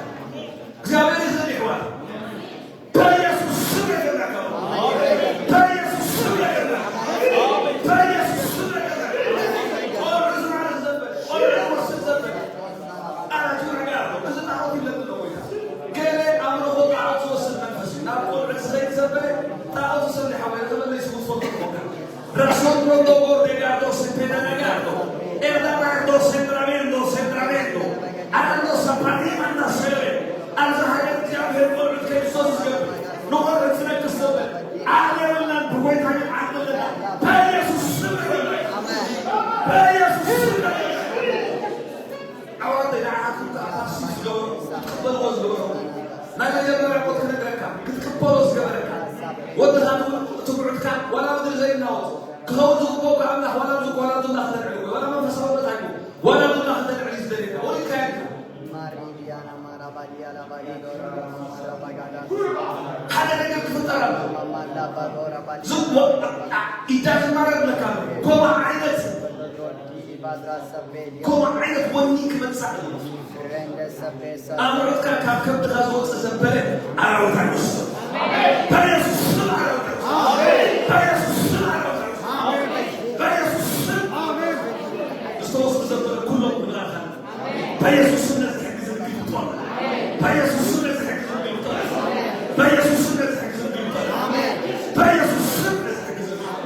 Todo gorde gardo se pena na gardo. Erda gardo se tramendo, se tramendo. Arando sapani manda sere. ኣብዚ ሃገር እግዚኣብሔር ቆልዑት ከይሶስ ዝገብር ንቆልዑት ዝነግስ ዘበል ዓቕሊ የብልናን። ብጎይታ ግን ዓቕሊ ኣለና። በኢየሱስ ስም ይበል። በኢየሱስ ስም ይበል። ኣዋርድ ንዓኹም ከኣ ፓስቲስ ዝገበሩ ክትቅበልዎ ዝገበሩ ናይ መጀመርያ ሞት ክነግረካ ክትቅበሎ ዝገበረካ ወድኻ ትብዑትካ ዋላ ምድሪ ዘይናወጡ ክኸውን ዝግበኦ ኣምላኽ ዋላ ኣብዚ ዋላ ዱላ ክተልዕሉ ዋላ መንፈሳዊ መታይኩ ዋላ ዱላ ክተልዕል እዩ ዝደልየካ ወሊድካ የድካ ሓደ ነገር ክፍጠር ኣሎ ዝወጣ ኢዳ ዝማረር ለካ ኮማ ዓይነት ኮማ ዓይነት ወኒ ክመጽእ ኣለዎ ኣእምሮትካ ካብ ከብድኻ ዝወፅእ ዘበለ ኣራዊት ኣይወስድን በኢየሱስ ስም ኣራዊት ኣይወስድን በኢየሱስ ስም ኣራዊት ኣይወስድን በኢየሱስ ስም ዝተወስዱ ዘበለ ኩሎም ንብላታ በኢየሱስ ስም ነዚ ሕጊ ዝግልብጦ በኢየሱስ ስም ነዚ ሕጊ ዝግልብጦ በኢየሱስ ስም ነዚ ሕጊ ዝግልብጦ በኢየሱስ ስም ነዚ ሕጊ ዝግልብጦ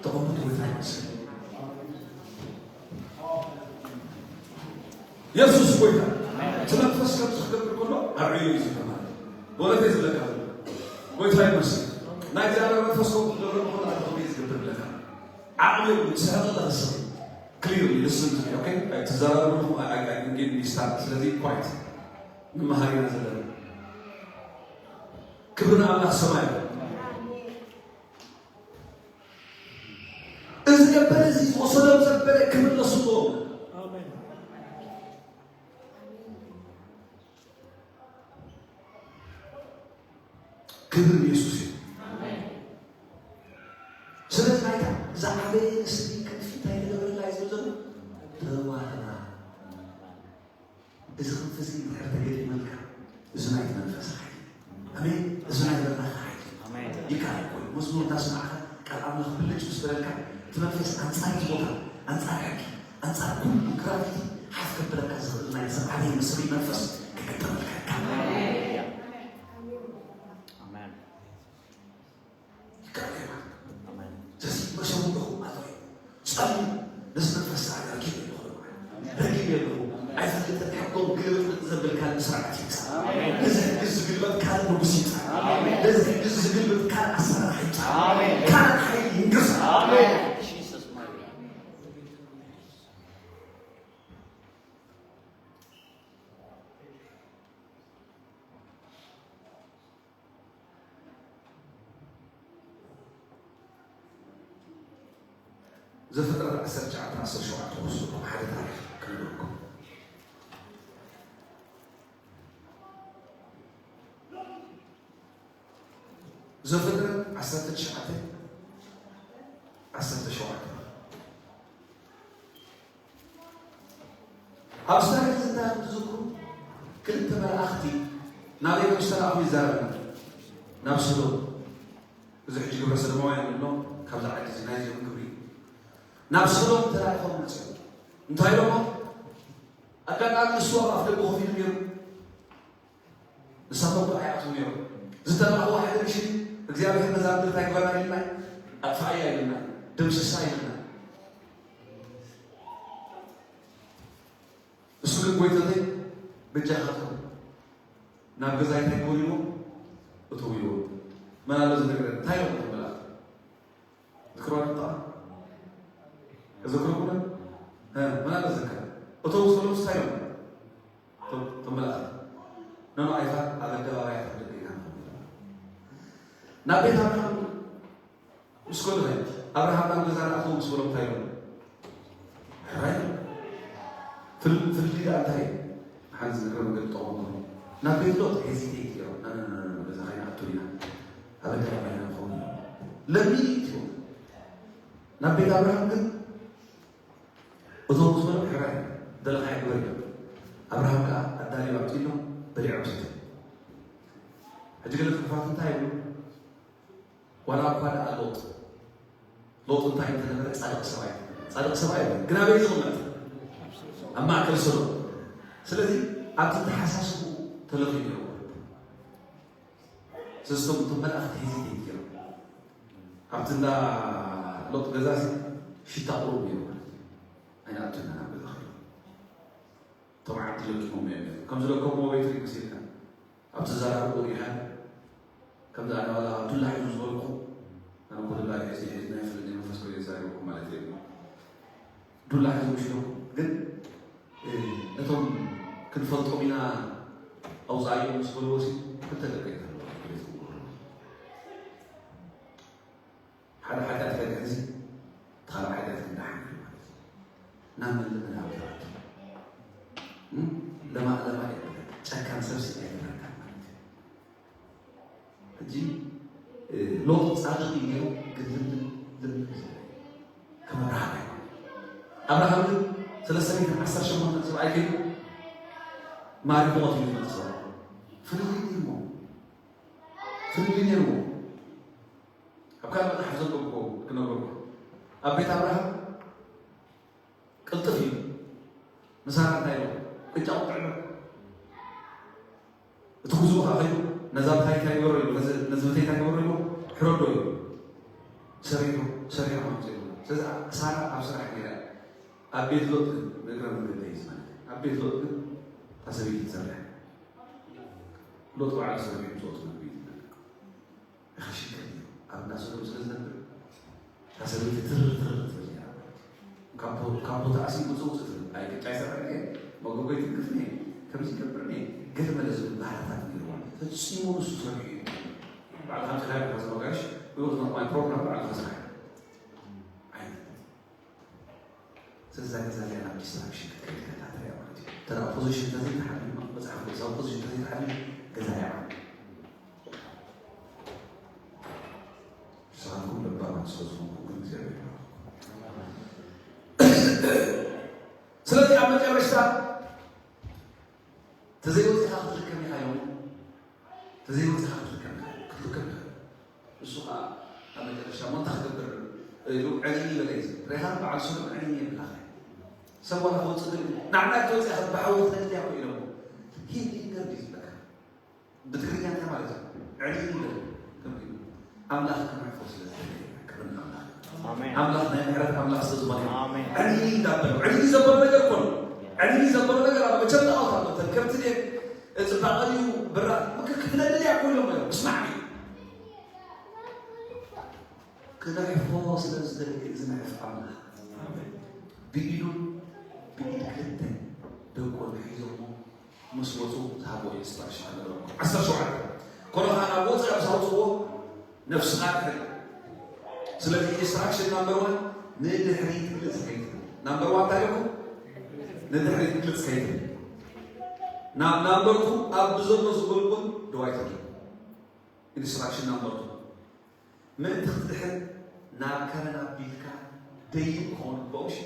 ተቐምጡ ወይ ታይመስል የሱስ ጎይታ እቲ መንፈስ ከምዚ ክገብር ከሎ ኣብ ዕዮ እዩ ዝተማረ በእውነተይ ዝብለካ ዘሎ ጎይታ ይመስል ናይ እግዚኣብሔር መንፈስ ከምኡ ክገብር ከሎ ተኸሚ ዝገብር ብለካ ዓቕሚ የብሉ ትስሕቕ ኣለኻ ሰብ ክሊርሊ ልስን ትብል ኦኬ ትዘራረቡ ኣለኹም ኣይንጌን ሚስታ ስለዚ ኳይት ንመሃር ኢና ዘለና ክብሪ ንኣምላኽ ሰማይ እዚ ገበረ እዚ ዝወሰዶም ዘበረ ክምለሱ ኣለዎም ክብር ኢየሱስ እዩ ስለዚ ናይታ ዝዓበየ ስኒ ክንፊ እንታይ ተገበረላ እዩ ዝብል ዘሎ ተዋህባ እዚ ክንፊ እዚ እንድሕር ተገጢመልካ እዚ ናይቲ መንፈስ ሓይሊ ኣሜን እዚ ናይ በርናካ ሓይሊ ይከኣል ኮይኑ መዝሙር እንዳሰማዕካ ቃል ኣምላኽ ብልጭ ምስ በለልካ እቲ መንፈስ ኣንጻር እዚ ቦታ ኣንጻር ሕጊ ኣንጻር ኩሉ ግራቪቲ ሓፍ ከብለካ ዝኽእል ናይ ዝዓበየ ምስሪ መንፈስ ክግጠመልካ ይከኣል ስለዚ መሸሙ ኣለኹም ማለት እዩ ጸሉ ነዚ መንፈስ ረኪብ ኣለኹ ረኪብ ኣለኹ ኣይፈልጥን ሕጎም ግልብጥብጥ ዘብልካ ስርዓት ይምጻእ ነዚ ሕጊ ዝግልበጥ ካልእ ንጉስ ይምጻእ ነዚ ሕጊ ዝግልበጥ ካልእ ኣሰራርሓ ይምጻእ ካልእ ሓይሊ ይንገስ ዘፍጥረት ዓሰርተ ትሽዓተ ዓሰርተ ሸውዓተ ክወስደኩም ሓደ ታሪኽ ክነግረኩም ዘፍጥረት ዓሰርተ ትሽዓተ ዓሰርተ ሸውዓተ ኣብዚ ታሪኽ እዚ እንታይ ትዝክሩ ክልተ መላእኽቲ ናበይ ከም ዝተላእኹ ይዛረብና ናብ ሰዶም እዚ ሕጂ ግብረ ሰዶማውያን ንብሎ ካብዛ ዓዲ እዚ ናይ እዚኦም ግብሪ ናብ ሰዶም ተላኢኾም መፅኦም እንታይ ኢሎሞ ኣጋጣሚ ንሱ ኣብ ኣፍ ደገ ኮፍ ኢሉ ነይሩ ንሳቶም ከዓ ይኣትዉ ነይሮም። ዝተላእኽዎ ሓደ ምሽት እግዚኣብሔር ነዛ ምድሪ እንታይ ግበራ ኢልና ኣጥፍኣያ ኢልና ደምስሳ ኢልና እሱ ግን ጎይተተይ በጃኻትኩም ናብ ገዛይ እንታይ ግበሩ ኢልዎም እተዉ ኢልዎም መን ኣሎ ዝነግረን እንታይ ኢሎም እቶም መላእኽቲ ዝክርዋ ድምፅኣ እዘክረኩነ መን ኣሎ ዝከረ እቶም ዝፈለጡ እንታይ እዮም እቶም መላእኽቲ ነማይታት ኣብ ኣደባባያት ኣብ ደገ ኢና ንኸውን ናብ ቤት ኣብርሃም ምስ ከዱ ናይ ኣብርሃም ናብ ገዛ ንኣተዉ ምስ በሎም እንታይ ኢሎም ሕራይ ፍልዲ ደኣ እንታይ ሓንቲ ነገር መገዲ ጠቐሙ ናብ ቤት ሎጥ ሄዚቴት እዮም ገዛ ከይንኣቱ ኢና ኣብ ኣደባባይ ኢና ንኸውን ለሚን እዩ ናብ ቤት ኣብርሃም ግን እቶም ምስ በሎም ሕራይ ደለኻዮ ግበር እዮም ኣብርሃም ከዓ ኣዳልዩ ኣምፂሎም በሊዖም ሰትዮም ሕጂ ገለ ፅሑፋት እንታይ ይብሉ ዋላ እኳ ደኣ ሎጥ ሎጥ እንታይ እንተነበረ ፃድቕ ሰብኣይ ፃድቕ ሰብኣይ ግን ኣበይ ዝቕመጥ ኣብ ማእከል ሰዶም ስለዚ ኣብቲ ተሓሳስቡ ተለኺ ነይሩ ስለስቶም እቶም መላእኽቲ ሄዚቴት ገይሮም ኣብቲ እንዳ ሎጥ ገዛ ሲ ሽታ ቁሩብ ነይሩ ማለት እዩ። ኣይንኣቱን ኢና ናብ ገዛ ከይዱ። እቶም ዓዲ ለኪሞም እዮም ነይሩ። ከም ዝለከምዎ ቤት ሪክ መሲልካ ኣብ ተዘራርቦ ኢኻ። ከምዚ ኣነ ዋላ ዱላ ሒዙ ዝበልኩ፣ ኣነ እኮ ዱላ ሒዘ ሒዝና ይፈልጥ ናይ መንፈስ ኮይኑ የዛሪበኩም ማለት እዩ። ዱላ ሒዙ ምሽለኩም ግን፣ እ፣ ነቶም ክንፈልጦም ኢና ኣውፃእዮም ምስ በልዎ ሲ ክልተ ደቂ ይተርፉ። ሓደ ሓጢኣት ከግዕዝ፣ እቲ ካልእ ሓጢኣት ክዳሓን እዩ ማለት እዩ። ናብ መለመላ ኣብ ተባቱ። እም? ለማ-፣ ለማ የብለካ። ጨካን ሰብሲ ኣይብለካ ማለት እዩ። ሕጂ፣ እ፣ ሎጥ ጻድቕ እዩ ነይሩ፣ ግን ልምልም፣ ልምልም ዝበለ ከም ኣብርሃም ኣይኮነ። ኣብርሃም ግን ሰለስተ ሚእትን ዓሰርተ ሸሞንተ ሰብኣይ ከይዱ ማሪኹ ሞት እዩ ዝመጽእ ሰብ። ፍልልይ ነይርዎ። ፍልልይ ነይርዎ። ኣብ ካልእ መጽሓፍ ዘንበብኩ ክነግረኩም። ኣብ ቤት ኣብርሃም ቅልጥፍ እዩ። ምሳና እንታይ ኢሉ? ቅጫ ቁጥዕ በል። እቲ ግዙእ ከኣ ከይዱ ነዛ ብታይ እንታይ ግበሮ ኢሉ፣ ነዚ፣ ነዚ ብተይ እንታይ ግበሮ ኢሉ፣ ሕረዶ ኢሉ። ሰሪሑ፣ ሰሪሑ ኣምጺኡ። ስለዚ ሳራ ኣብ ስራሕ ነይራ እያ። ኣብ ቤት ሎጥ ግን ንእግረ መንገደይ እዩ ዝመለስ። ኣብ ቤት ሎጥ ግን እታ ሰበይቲ ትሰርሕ። ሎጥ ባዕሉ ሰሪሑ ምስ ወጡ ምግቢ እዩ ዝመልእ። ይኸሽከል እዩ። ኣብ እንዳ ሰዶም ስለ ዝነብር፣ እታ ሰበይቲ ትርር ትርር ትብል ነይራ ማለት እዩ። ካብ ቦ-፣ ካብ ቦታኣ ሲ ውፅእ ውፅእ ትብል። ኣይ ቅጫ ይሰርሕ እየ፣ መጎጎ ይትንክፍ እየ፣ ከምዚ ይገብር እየ፣ ገለ መለ ዝብል ባህርታት ነይርዋ። ፈጺሙ ንሱ ሰሪሑ እዩ። ባዕልኻ ምፅላይ ኢኻ ዝመጋሽ፣ we will not my program፣ ባዕልኻ ስራሕ ዓይነት። ስለዚ እዛ ገዛ እዚኣ ናብ ዲስትራክሽን ክትከይድ ከላ ትሪኣ ማለት እዩ። እንተ ደኣ ኦፖዚሽን እንተዘይተሓልዩ፣ መጽሓፍ ቅዱሳዊ ኦፖዚሽን እንተዘይተሓልዩ፣ ገዛ እያ። ንስኻትኩም ለባማት ስለ ዝኾንኩም ግን እግዚኣብሔር ይባርኽኩም። ስለዚ ኣብ መጨረሽታ ተዘይወፂኻ ክትልከም ኢኻ ኢሎም። ተዘይወፂኻ ክትልከም ኢኻ፣ ክትልከም ኢኻ። ንሱ ኸዓ ኣብ መጨረሻ እሞ እንታይ ክገብር ኢሉ ዕንይንይ በለ እዩ ዝብል። ሬኻ በዓል ሰሎም ዕንይንይ የብላኻ። ሰብ ዋላ ክወፅእ ዝብል፣ ንዓና ክወፅእ ኢኻ፣ ብሓዊ ክትነድድ እያ እኮ ኢሎሞ። ሂድ ኢንገር ድዩ ዝበለካ? ብትግርኛ እንታይ ማለት እዩ? ዕንይንይ በለ። ከምኡ ኢሉ። ኣምላኽ ክነዕፎ ስለ ዝደለየ፣ ክብሪ ንኣምላኽ። ኣሜን። ኣምላኽ ናይ ምሕረት ኣምላኽ ስለ ዝኾነ። ኣሜን። ዕንይንይ እንዳበለ፣ ዕንይንይ ዘበሎ ነገር እኮ ኣሎ። ዕንይንይ ዘበሎ ነገር ኣሎ። መቸም ጣዖት ኣሎ። እተን ከብቲ ድየን? ጽባቐ ድዩ? ብራኽ? ምክ-፣ ክትነድድ እያ እኮ ኢሎም እዮም። እስማዕ። ክነዕፎ ስለ ዝደለየ ዝነዕፍ ኣምላኽ። ብኢዱን ብኢድ ክልተ ደቆን ሒዞሞ ምስ ወፁ ዝሃብዎ ኢንስትራክሽን ኣሎ። ዓሰርተ ሸውዓተ። ኮነ ኸዓ ናብ ወፃኢ ምስ ኣውፅእዎ ነፍስኻ ድሕን። ስለዚ ኢንስትራክሽን ናምበር ዋን ንድሕሪት ግልፅ ከይትብል። ናምበር ዋን እንታይ ኢልኩም? ንድሕሪት ግልፅ ከይትብል። ናብ ናምበር ቱ ኣብ ብዘሎ ዝጎልጎል ደዋይ ትብል። ኢንስትራክሽን ናምበር ቱ። ምእንቲ ክትድሕን ናብ ከረን ኣቢልካ ደይብ ክኸውን ግባኦሽ፣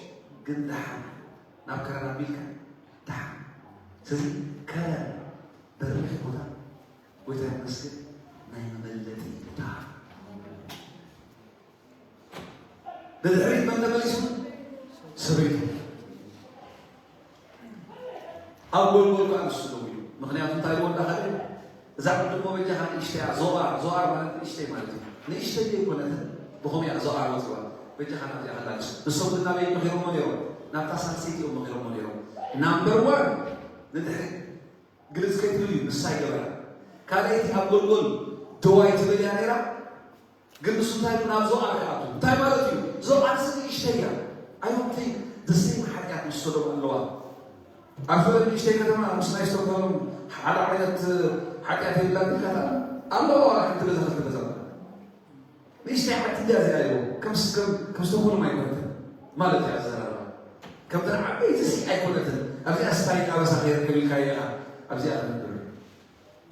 ግን ደሓን ናብ ከረን ኣቢልካ ደሓን። ስለዚ ከረን በሪኽ ቦታ፣ ጎይታ ይመስገን፣ ናይ መመለጢ ቦታ። ብድሕሪት መን ተመሊሱ? ሰበይቱ። ኣብ ጎልጎል ከኣ ንሱ ደው ኢሉ። ምኽንያቱ እንታይ ኢልዎ እንዳኸደ? እዛ ዓዲ እሞ በጃኻ ንእሽተይ እያ፣ ዞኣር፣ ዞኣር ማለት ንእሽተይ ማለት እዩ። ንእሽተይ ዘይኮነትን፣ ብኸምኡ እያ ዞኣር ወፂዋ። በጃኻ ናብዚኣ ከላ ንሱ። ንሶም ግን ናበይ እዮም መኺሮሞ ነይሮም? ናብታ ሳልሰይቲ እዮም መኺሮሞ ነይሮም። ናምበር ዋን ንድሕሪት ግልጽ ከይትብል እዩ ንሳ ይገበራ። ካልኣይቲ ኣብ ጎልጎል ደዋይ ትብል እያ ነይራ። ግን ንሱ እንታይ ኢሉ ናብ ዞኣር ክኣቱ? እንታይ ማለት እዩ? ዞኣር እዚ ንእሽተይ እያ። I don't think the same ሓጢኣት ምስ ሰዶም ኣለዋ። ኣብ ዞኣር ንእሽተይ ከተማ ምስ ናይ ስቶክሆልም ሓደ ዓይነት ሓጢኣት የብላን ኢልካ ኣለዋ። ዋላ ሓንቲ ገዛ ክልተ ገዛ። ንእሽተይ ዓዲ እያ እዚኣ ኢሉ። ከም ስ-፣ ከም፣ ከም ስቶክሆልም ኣይኮነትን ማለት እዩ ኣዘራርባ። ከምተን ዓበይቲ ሲ ኣይኮነትን። ኣብዚኣ ስታይ ኣበሳ ከይርከብ ኢልካ እያ ኣብዚኣ ክነብር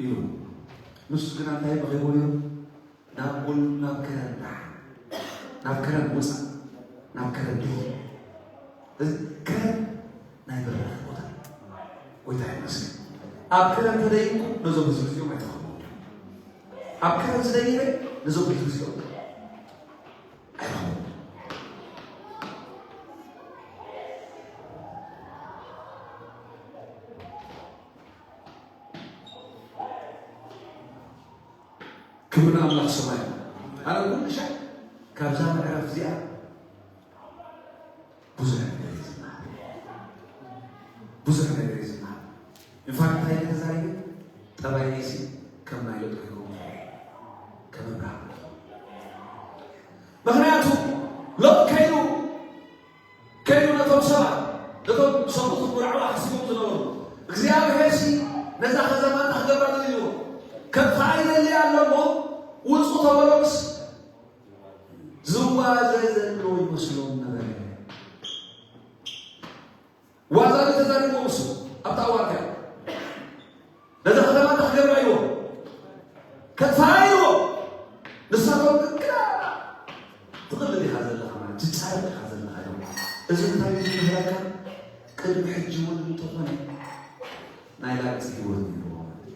ኢሉ። ንሱ ግና እንታይ መኺርዎ ነይሩ? ናብ ጎል-፣ ናብ ከረን ደሓን፣ ናብ ከረን ውፃእ፣ ናብ ከረን ድይ። እዚ ከረን ናይ ብራኽ ቦታ። ጎይታ ይመስገን። ኣብ ከረን ተደይብኩ ነዞም ህዝቢ እዚኦም ኣይተኸብሩ። ኣብ ከረን ዝደይበ ነዞም ህዝቢ እዚኦም ኣይረኸቡ። ክብሪ ንኣምላኽ ሰማይ። ኣነ ኩሉ ሻዕ ካብዛ ምዕራፍ እዚኣ ብዙሕ ነገር እዩ ዝመሃር። ብዙሕ ነገር እዩ ዝመሃር። ኢንፋክት እንታይ ኢለ ተዛሪበ? ጠባየይሲ ከም ናይ ሎጥ ከይከውን፣ ከም ኣብርሃም። ምኽንያቱ ሎጥ ከይዱ ከይዱ ነቶም ሰባት፣ ነቶም ሰብኡት ብራዕዋ ሓሲቦም ዝነበሩ፣ እግዚኣብሄርሲ ነዛ ከተማ እንታይ ክገብራ ደልይዎ? ከጥፍኣ ይደሊ ኣሎ እሞ ውጹ ተበሎምስ ዝዋዘ ዘሎ ይመስሎም ነበረ። ዋዛ ዶ ተዛሪብዎ እሱ ኣብታ እዋን እያ? ነዛ ከተማ እንታይ ክገብራ ኢልዎ? ከጥፍኣ ኢልዎ። ንሳቶም ግን ግዳ ትቕልድ ኢኻ ዘለኻ ማለት ትጻረፍ ኢኻ ዘለኻ ኢሎም። እዚ እንታይ እዩ ዝምህረካ? ቅድሚ ሕጂ እውን እንተኾነ ናይ ላግጺ ህይወት ነይርዎ ማለት እዩ።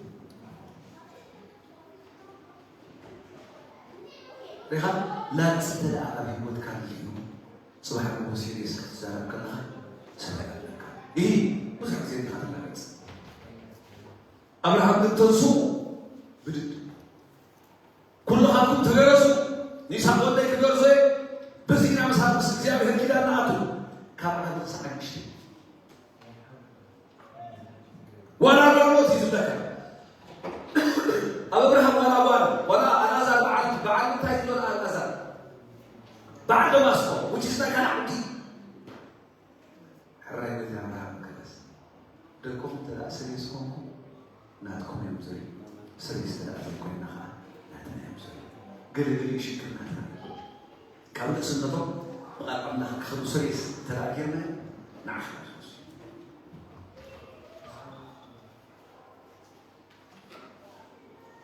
ሪኻ ላግጺ እንተ ደኣ ኣብ ህይወትካ ኣልዩ ጽባሕ ንግሆ ሲሪየስ ክትዛረብ ከለኻ ሰላም ኣለካ። ይህ ብዙሕ ግዜ ዲኻ ትላገጽ። ኣብርሃም ግን ተንሱ ብድድ ኩልኻትኩም ተገረዙ፣ ንይስሐቅ ወደይ ክገርዞ እየ፣ በዚ ኢና ምሳት ምስ እግዚኣብሔር ኪዳን ንኣቱ። ካብ ዓመት ክሳዕ ኣሽተ ዋላ ጓል ሞት እዩ ዝብለካ። ኣብ ኣብርሃም ዋላ ጓል ዋላ ኣልኣዛር በዓል በዓል እንታይ ዝብሎ ኣልኣዛር በዓል ደማስቆ ውጭ ዝነካ ዓዲ ሕራይ ነቲ ኣብርሃም ክረስ ደቅኹም እንተ ደኣ ሰሪስ ኮንኩም ናትኩም እዮም ዝርኢ። ሰሪስ እንተ ደኣ ዘይኮይና ኸዓ ናትና እዮም ዝርኢ። ገለ ገለ ይሽክር ናትና እዩ። ካብ ንእስነቶም ብቓል ኣምላኽ ክኸዱ ሰሪስ እንተ ደኣ ጌርና ንዓኻ እዮም ዝወስዱ።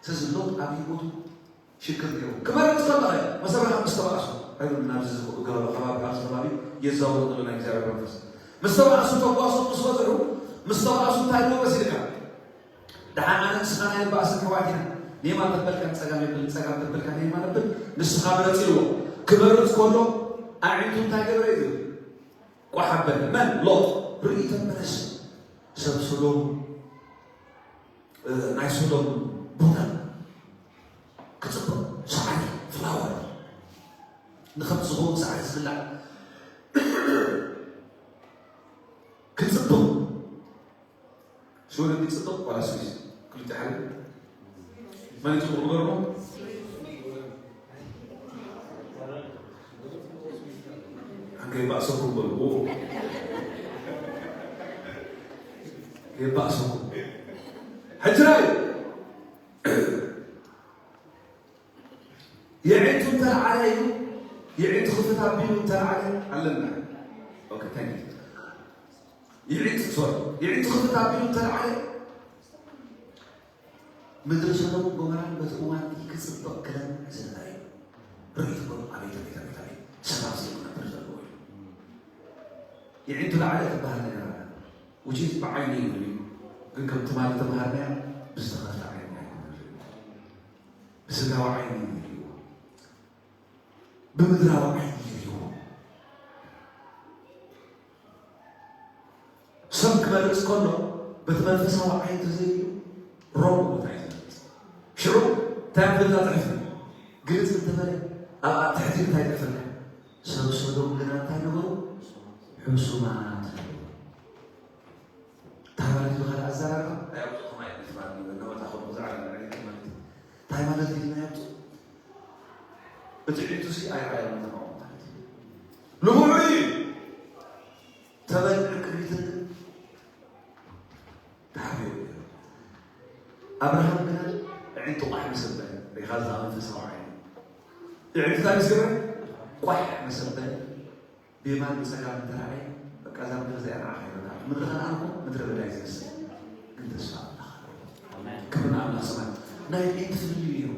ስለዚ ሎጥ ኣብ ህይወቱ ሽግር ነይሩ። ክመርጽ ከለኸ መሰረታ ምስ ተባእሱ ኣይብሉን። ኣብዚ ዝኽእሉ ገበሎ ከባቢ ኣብዚ ከባቢ የዛወሩ ዘሎ ናይ እግዚኣብሔር መንፈስ ምስ ተባእሱ ተጓሶም ምስ በዝሑ ምስ ተባእሱ እንታይ ኢልዎ መሲልካ? ደሓን ኣነ ንስኻ ናይ ባእስን ሕዋት ኢና። ንየማን ተበልካ ንጸጋም የብል ንጸጋም ተበልካ ንየማን የብል ንስኻ ምረጽ ኢልዎ። ክመርጽ ከሎ ኣዒንቱ እንታይ ገብረ እዩ ዝብል? ቋሕ ኣበለ። መን? ሎጥ። ርእይቶ መለስ። ሰብ ሶዶም፣ እ፣ ናይ ሶዶም ቡና ክጽብቕ፣ ሳዕሪ፣ ፍላወር፣ ንኸብቲ ዝኸውን ሳዕሪ ዝብላዕ ክጽብቕ። ሽወደን ይጽብቕ ዋላ ስዊስ? ክልተ ሓደ። መን ይጽብቕ ንገርዎ? ኣንገ ይባእሰኩም በልዎ። ይባእሰኩም። ሕጂ ናይ የዒንቱ እንተልዓለ እዩ፣ የዒንቱ ክፍት ኣቢሉ እንተልዓለ ኣለና። ኦኬ፣ ታንክ ዩ። የዒንቱ፣ ሶሪ፣ የዒንቱ ክፍት ኣቢሉ እንተልዓለ ምድሪ ሰዶምን ጎመራን በቲ እዋን እቲ ክጽብቕ ክለምዕ ዝነበረ እዩ። ርእይትኩም ኣቤት፣ ኣቤት፣ ኣቤት፣ ኣቤት፣ ሰብ ኣብዚ እዩ ክነብር ዘለዎ እዩ። የዒንቱ ለዓለ ትበሃል ነገር ኣላ። Which is ብዓይኒ እዩ ንሪኦ። ግን ከም ትማሊ ተምሃርናያ ብዝተኸፍተ ዓይኒ ኣይኮነን ንሪኦ። ብስጋዊ ዓይኒ እዩ ንሪኦ። ብምድራዊ ዓይኒ ይሪእዎ። ሰብ ክመርጽ ከሎ በቲ መንፈሳዊ ዓይኒ ተዘይሪኡ ሮም ቦታ እዩ ዝመርጽ። ሽዑ እንታይ ኣብ ገዛ ጽሕፍ ግልጽ እንተበለ ኣብ ኣብ ትሕቲ እንታይ ይጽሕፈና? ሰብ ሶዶም ግና እንታይ ነበሩ? ሕሱማት ነበሩ። እንታይ ማለት እዩ? ብኻልእ ኣዘራርባ ናይ ኣውፅኦ ከማይ እዩ ትማሊ እናወፃ ከሎ ብዛዕባ ናይ ዕለት ማለት እዩ። እንታይ ማለት እዩ ናይ ኣውፅኦ? እቲ ዕለቱ ሲ ኣይረኣየን ተማሙ ማለት እዩ። ልሙዑ እዩ። ተበልዕ ቅድሚትን ተሓቢሩ እዩ። ኣብርሃም ግና ኣዒንቱ ቋሕ መሰበ ሪኻ ዝኣ መንፈሳዊ ዓይኒ ኣዒንቱ እንታይ ምስ ገበረ ቋሕ መሰበ ብየማን ብጸጋም እንተረኣየ፣ በቃ እዛ ምድሪ እዚኣ ንዓኻ እያ በቃ። ምድሪ ከነኣን እኮ ምድረ በዳ እዩ ዝመስል፣ ግን ተስፋ ኣምላኽ ኣለዎ። ኣሜን። ክብሪ ንኣምላኽ ሰማይ። ናይ ኣዒንቲ ፍልልይ ነይርዎ።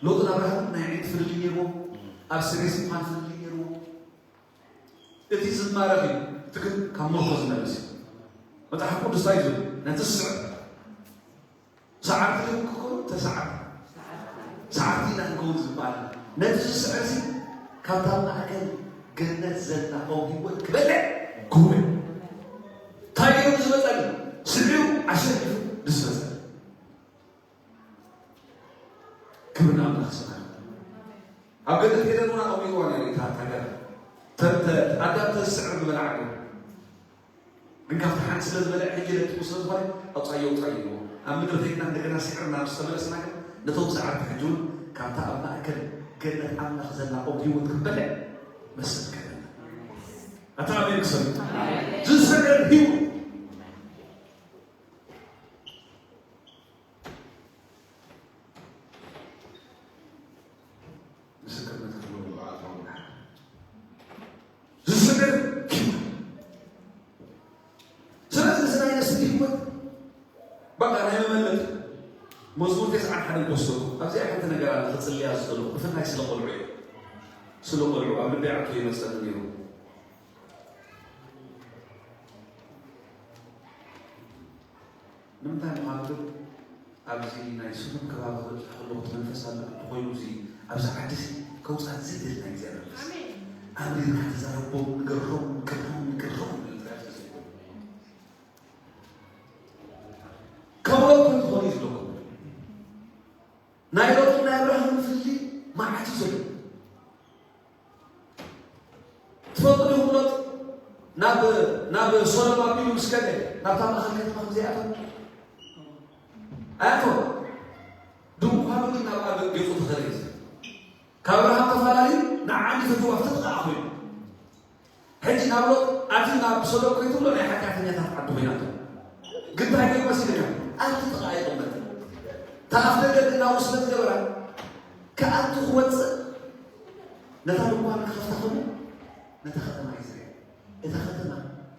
ሎጥን ኣብርሃምን ናይ ኣዒንቲ ፍልልይ ነይርዎ። ኣብ ስሬስ ምዃን ፍልልይ ነይርዎ። እቲ ዝማረኽ እዩ፣ እቲ ግን ካብ ምርኮ ዝመልስ እዩ። መጽሓፍ ቅዱስ እንታይ እዩ ዝብል? ነቲ ዝስዕር ሰዓርቲ ግን ክኾኑ ተሰዓርቲ ሰዓርቲ ኢና ክንከውን ዝበሃል ነቲ ዝስዕር ሲ ካብታ ማእከል ገነት ዘላ ኦም ህይወት ክበልዕ ግቡእ እንታይ ገይሩ ዝመፀኒ ስዒሩ ኣሸኒፉ ዝመፀኒ ክብሪ ንኣምላኽ ስብሓን ኣብ ገነት ኤደን እውን ኣቐሚጥዋ ነይሩ። እታ ሃገር ተንተ ኣዳም ተዝስዕር ዝበልዓሉ፣ ግን ካብቲ ሓንቲ ስለ ዝበልዐ ሕጂ ለኪሙ ስለ ዝኾነ ኣውፃዮ፣ ኣውፃዮ። ኣብ ምድሪ ከይድና እንደገና ስዕርና ምስ ተመለስና ግን ነቶም ሰዓርቲ ሕጂ እውን ካብታ ኣብ ማእከል ገነት ኣምላኽ ዘላ ኦም ህይወት ክንበልዕ መሰል ከለና። ኣታ ኣሜን ክሰብ ዝስዕር ህይወት ምስክርነት ክህልዎ ይግባእ። ዝስዕር ህይወት። ስለዚ እዚ ናይ ነፍሲ ህይወት በቃ ናይ መመለጥ መዝሙር ተስዓን ሓደን ክወስደኩም። ኣብዚኣ ሓንቲ ነገር ኣለ ክጽልያ ዝደለኹ፣ ብፍላይ ስለ ቆልዑ እየ። ስለ ቆልዑ ኣብ ልበይ ኣትዩ ይመጸኒ ነይሩ። ንምንታይ ምዃኑ ግን ኣብዚ ናይ ስሙም ከባቢ ክበጽሕ ከለኹ እቲ መንፈስ ኣሎ እንተኾይኑ እዚ ኣብዚ ዓዲ እዚ ከውጻእ ዘይደሊ ናይ እግዚኣብሔር መንፈስ ኣሜን። ኣምሪርካ ተዛረቦም፣ ንገሮም፣ ንገሮም፣ ንገሮም ዝብል ጥራይ ስለ ዘይኮነ። ከብረኩም ትኾኑ እዩ ዝብለኩም። ናይ ሎጥን ናይ ኣብርሃምን ፍልልይ መዓት እዩ ዘሎ። ትፈልጡ ዲኹም ሎጥ ናብ፣ ናብ ሶዶም ኣቢሉ ምስ ከደ ናብታ ማእኸል ከተማ ከም ዘይኣተወ? ኣያቶ ድንኳኑ ግን ናብ ኣብ ገጹ ተኸለ እዩ። ካብ ኣብርሃም ተፈላለዩ ንዓኒ ፈትዋ ኣብቲ ጥቓ ኮይኑ። ሕጂ ናብ ሎጥ ኣትዩ ናብ ሶዶም ከይትብሎ ናይ ሓጢኣተኛታት ዓዲ ኮይናቶ። ግን እንታይ ገይሩ መሲልካ? ኣብቲ ጥቓ ይቕመጥ። እታ ኣፍ ደገ ግን ናብኡ ስለ ዝገበራ ክኣቱ ክወፅእ ነታ ድንኳን ክኸፍታ ከሎ ነታ ከተማ እዩ ዝሪኣ። እታ ከተማ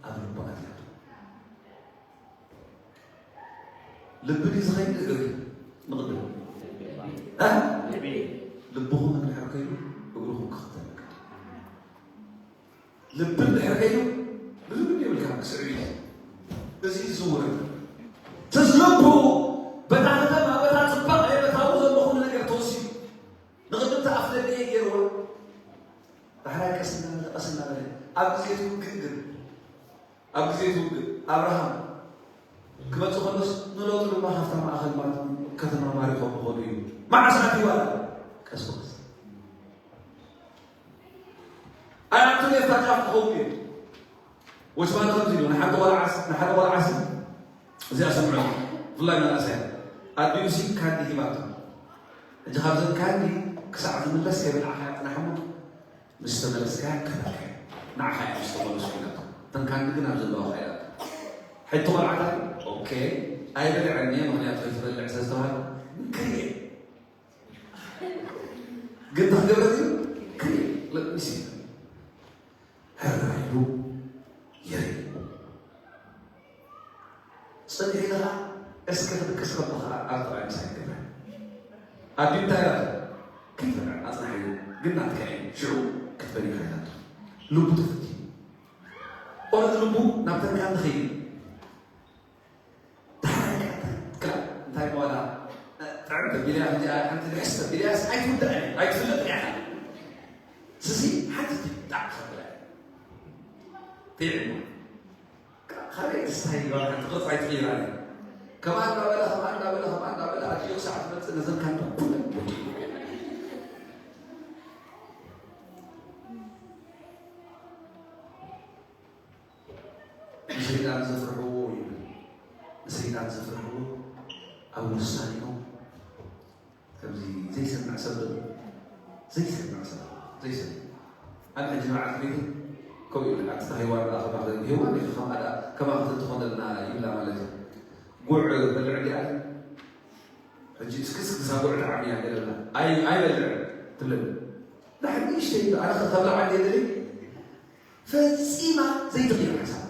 ኣብ ልቡ ኣትያቶ። ልቢ ድዩ ዝኸይድ እግሪ ንቕድም? እ? ልብኹም እንድሕር ከይዱ እግርኹም ክኽተል ይግባእ። ልቢ እንድሕር ከይዱ ብዙ ግዲ የብልካ ክስዕብ እዩ። እዚ ዝውር ተዝለቡ በታ ከተማ በታ ጽባቐ በታ ዘለኹሉ ነገር ተወሲዱ ንቕድም ተኣፍለኒ እየ ገይርዋ። ዳሕራይ ቀስ እናበለ ቀስ እናበለ ኣብ ግዜ ትውግእ ግን ኣብ ግዜ ትውግእ ኣብርሃም ክመጽእ ከሎስ ንሎጥ ድማ ካብታ ማእኸል ማ-፣ ከተማ ማሪኾም ክኸዱ እዩ። መዓስ ኣትይዋ? ቀስ ብቐስ። ኣይኣቱን እየ ኣብታ ጫፍ ክኸውን እዩ። ወች ማለት ከምዚ ኢሉ ንሓንቲ ቆልዓስ፣ ንሓደ ቆልዓስ እዚኣ ስምዑ፣ ብፍላይ መናእሰያት ኣዲኡሲ ካንዲ ሂባቶ። ሕጂ ካብዘን ካንዲ ክሳዕ ዝምለስ ከይበላዕካያ ጽናሕ እሞ ምስ ተመለስካያ ክህበካ እየ። ንዓኻ እያ ምስ ተመለስኩ ኢላቶ። እተን ካንዲ ግን ኣብ ዘለዋኻ ኢላቶ። ሕጂ ቆልዓታ ኦኬ ኣይበልዐን እየ ምኽንያቱ ከይትበልዕ ስለ ዝተባህለ ክርኢ እየ። ግን እንታይ ክገብረኪ? ክርኢ ለሚሲ ሕራይ ኢሉ የርኢ። ጽንሕ ኢለ ኸኣ እስከ ክድቅስ ከሎ ኸኣ ኣብ ጥቓይ ምሳይ ገበረ። ኣዲኡ እንታይ ኢላቶ? ከይትበልዕ ኣጽንሓዮ፣ ግን ናትካ እዩ፣ ሽዑ ክትበሊ ኢኻ ኢላቶ። ልቡ ተፈትዩ። ኦረዲ ልቡ ናብ ተንካን ትኸይድ። ዳሕራይ ከኣ እንታይ፣ ክላ-፣ እንታይ በኋላ፣ እ፣ ጥዕም ተቢልያ፣ ከምዚኣ ሓንቲ ልሕስ ተቢልያስ ኣይትውዳእን እያ፣ ኣይትፍለጥን እያ። ስሲ ሓንቲ ትጣዕ ከብላ እያ። ትይዕሞ። ካ-፣ ካልእ ስታይ ይባል ሓንቲ ቅርጺ ኣይትቕይራን እያ። ከምኣ እንዳበለ፣ ከምኣ እንዳበለ፣ ከምኣ እንዳበለ፣ ኣዲኡ ክሳዕ ትመጽእ ነዘን ካንዲ ኩለን ወዲኡ። ንሰይጣን ዘፍርሕዎ ይብል። ንሰይጣን ዘፍርሕዎ ኣብ ውሳኔኦም ከምዚ ዘይሰምዕ ሰብ ዶ? ዘይሰምዕ ሰብ፣ ዘይሰምዕ። ኣነ ሕጂ ንብዓት ቤተይ ከምኡ ይብል። ኣቲ እታ ሄዋን ደኣ ከማኺ፣ ሄዋን ኢኺ ከምኣ ደኣ፣ ከማኺ ተትኾነልና ይብላ ማለት እዩ። ጉዕ በልዕ እንዲኣ ሕጂ እስክስ ክሳብ ጉዕ ተዓሚያ ገለላ። ኣይ-፣ ኣይበልዕን ትብለኒ። ንሓንቲ ንእሽተይ ኢሉ ኣነ ከብልዓ እንድየ ደልየ ፈጺማ ዘይትቕይር ሓሳብ።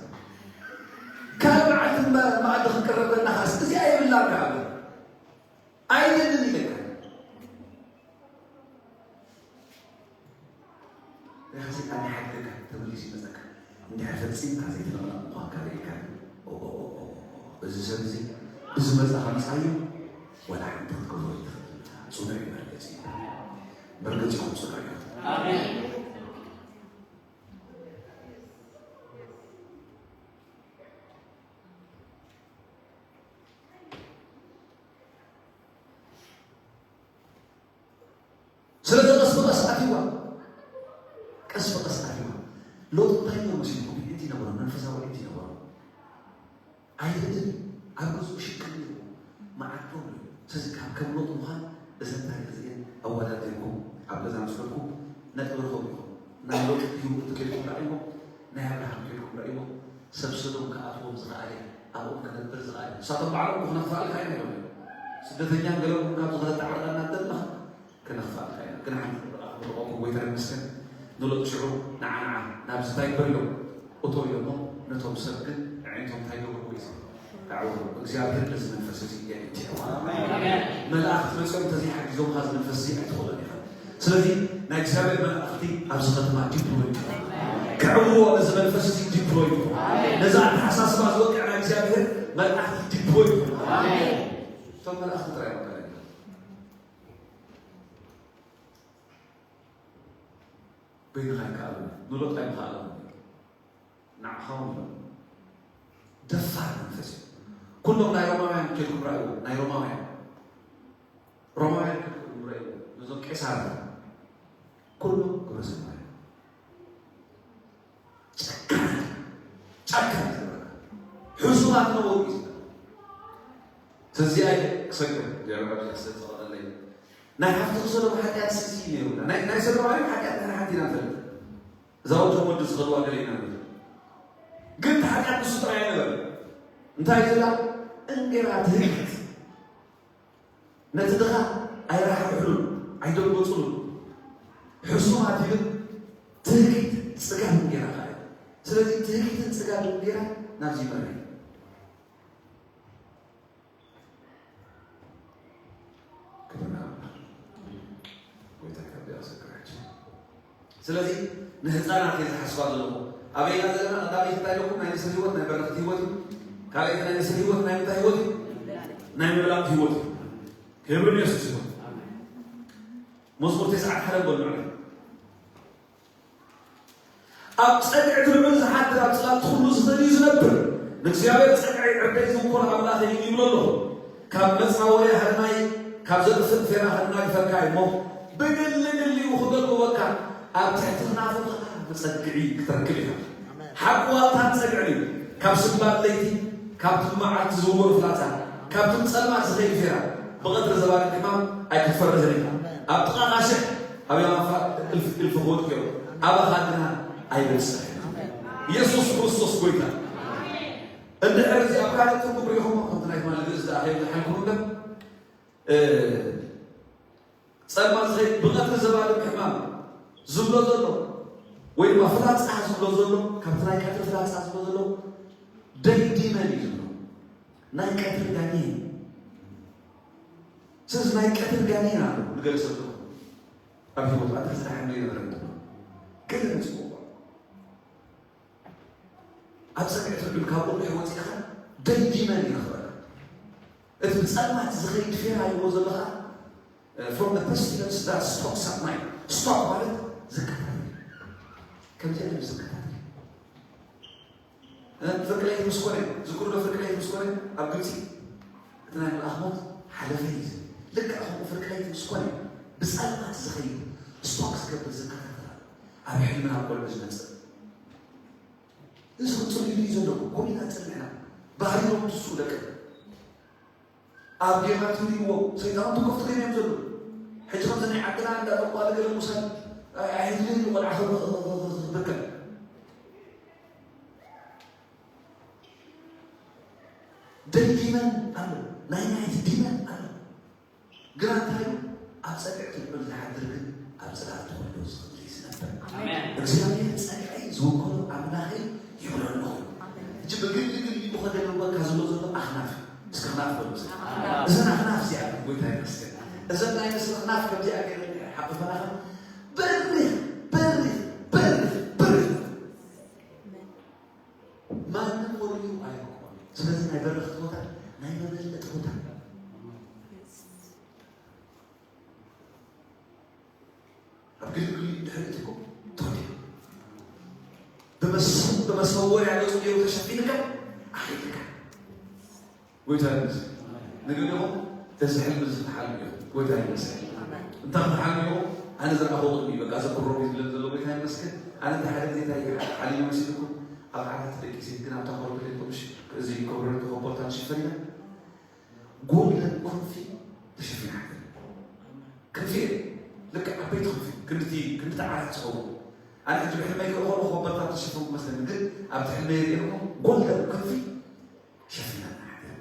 ካልእ መዓልቲ መ-፣ መኣዲ ክንቅረብ ከለና ኸኣስ እዚኣ የብላን ከኣ እብል። ኣይደልን ኢለካ። ርሕሲ ኣነ ሓድገካ ተመሊሱ ይመጸካ። እንድሕር ፈጺምካ ዘይተለቕለቕ ምዃንካ ርኢካ፣ ኦ፣ ኦ፣ ኦ፣ ኦ፣ ኦ፣ እዚ ሰብ እዚ ብዝመጻ ከምጻዮ ዋላ ሓንቲ ክትገብሮ ዘይትኽእል። ጽኑዕ እዩ መርገጺ። መርገጺኹም ጽኑዕ እዩ። ኣሜን። ስለዚ ቀስ ብቐስ ኣቲ ኣትዋ፣ ቀስ ብቐስ ኣትዋ። ሎጥ እንታይ ነይሩ መሲልኩም? ዒንቲ ነበሮ፣ መንፈሳዊ ዒንቲ ነበሮ። ኣይርድን፣ ኣብ ገዝኡ ሽቅል ነይሩ። መዓት ፕሮብሌም። ስለዚ ካብ ከም ሎጥ ምዃን እዘን ታሪኽ እዚአን ኣወዳዲርኩም ኣብ ገዛ ምስ ከድኩም ነጥቢ ርኸቡ ኢኹም። ናይ ሎጥ ህይወት ከይድኩም ራእይዎ፣ ናይ ኣብርሃም ከይድኩም ራእይዎ። ሰብ ሰዶም ክኣትዎም ዝኸኣለ፣ ኣብኦም ክነብር ዝኸኣለ። ንሳቶም ባዕሎም ክነኽፍኣልካ ኢና ኢሎም እዮም። ስደተኛን ገለኹም ካብ ዝኾነ ጣዕርና እናደለኻ ክነኽፍኣልካ ኢና። ግን ሓንቲ ጥበቃ ክምርቐኩም ጎይታ ይመስገን። ንሎጥ ሽዑ ንዓ ንዓ ናብዚ እንታይ ግበር ኢሎም እቶ ኢሎሞ። ነቶም ሰብ ግን ኣዒንቶም እንታይ ገብርዎ እዩ? ኣዕውሩ። እግዚኣብሔር ነዚ መንፈስ እዚ የእትዮ። መላእኽቲ መፅኦም እንተዘይሓጊዞምካ እዚ መንፈስ እዚ ኣይትኽእሎን ኢኻ። ስለዚ ናይ እግዚኣብሔር መላእኽቲ ኣብዚ ከተማ ዲፕሎይ ይኹኑ። ከዕውርዎ ነዚ መንፈስ እዚ ዲፕሎይ ይኹኑ። ነዚ ኣተሓሳስባ ዝወቅዕ ናይ እግዚኣብሔር መላእኽቲ ዲፕሎይ ይኹኑ። እቶም መላእኽቲ ጥራይ እዮም። በይንኻ ኣይከኣሉን። ንሎጥ ኣይምኸኣሎን። ንዓኻ እውን ኢሎም። ደፋር መንፈስ እዩ። ኩሎም ናይ ሮማውያን ኬድኩም ረኣይዎ። ናይ ሮማውያን፣ ሮማውያን ኬድኩም ረኣይዎ። ነዞም ቄሳር ኩሎም ግብረ ሰዶማውያን። ጨካናት፣ ጨካናት ዝነበሩ ሕሱማት ነበሩ እዩ ዝብል። ስለዚኣ እየ ክሰግር ጀረባ ስለ ዝቐጠለይ። ናይ ሓፍትኺ ሰዶም ሓጢኣት ስዚ እዩ ነይሩና። ናይ፣ ናይ ሰዶማውያን ሓጢኣት ንሕና ሓንቲ ኢና ንፈልጥ። እዛ ወዲ ወዲ ዝኸድዋ ገለ ኢና ንብል። ግን እቲ ሓጢኣት ንሱ ጥራይ ኣይነበረ። እንታይ ዝላ እንጌራ ትህግት ነቲ ድኻ ኣይራሕርሕሉን፣ ኣይደንገጹሉን። ሕሱማት ይብል ትህግት ጽጋብ እንጌራ ኸኣ እዩ። ስለዚ ትህግትን ጽጋብ እንጌራ ናብዚ ይመርሕ። ክብር ንኣምላኽ። ጎይታ ካብ ያሰክራችሁ። ስለዚ ንህፃናት እየ ዝሓስባ ዘለኹ። ኣበይና ዘለና ቀዳመይቲ እንታይ ኣለኩም? ናይ ንስር ህይወት ናይ በረኸት ህይወት እዩ። ካልኣይቲ ናይ ንስር ህይወት ናይ ምንታይ ህይወት እዩ? ናይ ምብላጥ ህይወት እዩ። ክብሪ ንየሱስ ይኹን። መዝሙር ተስዓት ሓደ በሉ ንዕና። ኣብ ጸግዒ እቲ ልዑል ዝሓድር፣ ኣብ ጽላል ኩሉ ዝኽእል እዩ ዝነብር። ንእግዚኣብሔር ጸግዒ ዕርደይ ዝውኮን ኣምላኸይ እዩ ይብሎ ኣለኹ። ካብ መጻወርያ ህርናይ፣ ካብ ዘጥፍእ ፌራ ከናግፈካ እየ እሞ፣ ብግሊ ግሊኡ ክገልብበካ፣ ኣብ ትሕቲ ክናፉ ኸኣ መጸግዒ ክትረክብ ኢኻ። ሓቂ ዋልታን ጸግዕን እዩ። ካብ ስንባድ ለይቲ፣ ካብቲ ብመዓልቲ ዝውር ፍላጻ፣ ካብቲ ብጸልማት ዝኸይድ ፌራ፣ ብቐትሪ ዘባርቕ ሕማም ኣይክትፈርህን ኢኻ። ኣብ ጥቓኻ ሽሕ፣ ኣብ የማንካ እልፍ እልፍ ክወድቁ እዮም፣ ኣባኻ ግና ኣይበጽሕን። ኢየሱስ ክርስቶስ ጎይታ። እንድሕር እዚ ኣብ ካልእ ትርጉም ርኢኹሞ፣ ከምቲ ናይ ትማሊ ግእዝ ደኣ ከይብዝሓልኩም እምበር፣ እ፣ ጸልማት ዝኸይድ ብቐትሪ ዘባርቕ ሕማም ዝብሎ ዘሎ፣ ወይ ድማ ፍላጻ ዝብሎ ዘሎ፣ ካብቲ ናይ ቀትሪ ፍላጻ ዝብሎ ዘሎ፣ ደይ ዲመን እዩ ዝብሎ። ናይ ቀትሪ ጋኔን። ስለዚ ናይ ቀትሪ ጋኔን ኣሎ፣ ንገለ ሰብ ዝኸውን። ኣብ ህይወቱ ኣንተ ዝደሓን ዘይነበረ እንተሎ፣ ገለ ንጽውዖ። ኣብ ጸግዒ ትርጉም ካብ ቁልሕ ወጺእኻ ደይ ዲመን ይረኽበካ። እቲ ብጸልማት ዝኸይድ ፌራ ይብሎ ዘለኻ፣ from the pestilence that stalks at night። ስቶክ ማለት ዝከታተል። ከምዚ ዓይነት ዝከታተል። እ፣ ፍርቂ ለይቲ ምስ ኮነ፣ ዝክሩ ዶ ፍርቂ ለይቲ ምስ ኮነ ኣብ ግብጺ እቲ ናይ መልኣኽ ሞት ሓለፈ እዩ ዝብል። ልክዕ ከምኡ ፍርቂ ለይቲ ምስ ኮነ ብጸልማት ዝኸይድ ስቶክ ዝገብር ዝከታተል ኣሎ። ኣብ ሕልሚ ናብ ቆልዑ ዝመጽእ። እዚ ጽልዩ እዩ ዘለኩም። ኮሚና ጸኒሕና። ባህሪ ዮም ትሱ ደቂ ኣብ ጌማት ይሪእዎ። ሰይጣን ተከፍቱ ኮይኖም እዮም ዘለዉ። ሕጂ ከምዚ ናይ ዓድና እንዳ ጠቋሊ ገለ ምውሳድ ኣይ-፣ ኣይድልን እዩ ቆልዓ ክብ-፣ ክብከል። ደይ ዲመን ኣሎ። ናይ ናይቲ ዲመን ኣሎ። ግና እንታይ እዩ? ኣብ ጸግዒ ትልዑል ዝሓድር ግን ኣብ ጽላል ተወልዶ ዝኽእል እዩ ዝነብር። ኣሜን። እግዚኣብሔር ጸግዒ ዝወከሎ ኣምላኸይ ይብሎ ኣለኹ። ሕጂ ብግልግል ኢሉ ከደልወካ ዝብሎ ዘሎ ኣኽናፍ እዩ። እስኪ ኣኽናፍ በሉ እስኪ። ኣኽናፍ። እዘን ኣኽናፍ እዚኣተን ጎይታ ይመስገን። እዘን ናይ ንስለ ኣኽናፍ ከምዚኣ ገይረን ሓቂፈናኸን በሪኽ፣ በሪኽ፣ በሪኽ፣ በሪኽ። ማንም ወርዩ ኣይረክቦን። ስለዚ ናይ በረኽቲ ቦታ፣ ናይ መመለጢ ቦታ። ኣብ ግልግል ድሕሪት እኮ ተወዲኡ። ብመስ-፣ ብመሰወርያ ገጹ ገይሩ ተሸፊንካ፣ ኣኺልካ። ጎይታ ይመስገን። ንግደኹም፣ እዚ ሕልሚ እዚ ክትሓልሙ ኢኹም። ጎይታ ይመስገን። እንታይ ክትሓልሙ ኢኹም? ኣነ ዝረኣኹ ቅድሚ በቃ ዘኩሮ ዝብለን ዘሎ ጎይታ ይመስገን። ኣነ እንተ ሓደ ግዜ እንታይ ሓሊሉ መሲልኩም ኣብ ዓራት ደቂሰ ግን ኣብታ ኮርኮሌት ምሽ እዚ ኮብረር ኮቦርታን ሽፈን ኢላ ጎልደን ኮፊ ተሸፊና ሓደር። ክንፊ ልክዕ ዓበይቲ ክንፊ ክንድቲ ክንድቲ ዓራት ዝኸውን ኣነ ሕጂ ብሕልመይ ከለኹ ኮበርታት ተሸፈንኩ መስለኒ ግን ኣብቲ ሕልመይ ሪኤኹ ጎልደን ክንፊ ሸፊና ሓደር።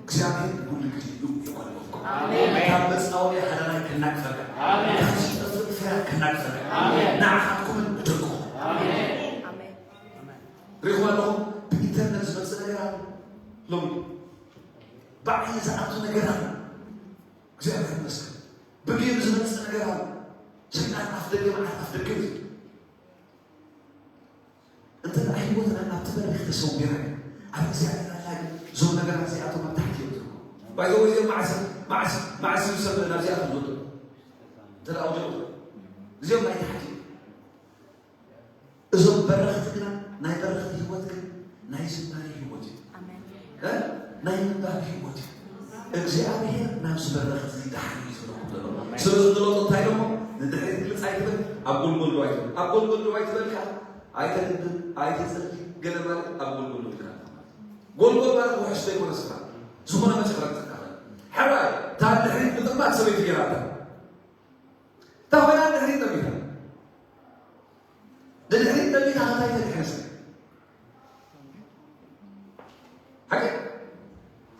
እግዚኣብሔር ንኩሉ ግዜ እዩ የቆልበልኩም። ካብ መጻወሪ ሓዳናይ ከናቅፈካ ካብ ዝጠፍእ ፍርያት ከናቅፈካ ንዓኻትኩምን ንደቅኹም ሪኹም ኣለኹም። ብኢንተርነት ዝመፅእ ነገር ኣሎ ሎሚ ብዓይኒ ዝኣቱ ነገር ኣሎ። እግዚኣብሔር ይመስገን። ብጌም ዝመፅእ ነገር ኣሎ። ሰይጣን ኣፍ ደገ መዓት ኣፍ ደገ እዩ። እንተ ደኣ ህይወትና ኣብቲ በሪኽ ተሰዊራ ኣብ እግዚኣብሔር ኣላ ግን እዞም ነገራት እዚኣቶም ኣብ ታሕቲ እዮም ዝርከቡ። ባይዘው እዚኦም መዓስ መዓስ መዓስ እዩ ሰብ ናብዚኣቶም ዝወድቁ? እንተ ደኣ ኣውዲቑ እዚኦም ናይ ታሕቲ እዮም። እዞም በረኽቲ ግና ናይ በረኽቲ ህይወት ግን ናይ ዝማሬ ህይወት እዩ። ናይ ምንባብ ህይወት እዩ። እግዚኣብሔር ናብ ዝበረኽቲ ደሓን እዩ ዝበረኹም ዘሎ። ስለ ዝግለጡ እንታይ ኢሎሞ ንድሕሪት ግልፅ ኣይትበል፣ ኣብ ጎልጎል ዶ ኣይትበል፣ ኣብ ጎልጎል ዶ ኣይትበል ከዓ ኣይተንብብ፣ ኣይተፀሊ፣ ገለ ማለት ኣብ ጎልጎል ዶ ኢልካ ጎልጎል ማለት ውሕስ ዘይኮነ ስፍራ ዝኾነ መጨረር ትካኸል። ሕራይ እታ ድሕሪት ምጥማት ሰበይቲ ገይራታ እታ ኮይና ድሕሪት ጠሚታ ንድሕሪት ጠሚታ እንታይ ተድሕነስ ሓቂ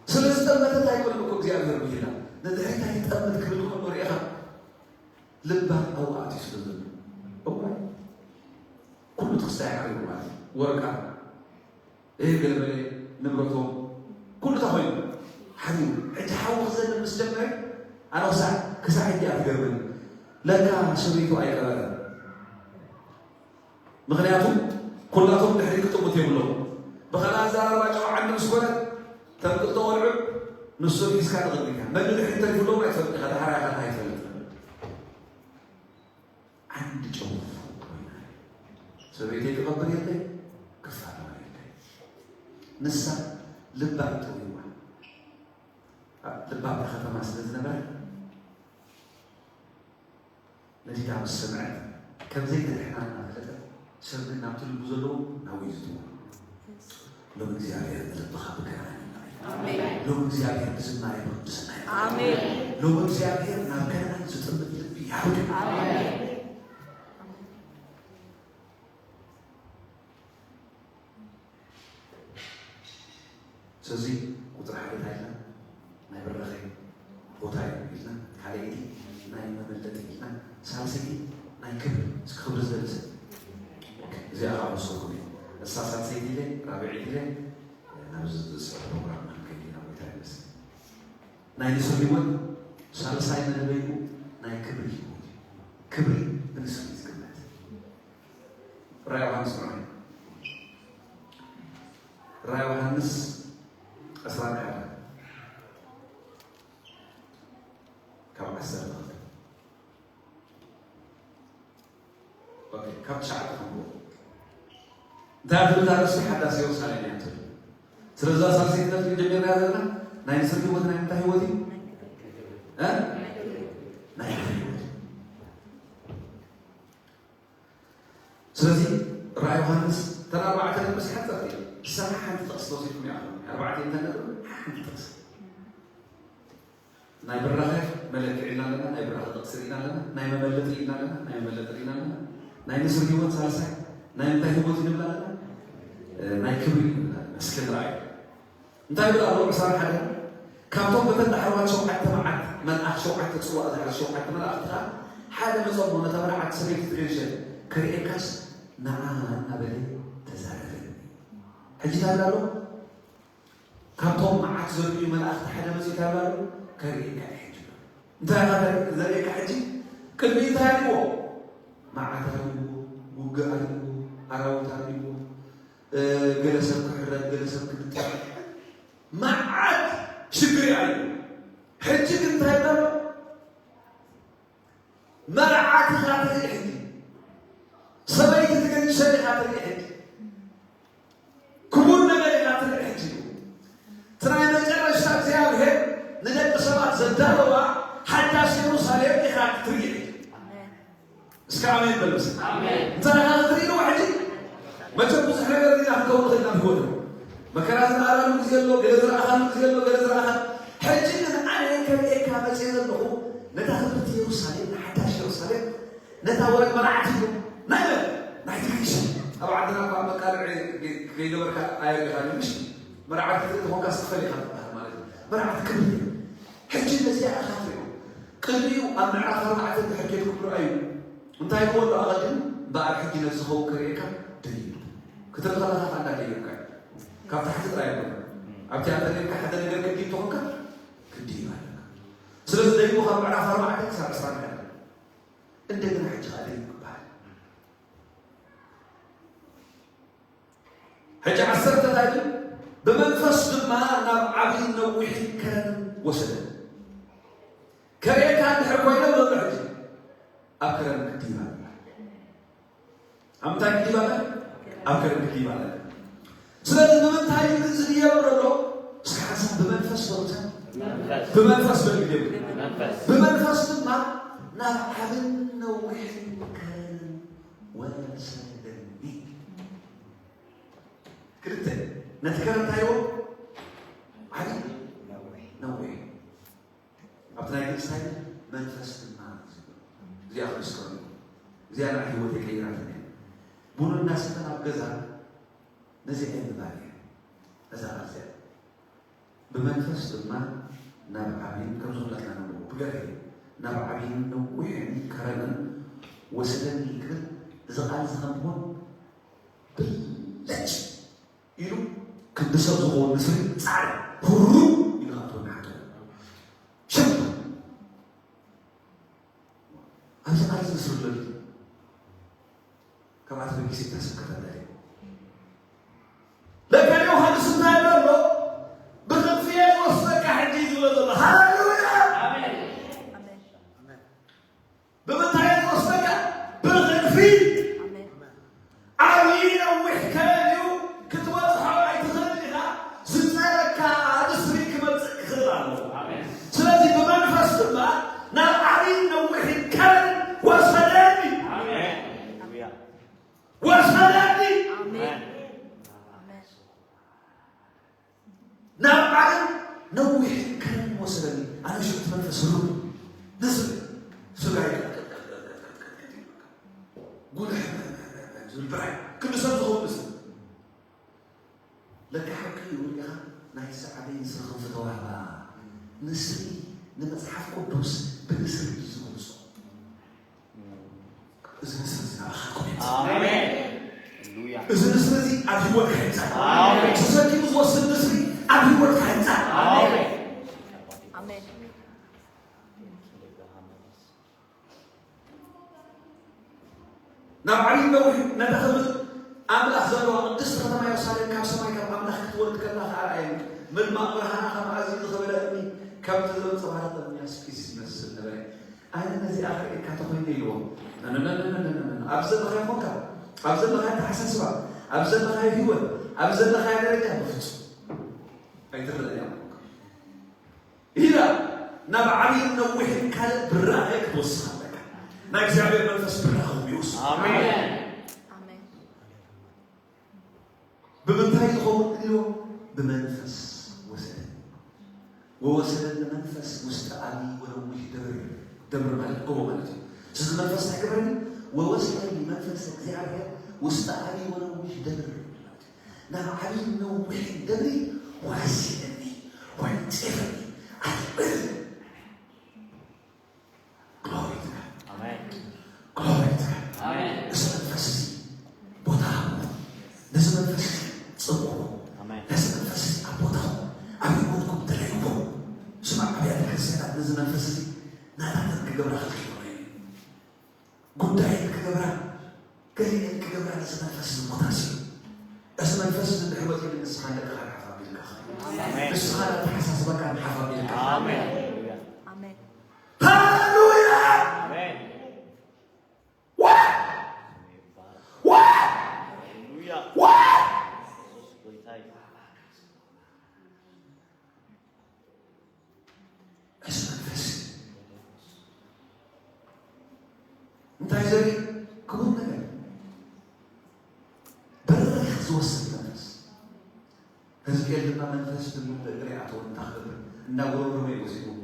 ስለ ዝጠመተት ኣይኮነን እኮ እግዚኣብሔር ብሂላ ንድሕሪት ኣይጠምት ክብል ከሎ ርኢኻ ልባ ኣብኡ ኣትዩ ስለ ዘሎ እዋይ ኩሉ ትክስታይ ሓሪሩ ማለት እዩ ወርቃ ይህ ገለመለ ንብረቶም ኩሉ ተኮይኑ ሓሪሩ ሕጂ ሓዊ ክዘንብ ምስ ጀመረ ኣነ ክሳዕ ክሳዕ ሕጂ እያ ትገርመኒ ለካ ሰበይቱ ኣይቀበረን ምኽንያቱ ኩላቶም ድሕሪ ክጥሙት የብሎም። ብኻልእ ኣዘራርባ ጨው ዓንዲ ምስ ኮነ እተን ክልተ ቆልዑ ንሶም ሒዝካ ንቕድሚት እያ። መን ንድሕሪት ተሪፉ ኣለዎም ኣይትፈልጥ ኢኻ፣ ደሓር ኢኻ ኣይትፈልጥን። ዓንዲ ጨው ኮይና ሰበይተይ ክቐብር የለይ ክፋነዋ የለይ። ንሳ ልባ እዩ ጠውይዋ። ልባ ኣብታ ከተማ ስለ ዝነበረ ነዲዳ ምስ ሰምዐት ከም ዘይትድሕና እናፈለጠት ሰብ ግን ናብቲ ልቡ ዘለዎ ናብኡ እዩ ዝጥውር። ሎሚ እግዚኣብሔር ንልብኻ ብከነዓን ይምልኣዮ። ሎሚ እግዚኣብሔር ብዝማሬ ብቅድስና ይምልኣዮ። ሎሚ እግዚኣብሔር ናብ ከነዓን ዝጥምት ልቢ ይሃብካ። ስለዚ ቁፅሪ ሓደ እንታይ ኢልና ናይ ብራኸ ቦታ እዩ ኢልና ካልኣይቲ ናይ መመለጢ ኢልና ሳልሰይቲ ናይ ክብሪ እስኪ ክብሪ ዝደሊ ሰብ እዚኣ ከዓ ወሰድኩም እዩ እሳ ሳልሰይቲ ኢለ ራብዐይቲ ኢለ ናብዚ ዝስዕብ ፕሮግራም ክንከይድ ኢና ጎይታ ይመስል ናይ ንስር ህይወት ሳልሳይ መደበይኡ ናይ ክብሪ ህይወት እዩ ክብሪ ብንስር እዩ ዝግመት ራእይ ዮሃንስ ምዕራፍ ራእይ ዮሃንስ ዕስራን ሓደን ካብ ዓሰርተ ክልተ ኦኬ ካብ ትሽዓተ ክንብቦ እንታይ ትብል ኣርእስቲ ሓዳስ ኢየሩሳሌም እያ ትብል ስለዛ ሳልሰይቲ ነጥቢ ጀሚርና ዘለና ናይ ንስር ህይወት ናይ ምንታይ ህይወት እዩ እ ናይ ክብሪ ህይወት እዩ ስለዚ ራእይ ዮሃንስ ተን ኣርባዕተ ነጥቢ ሓፀርቲ እያ። ሰሓ ሓንቲ ጥቕሲ ተወሲድኩም ይኣኽሉ ኣርባዕተ እንተ ነጥቢ ሓንቲ ጥቕሲ ናይ ብራኸ መለክዕ ኢልና ኣለና፣ ናይ ብራኸ ጥቕሲ ርኢና ኣለና፣ ናይ መመለጢ ኢልና ኣለና፣ ናይ መመለጢ ርኢና ኣለና፣ ናይ ንስር ህይወት ሳልሳይ ናይ እንታይ ህይወት ንብል ኣለና፣ ናይ ክብሪ ንብል ኣለና። እስኪ ንርኣይ። እንታይ ይብል ኣሎ ዕስራን ሓደን ካብቶም በተን ዳሕረዋት ሸውዓተ መዓት መልኣኽ ሸውዓተ ጽዋእ ዝሓዘ ሸውዓተ መላእኽቲ ከኣ ሓደ መጸሞ ነታ መርዓት ሰበይቲ ትገንሸ ክርእየካስ ንዓ እናበለ ተዛረበኒ። ሕጂ እንታይ ኣሎ? ካብቶም መዓት ዘርእዩ መላእኽቲ ሓደ መጺኡ እንታይ ኣሎ? ከርእየካ እየ ሕጂ። እንታይ ኢኻ ዘርእየካ ሕጂ? ቅድሚ እንታይ ኣለዎ? መዓት ኣለዎ፣ ውግእ ኣለዎ፣ ኣራዊት ኣለዎ፣ ገለ ሰብ ክሕረድ ገለ ሰብ ክምጠር መዓት ሽግር እዩ። ሕጂ ግን እንታይ በሎ? መርዓት ኢኻ ትርኢ ሕጂ፣ ሰበይቲ ትገንሸል ኢኻ ትርኢ ሕጂ፣ ክቡር ነገር ኢኻ ትርኢ ሕጂ። እቲ ናይ መጨረሽታ እግዚኣብሔር ንደቂ ሰባት ዘዳለዋ ሓዳስ የሩሳሌም ኢኻ ክትርኢ ሕጂ። እስከ ኣሜን በሉ። እስከ ኣሜን። እንታይ ኢኻ ክትርኢ ኣለዋ ሕጂ? መቸም ብዙሕ ነገር ርኢና ክንከውን ንኽእል ኢና ብህይወትና። መከራ ዝረኣናሉ ግዜ ኣሎ፣ ገለ ዝረኣኻሉ ግዜ ኣሎ፣ ገለ ዝረኣኻ። ሕጂ ግን ኣነ ከርእየካ መፅየ ዘለኹ ነታ ክብርቲ የሩሳሌም፣ ንሓዳሽ የሩሳሌም፣ ነታ ወርቂ መርዓት እዩ። ናይ መን? ናይቲ ግሪሽ። ኣብ ዓድና እኳ መቃልዒ ከይገበርካ ኣየርኢኻን እዩ፣ ምሽ? መርዓት ክትርኢ ተኾንካ ስክፈል ኢኻ ትበሃል ማለት እዩ። መርዓት ክብሪ እያ። ሕጂ ነዚኣ ኢኻ ትሪኦ። ቅድሚኡ ኣብ ምዕራፍ ኣርባዕተ እንድሕር ኬድኩም ርኣዩ። እንታይ ይብሎ ኣሎ ኣቐዲሙ? እምበኣር ሕጂ ነዚ ዝኸውን ከርእየካ ደይቡ። ክትርኢ ከለኻ ከኣ እንዳደየብካ እዩ። ካብ ታሕቲ ጥራይ ኣይኮነን። ኣብቲ ኣንተ ደይብካ ሓደ ነገር ክድይብ ተኾንካ ክድይብ ኣለካ። ስለዚ ደይቡ ካብ ምዕራፍ ኣርባዕተ ክሳብ ዕስራን ሓደን። እንደገና ሕጂ ከኣ ደይቡ ክበሃል። ሕጂ ዓሰርተ እንታይ ይብል? ብመንፈስ ድማ ናብ ዓብይን ነዊሕን ከረን ወሰደ። ከርእየካ እንድሕር ኮይነ ብሎ ሕጂ ኣብ ከረን ክድይብ ኣለና። ኣብ ምንታይ ክድይብ ኣለና? ኣብ ከረን ክድይብ ኣለና። ስለዚ ብምንታይ እዩ ግን ዝድየብ ዘሎ? እስከ ሓንሳብ ብመንፈስ በሉታ። ብመንፈስ በሉ ግዜ። ብመንፈስ። ብመንፈስ ድማ ናብ ዓብን ነዊሕን ከረን ወሰደኒ። ክልተ፣ ነቲ ከረን እንታይ ኢልዎ? ዓቢ ነዊሕ። ኣብቲ ናይ ግእዝ እንታይ ይብል? መንፈስ ድማ እዩ ዝብል። እዚኣ ክምስክረሉ። እዚኣ ንዓይ ህይወተይ ቀይራትኒ እያ። ቡን እናሰተና ኣብ ገዛ ነዚኣ እየ ምባል እየ። ነዛ ቃል እዚኣ። ብመንፈስ ድማ ናብ ዓብይን፣ ከምዚ ኩላትና ንብሎ፣ ብገርህ እዩ። ናብ ዓብይን ነዊሕን ከረንን ወሰደኒ ክብል፣ እዚ ቃል እዚ ከም ቡን ብልጭ ኢሉ ክንዲ ሰብ ዝኸውን ንስሪ ጻዕዳ ሁሩ ኢሉ ካብቶም ንሓቶ ሸም ኣብዚ ቃል እዚ ንስሪ ኣሎ ድዩ? ካብኣት በጊስ ይታሰብ ከተበለ ለካ ዮሃንስ እንታይ ኣሎ? ብክንፍየ ዝወስደካ ሕጂ እዩ ዝብሎ ዘሎ። ሃሌሉያ! ኣሜን። ብምንታይ እዩ ዝወስደካ? ብክንፊ። ኣሜን። ዓብዪ ነዊሕ ከረን እዩ፣ ክትበጽሖ ኣይትኽእልን ኢኻ። ዝጸረካ ንስሪ ክመጽእ ክኽእል ኣለዎ። ኣሜን። ስለዚ ብመንፈስ ድማ ናብ ዓብዪ ነዊሕ ከረን ወሰደኒ። ኣሜን። ወሰደኒ። ኣሜን። ኣሜን። ናብ ዓለም ነዊሕ ከረን ወሰደኒ። ኣነ ሽዑ እቲ መንፈስ ሩብ ንስሪ ስጋይ ጉልሕ ዝብል ብራይ ክንዲ ሰብ ዝኸውን ንስሪ። ለካ ሓቂ እዩ። ሪኢኻ ናይዚ ዓበይ ንስሪ ክንፊ ተዋህባ። ንስሪ ንመጽሓፍ ቅዱስ ብንስሪ እዩ ዝገልጾ። እዚ ንስሪ እዚ ናባኻትኩም ይምጻእ። ኣሜን። ሃሌሉያ። እዚ ንስሪ እዚ ኣብ ህይወትካ ይምጻእ። ኣሜን። ተሰኪሙ ዝወስድ ንስሪ ኣብ ህይወትካ ይምጻእ። ኣሜን። ኣሜን። ናብ ዓብዪ ነዊሕ ነታ ክብሪ ኣምላኽ ዘለዋ ቅድስቲ ከተማ የሩሳሌም ካብ ሰማይ ካብ ኣምላኽ ክትወርድ ከላ ከኣ ረኣየኒ። ምድማቕ ብርሃና ከም ኣዝዩ ዝኸበደ እምኒ፣ ከምቲ ዘንጸባርቕ እምኒ ያስጲስ ይመስል ነበረ። ኣነ ነዚኣ ክርእየካ ተኾይነ ኢልዎ። ነነነነነነ። ኣብ ዘለኻዮ ኮንካ፣ ኣብ ዘለኻዮ ኣተሓሳስባ፣ ኣብ ዘለኻዮ ህይወት፣ ኣብ ዘለኻዮ ደረጃ ብፍጹም ኣይትረኣያ ኮንካ። ኢላ ናብ ዓብይን ነዊሕን ካልእ ብራኸ ክትወስኽ ኣለካ። ናይ እግዚኣብሔር መንፈስ ብራኸ ይወስኽ። ኣሜን። ኣሜን። ብምንታይ ዝኸውን ኢልዎ? ብመንፈስ ወሰደኒ። ወወሰደኒ መንፈስ ውስጥ ዓብዪ ወነዊሕ ደብር፣ ደብር ማለት ጎቦ ማለት እዩ። ስለዚ መንፈስ እንታይ ገበረኒ? ወወሰደኒ መንፈስ እግዚኣብሔር ውስጥ ዓብዪ ወነዊሕ ደብር ማለት እዩ። ናብ ዓብዪ ነዊሕ ደብሪ ወሰደኒ፣ ወንጨፈኒ፣ ኣትበል። Glory to God. ኣሜን። Glory to God. ኣሜን። እዚ መንፈስ እዚ ቦታ ሃብዎ። ነዚ መንፈስ እዚ ጽውዕዎ። ኣሜን። ነዚ መንፈስ እዚ ኣብ ቦታኹም፣ ኣብ ህይወትኩም ተለይዎ። ስማዕ፣ ኣብያተ ክርስቲያናት ነዚ መንፈስ እዚ ናታተን ክገብራ ከልኪሎን እዩ። ጉዳየን ክገብራ፣ ገሊአን ክገብራ ነዚ መንፈስ እዚ ቦታ ስኢኑ። እዚ መንፈስ እዚ እንድሕር ወጺኡ ንስኻን ደቅኻን ሓፍ ኣቢልካ ኸይድ። ኣሜን። ንስኻን ኣተሓሳስባካን ሓፍ ኣቢልካ ኸይድ። ኣሜን። ኣሜን። ሃሌሉያ! ኣሜን። ዋይ! ዋይ! ሃሌሉያ! ዋይ! ኢየሱስ ጌታ እዩ። እዚ መንፈስ እንተ ዘርኢ ክቡር ነገር፣ በሪኽ ዝወስድ መንፈስ። ህዝቅኤል ድማ መንፈስ ብምሉእ እግሪ ኣተወ። እንታይ ክገብር? እንዳጎረጎረ እዩ ወሲድዎ።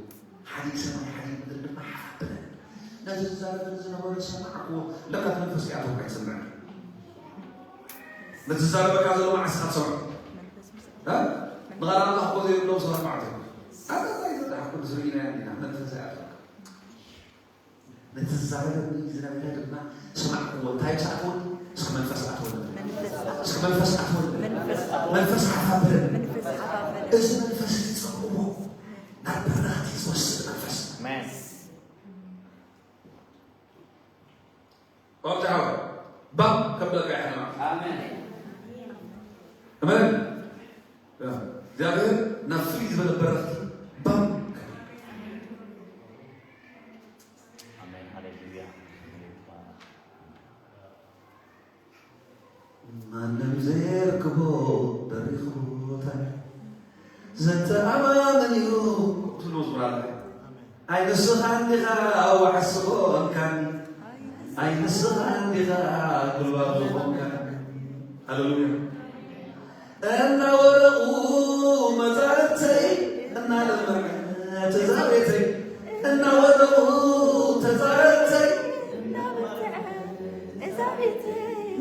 ሓዲግ ሰማይ ሓዲግ ምድሪ ድማ ሓፍ ኣበለ። ነቲ ዝዛረበኒ ዝነበረ ሰማዕክዎ። ለካ እቲ መንፈስ ይኣተወካ ይሰምዕ። ነቲ ዝዛረበካ ዘሎ መዓስ ኢኻ ትሰምዖ? እ? ንቓል ኣምላኽ እኮ ዘይብሎም ሰባት መዓት እዮም። ኣታ እንታይ ዝረኣ ኩሉ ዝርኢና ኢና፣ መንፈስ ኣይኣተወካ። ነቲ ዝዛረበኒ ዝነበረ ድማ ሰማዕክዎ። እንታይ ምስ ኣተወኒ? እስኪ መንፈስ ኣተወኒ። እስኪ መንፈስ ኣተወኒ። መንፈስ ሓፍ ኣበለኒ። እዚ መንፈስ እዚ ጸምእዎ። ናብ በረኽቲ ዝወስድ መንፈስ። ኣሜን። ኦምታ ሓወ ባም ከብለካ ይሕና። ኣሜን። ኣሜን። ያ፣ እግዚኣብሔር ናብ ፍልይ ዝበለ በረኽቲ ባም። ኣሜን። ሃሌሉያ። ማንም ዘይርክቦ በሪኽ ቦታ ዘተኣማምን እዩ። ትብሉ መዝሙር ኣለ። ኣይ ንስኻ እንዲኻ ዋሕስ ኾንካኒ፣ ኣይ ንስኻ እንዲኻ ጉልባብ ዝኾንካኒ። ሃሌሉያ። እናወደቑ መጻርተይ እናለመዐ ተዛቤተይ፣ እናወደቑ ተጻርተይ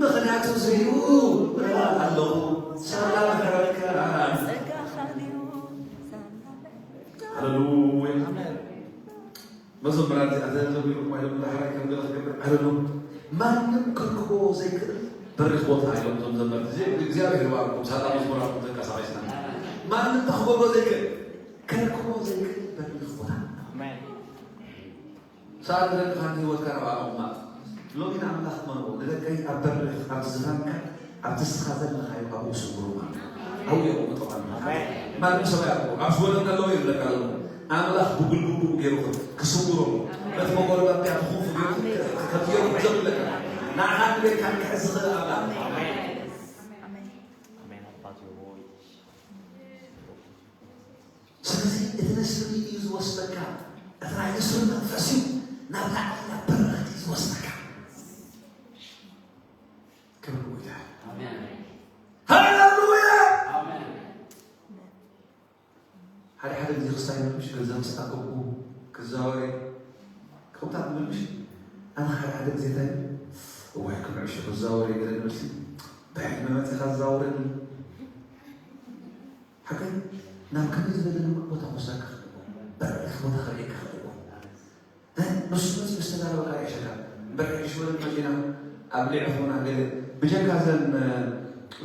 ምኽንያቱ ዘይብሉ ኣለኹ ሳላ ምሕረትካ። ሃሌሉያ። መዘምራን እዚኣ ተዘሚሩ እኳ ኢሎም ዳሕራይ ከም ገለ ክገብር፣ I don't know። ማንም ክርክቦ ዘይክእል በሪኽ ቦታ እዮም እዞም ዘመርቲ። እዚ እግዚኣብሔር ይባርኩም። ሳላ መዝሙራትኩም ተንቀሳቒስና። ማንም ተኽብሮ ዘይክእል፣ ከርክቦ ዘይክእል በሪኽ ቦታ። ኣሜን። ሰዓት ንደቅኻ ንህይወትካ ናብኣ ምቕማጥ። ሎሚ ንኣምላኽ እመንዎ። ንደቀይ ኣብ በርህ፣ ኣብ ዝፋንካ፣ ኣብቲ ንስኻ ዘለኻዮ ኣብኡ ስውርዎ ኣሎ። ኣብኡ የቕምጦ ኣሎ። ኣሜን። ማንም ሰብ ኣያውቅዎ። ኣብ ሽወደን ኣለዉ ይብለካ ኣለዉ። ኣምላኽ ብጉልቡቡ ገይሩ ክስውሮ። በቲ መጎረባብያ ተኹፉ ገይሩ ከም ገይሩ ክዘብለካ። ንዓኻ ንቤትካን ክሕዝ ዝኽእል ኣምላኽ። ኣሜን። ኣሜን። ኣባቴ ሆይ። ስለዚ እቲ ንስሪ እዩ ዝወስደካ። እቲ ናይ ንስሪ መንፈስ እዩ ናብ ላዕሊ ናብ በረኽቲ ዝወስደካ። ክብሪ ንጎይታ። ኣሜን። ሃሌሉያ። ኣሜን። ሓደ ሓደ ግዜ ክስታይ ምሽ ገንዘብ ምስ ኣከብኩ ክዛወር እየ። ከምታት ምሽ ኣነ ሓደ ሓደ ግዜ እንታይ እዋይ ክምዕሽ ክዛወር እየ ገለ ንብል ሲ ብሕልሚ መፂኻ ዝዛወረኒ ሓቀይ ናብ ከመይ ዝበለ ልሙዕ ቦታ ክወስደካ ክእል እኮ፣ በሪኽ ቦታ ከርእየካ ክእል እኮ። እ? ንሱ መፂኡ ዝተዛረበካ የሸካ። እምበር ሕጂ ሽወደን መፂና ኣብ ሊዕኹና ገለ ብጀካ ዘን፣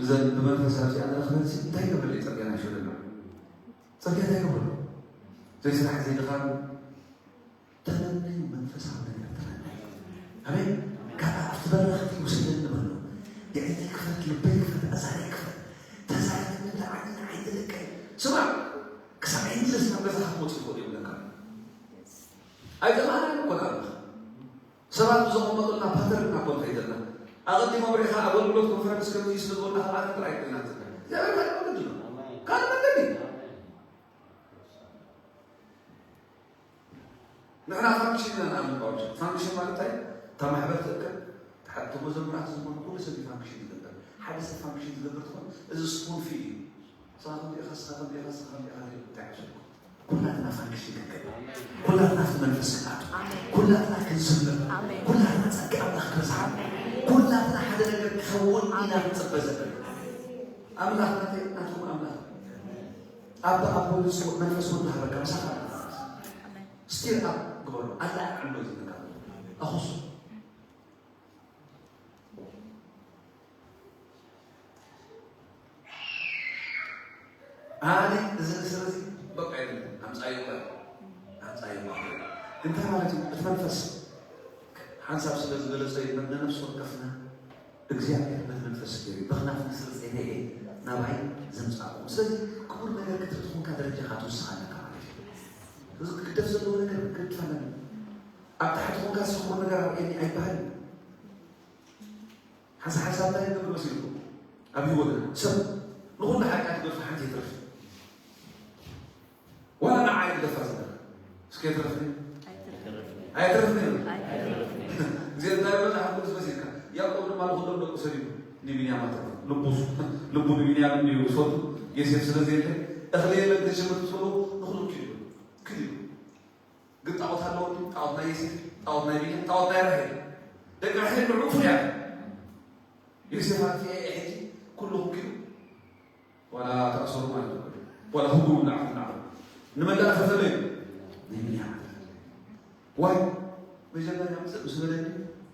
ዘን ብመንፈስ ኣብዚኣ ንረኽበን ሲ እንታይ ገብር እዩ ፅርግያ ናይ ሽወደን? ፅርግያ እንታይ ገብር? ዘይስራሕ ዘይድኻም ተመነዩ መንፈሳዊ ነገር ተመነዩ። ኣሜን። ካብ ኣብቲ በረኽቲ ውሰደኒ በሎ። የዒንተይ ክፈት፣ ልበይ ክፈት፣ ኣዛረይ ክፈት። ተዛረበኒ ንዓኒ ንዓይ ንደቀይ። ስማዕ፣ ክሳብ ሕጂ ድረስ ናብ ገዛኻ ክመፁ ይኽእሉ እዮም ለካ። ኣይጠቕዓናን እኮ ንኣምላኽ። ሰባት ብዘቐመጡልና ፓተርን እኮ ንኸይድ ኣለና። ኣቐዲሞም ርኢኻ ኣገልግሎት ኮንፈረንስ ከምዚ እዩ ስለ ዝበሉና ካብ ዓለም ጥራይ ኮይና ትብል። እግዚኣብሔር ካልእ መንገዲ ኣሎ። ካልእ መንገዲ። ንሕና ፋንክሽን ኢና ንኣምን ጳውሎስ። ፋንክሽን ማለት እንታይ? እታ ማሕበር ትእከብ፣ ተሓትሞ ዘምራት ዝመን ኩሉ ሰብ እዩ ፋንክሽን ዝገብር። ሓደ ሰብ ፋንክሽን ዝገብር ትኾን፣ እዚ ስፑን ፊድ እዩ። ንስኻ ከምዚ ኢኻ፣ ንስኻ ከምዚ ኢኻ፣ ንስኻ ከምዚ ኢኻ ትብል እንታይ ዓሰርኩ? ኩላትና ፋንክሽን ክንገብር፣ ኩላትና ኣብቲ መንፈስ ክንኣቱ፣ ኩላትና ክንዝምር፣ ኩላትና ጸጋ ኣምላኽ ክበዝሓ፣ ኩላትና ሓደ ነገር ክኸውን ኢና ክንጽበ ዘለና። ኣምላኽ ናተይ ናትኩም ኣምላኽ። ኣባ፣ ኣቦ፣ ብፁዕ መንፈስ ወልድ ሃበካ፣ ምሳኻ ኣሎ። ስቲር ኣፕ ግበሩ፣ ኣለዓዕሎ እዩ ዝብለካ። ኣኹሱ። ኣነ እዚ ንስር እዚ በቃ የለን፣ ኣምጻዩ እኮ፣ ኣምጻዩ እኮ። እንታይ ማለት እዩ? እቲ መንፈስ ሓንሳብ ስለ ዝገለጸ እዩ፣ ነነፍሲ ወከፍና እግዚኣብሔር በቲ መንፈስ ገይሩ በኽናፍ ንስርፀ ኢለ እየ ናባይ ዘምፃእኩም። ስለዚ ክቡር ነገር ክትርኢ ትኾንካ ደረጃኻ ትውስኽ ኣለካ ማለት እዩ። እዚ ክግደፍ ዘለዎ ነገር ክግድፍ ኣለና። ኣብ ታሕቲ ኾንካ እዚ ክቡር ነገር ኣብ ኤኒ ኣይበሃልን። ሓንሳ ሓንሳብ እንታይ ይገብር መሲልኩም? ኣብ ህይወትና ሰብ ንኹሉ ሓጢኣት ገድፉ ሓንቲ የትርፍ። ዋላ ንዓይ ትገፋ ዘለካ። እስከ የትረፍኒ? ኣይትረፍኒ። ኣይትረፍኒ። ኣይትረፍኒ። እግዚኣብሔር ማለት ኩሎም ደቁ ሰዲዱ ንቢንያም ኣትረፎ። ልቡ ልቡ ንቢንያም እንዲዩ ዝፈቱ። ዮሴፍ ስለ ዘየለ እኽሊ የለን፣ ተሸመቱ ስለ ንኹሉ ኪዱ ኪዱ። ግን ጣዖት ኣለዎ። ጣዖት ናይ ዮሴፍ፣ ጣዖት ናይ ቢንያም፣ ጣዖት ናይ ራሄል። ደቂ ራሄል ንዕኡ ፍሉያት። ዮሴፍ ኣጥፊኤ ሕጂ ኩሉ ኪዱ። ዋላ ተኣሰሩ ማለት እዩ። ዋላ ህጉ ንዓኹም ንዓኹም ንመላእ ተፈለዩ። ንቢንያም ተፈለዩ። ዋይ መጀመርያ ምፅእ ምስ በለኒ፣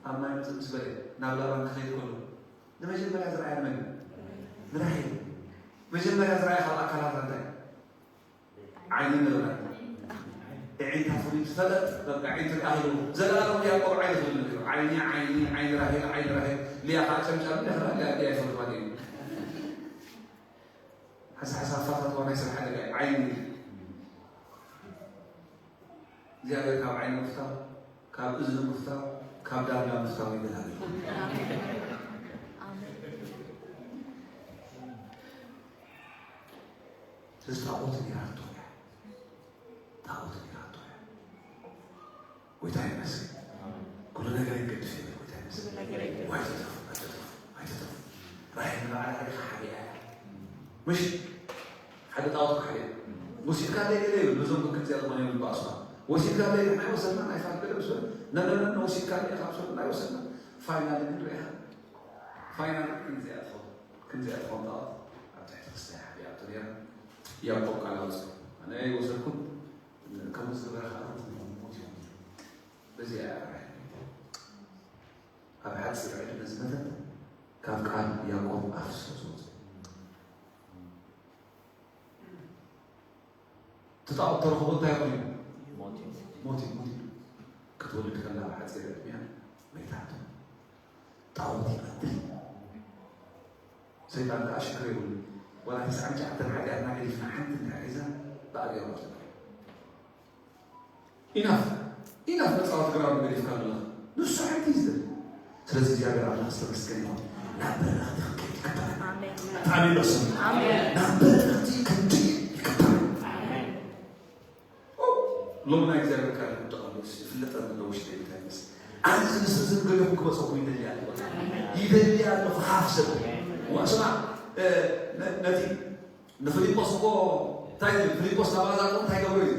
ኣብ ማይ ምፅእ ምስ በለ ናብ ላባን ክኸይድ ከሎ ንመጀመርያ ዝረኣያ መን እዩ? ንራሄል። መጀመርያ ዝረኣያ ካብ ኣካላት እንታይ? ዓይኒ ንብላ። የዒንታ ፍሉይ ትፈለጥ። በቃ ዓይኒ ትርኣ ኢሉ ዘላለም ያዕቆብ ዓይኒ ፍሉይ ነቢሩ። ዓይኒ ዓይኒ ዓይኒ ራሄል ዓይኒ ራሄል። ሊያ ከዓ ጨምጫም ሊያ ሊያ ሊያ ይፈልጥ ማለት እዩ። ሓሳሓሳ ፋታትዋ ናይ ሰብ ሓደጋ እዩ። ዓይኒ እግዚኣብሔር ካብ ዓይኒ ምፍታው፣ ካብ እዝኒ ምፍታው፣ ካብ ዳንጋ ምፍታው ይገላግል። ስለዚ ጣዖት ጌራቶ እያ። ጣዖት ጌራቶ እያ። ጎይታ ይመስገን። ኩሉ ነገር ይገድፍ ይብል ጎይታ ይመስገን። ኩሉ ነገር ይገድፍ። ኣይትጥፉ፣ ኣይትጥፉ፣ ኣይትጥፉ። ራሄል ንባዕላ ሪኻ ሓቢኣ እያ። ምሽ ሓደ ጣዖት ክሓደ ወሲድካ ለይ ገለ ይብል። ነዞም ክንክን እዚኣ ዝኾነ ይብል በኣስማ። ወሲድካ ለይ ንሕና ይወሰድና ናይ ፋል ገለ ምስ በለ፣ ነነነ ወሲድካ ለይ ካብ ሰብ ናይ ወሰድና። ፋይናል ግን ሪኢኻ። ፋይናል ግን እዚኣ ትኸውን። ክንዚኣ ትኸውን ጣዖት ኣብ ትሕቲ ክስታይ ሓቢኣቶ ነይራ። ያዕቆብ ቃል ኣውፅኡ። ኣነ ኣይወሰድኩን። ከምኡ ዝገበረ ከዓ ሞት እዩ። በዚኣ እያ ራሄል ኣብ ሓፂር ዕድመ ዝመተት ካብ ቃል ያዕቆብ ኣፍ ስለ ዝወፀ። እቲ ጣዖት ተረኽቦ እንታይ ኮይኑ? ሞት እዩ። ሞት እዩ፣ ሞት እዩ። ክትወልድ ከላ ኣብ ሓፂር ዕድመያ መይታቶ። ጣዖት ይቐትል። ሰይጣን ከዓ ሽግር የብሉ። ዋላ ትስዓን ትሽዓተን ሓጢኣትና ገዲፍና ሓንቲ እንድሕር ሒዛ ብኣግያው ትነብር። ኢናፍ ኢናፍ መጻወቲ ግራውንድ ገዲፍካ ኣለኻ። ንሱ ሓንቲ እዩ ዝደሊ። ስለዚ እግዚኣብሔር ኣምላኽ ዝተመስገነ ይኹን። ናብ በረኽቲ ክንከይድ ይግባእ። ኣሜን። ኣታ ኣሜን በሉ እስኪ። ኣሜን። ናብ በረኽቲ ክንከይድ ይግባእ። ኣሜን። ኦ፣ ሎሚ ናይ እግዚኣብሔር ቃል ይቁጠቐሉ። ይፍለጠኒ ኣሎ ውሽጠይ እንታይ ይመስል። ኣነ እዚ ንስዚ ንገለኹም ክበፀኩም ይደሊ ኣለኹ። ይደሊ ኣለኹ። ሃፍ ሰብ። ዋ፣ ስማ፣ እ፣ ነ-፣ ነቲ ንፊልጶስ እኮ እንታይ እዩ? ፊልጶስ ናባዛ እኮ እንታይ ገብሮ እዩ?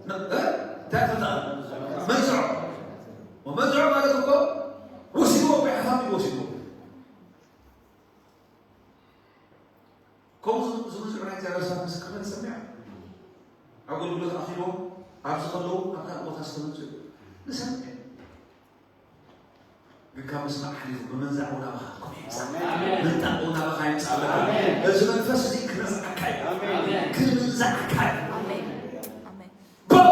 ነ-፣ እ? እንታይ ፈጣሪ? መንዝዖ። መንዝዖ ማለት እኮ ወሲድዎ፣ ብሕፋም እዩ ወሲድዎ። ከምኡ ዝም-፣ ዝመንዝዑ ናይ እግዚኣብሔር ሰባት ምስክርነት ሰሚዖም። ኣገልግሎት ኣኺልዎም፣ ኣብዚ ከለዉ ኣብ ካልእ ቦታ ዝተመንዝዑ ንሰምዕ። ግን ካብ ምስማዕ ሓሊፉ ምምንዛዕ እውን ኣባኻ እኮ ይምጻእ። ኣሜን። ምንጣቕ እውን ኣባኻ ይምጻእ ኣለካ። ኣሜን። እዚ መንፈስ እዚ ክነዝዓካ እዩ። ኣሜን። ክምንዛዕካ እዩ። ኣሜን። ኣሜን። በው!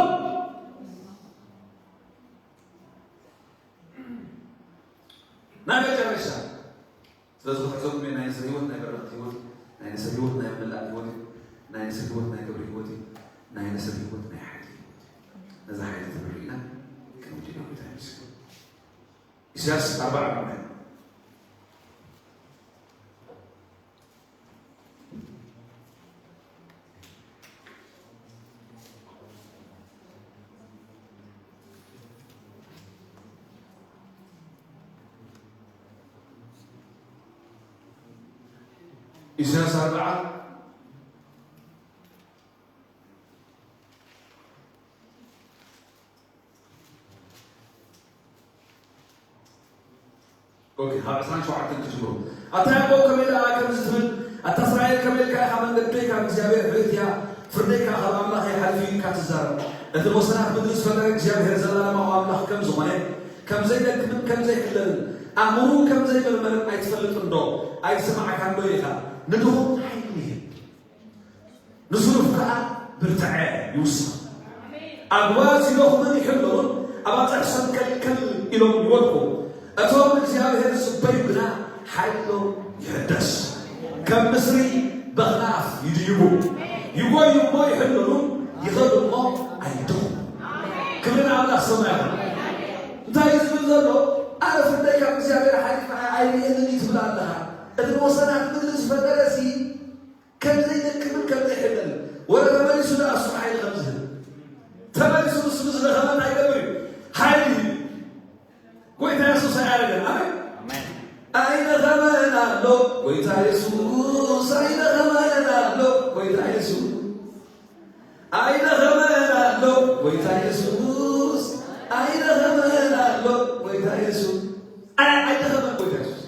ናይ መጨረሻ። ስለዚ ክሕዘኩም እየ፣ ናይ ንስር ህይወት ናይ በረኸት ህይወት፣ ናይ ንስር ህይወት ናይ ምላእ ህይወት እዩ፣ ናይ ንስር ህይወት ናይ ክብሪ ህይወት እዩ፣ ናይ ንስር ህይወት ናይ ሓይሊ ህይወት እዩ። ነዛ ሓይሊ ትብርኢና ክንውድድ እዩ። ኢሳያስ ኣርባዓ። ኢሳያስ ኣርባዓ። ኦኬ፣ ካብ ዕስራን ሸውዓተን ክጅምሩ። ኣታ ያዕቆብ ከመይ ደኣ ከምዚ ትብል? ኣታ እስራኤል ከመይ ኢልካ ኢኻ መንገደይ ካብ እግዚኣብሔር ፍልይቲ እያ፣ ፍርደይ ከኣ ካብ ኣምላኸይ ሓሊፉ እዩ ኢልካ ትዛረብ? እቲ ወሰናት ምድሪ ዝፈጠረ እግዚኣብሔር ዘላለማዊ ኣምላኽ ከም ዝኾነ፣ ከም ዘይደክምን ከም ዘይሕለልን፣ ኣእምርኡ ከም ዘይምርመርን ኣይትፈልጥን ዶ? ኣይሰማዕካን ዶ ኢኻ? ንድኹም ሓይሊ ይህብ። ንስኑፍ ከኣ ብርትዐ ይውስኽ። ኣጉባዝ ይደኽሙን ይሕለሉን፣ ኣባጽሕ ሰንከልከል ኢሎም ይወድቁ። እቶም እግዚኣብሔር ዝጽበዩ ግና ሓይሎም ይሕደስ። ከም ንስሪ በኽናፍ ይድይቡ። ይጎዩ እሞ ይሕለሉ፣ ይኸዱ እሞ ኣይደኽሙ። ክብሪ ንኣምላኽ ሰማይ ይኹን። እንታይ እዩ ዝብል ዘሎ? ኣነ ፍርደይ ካብ እግዚኣብሔር ሓሊፈ ኣይርእየንን እዩ ትብል ኣለኻ። እቲ ንወሰናት ምድሪ ዝፈጠረ ሲ ከም ዘይደክምን ከም ዘይሕለልን፣ ወረ ተመሊሱ ደኣ እሱ ሓይሊ ከም ዝህብ፣ ተመሊሱ ንሱ ምስ ደኸመ እንታይ ይገብር እዩ? ሓይሊ ይህብ። ጎይታ የሱስ ኣያረገን። ኣሜን። ኣሜን። ኣሎ ጎይታ የሱስ ኣይደኸመን ኣሎ ጎይታ የሱስ ኣይደኸመን ኣሎ ጎይታ የሱስ ኣይደኸመን ኣሎ ጎይታ የሱስ ኣይ ኣይደኸመን ጎይታ የሱስ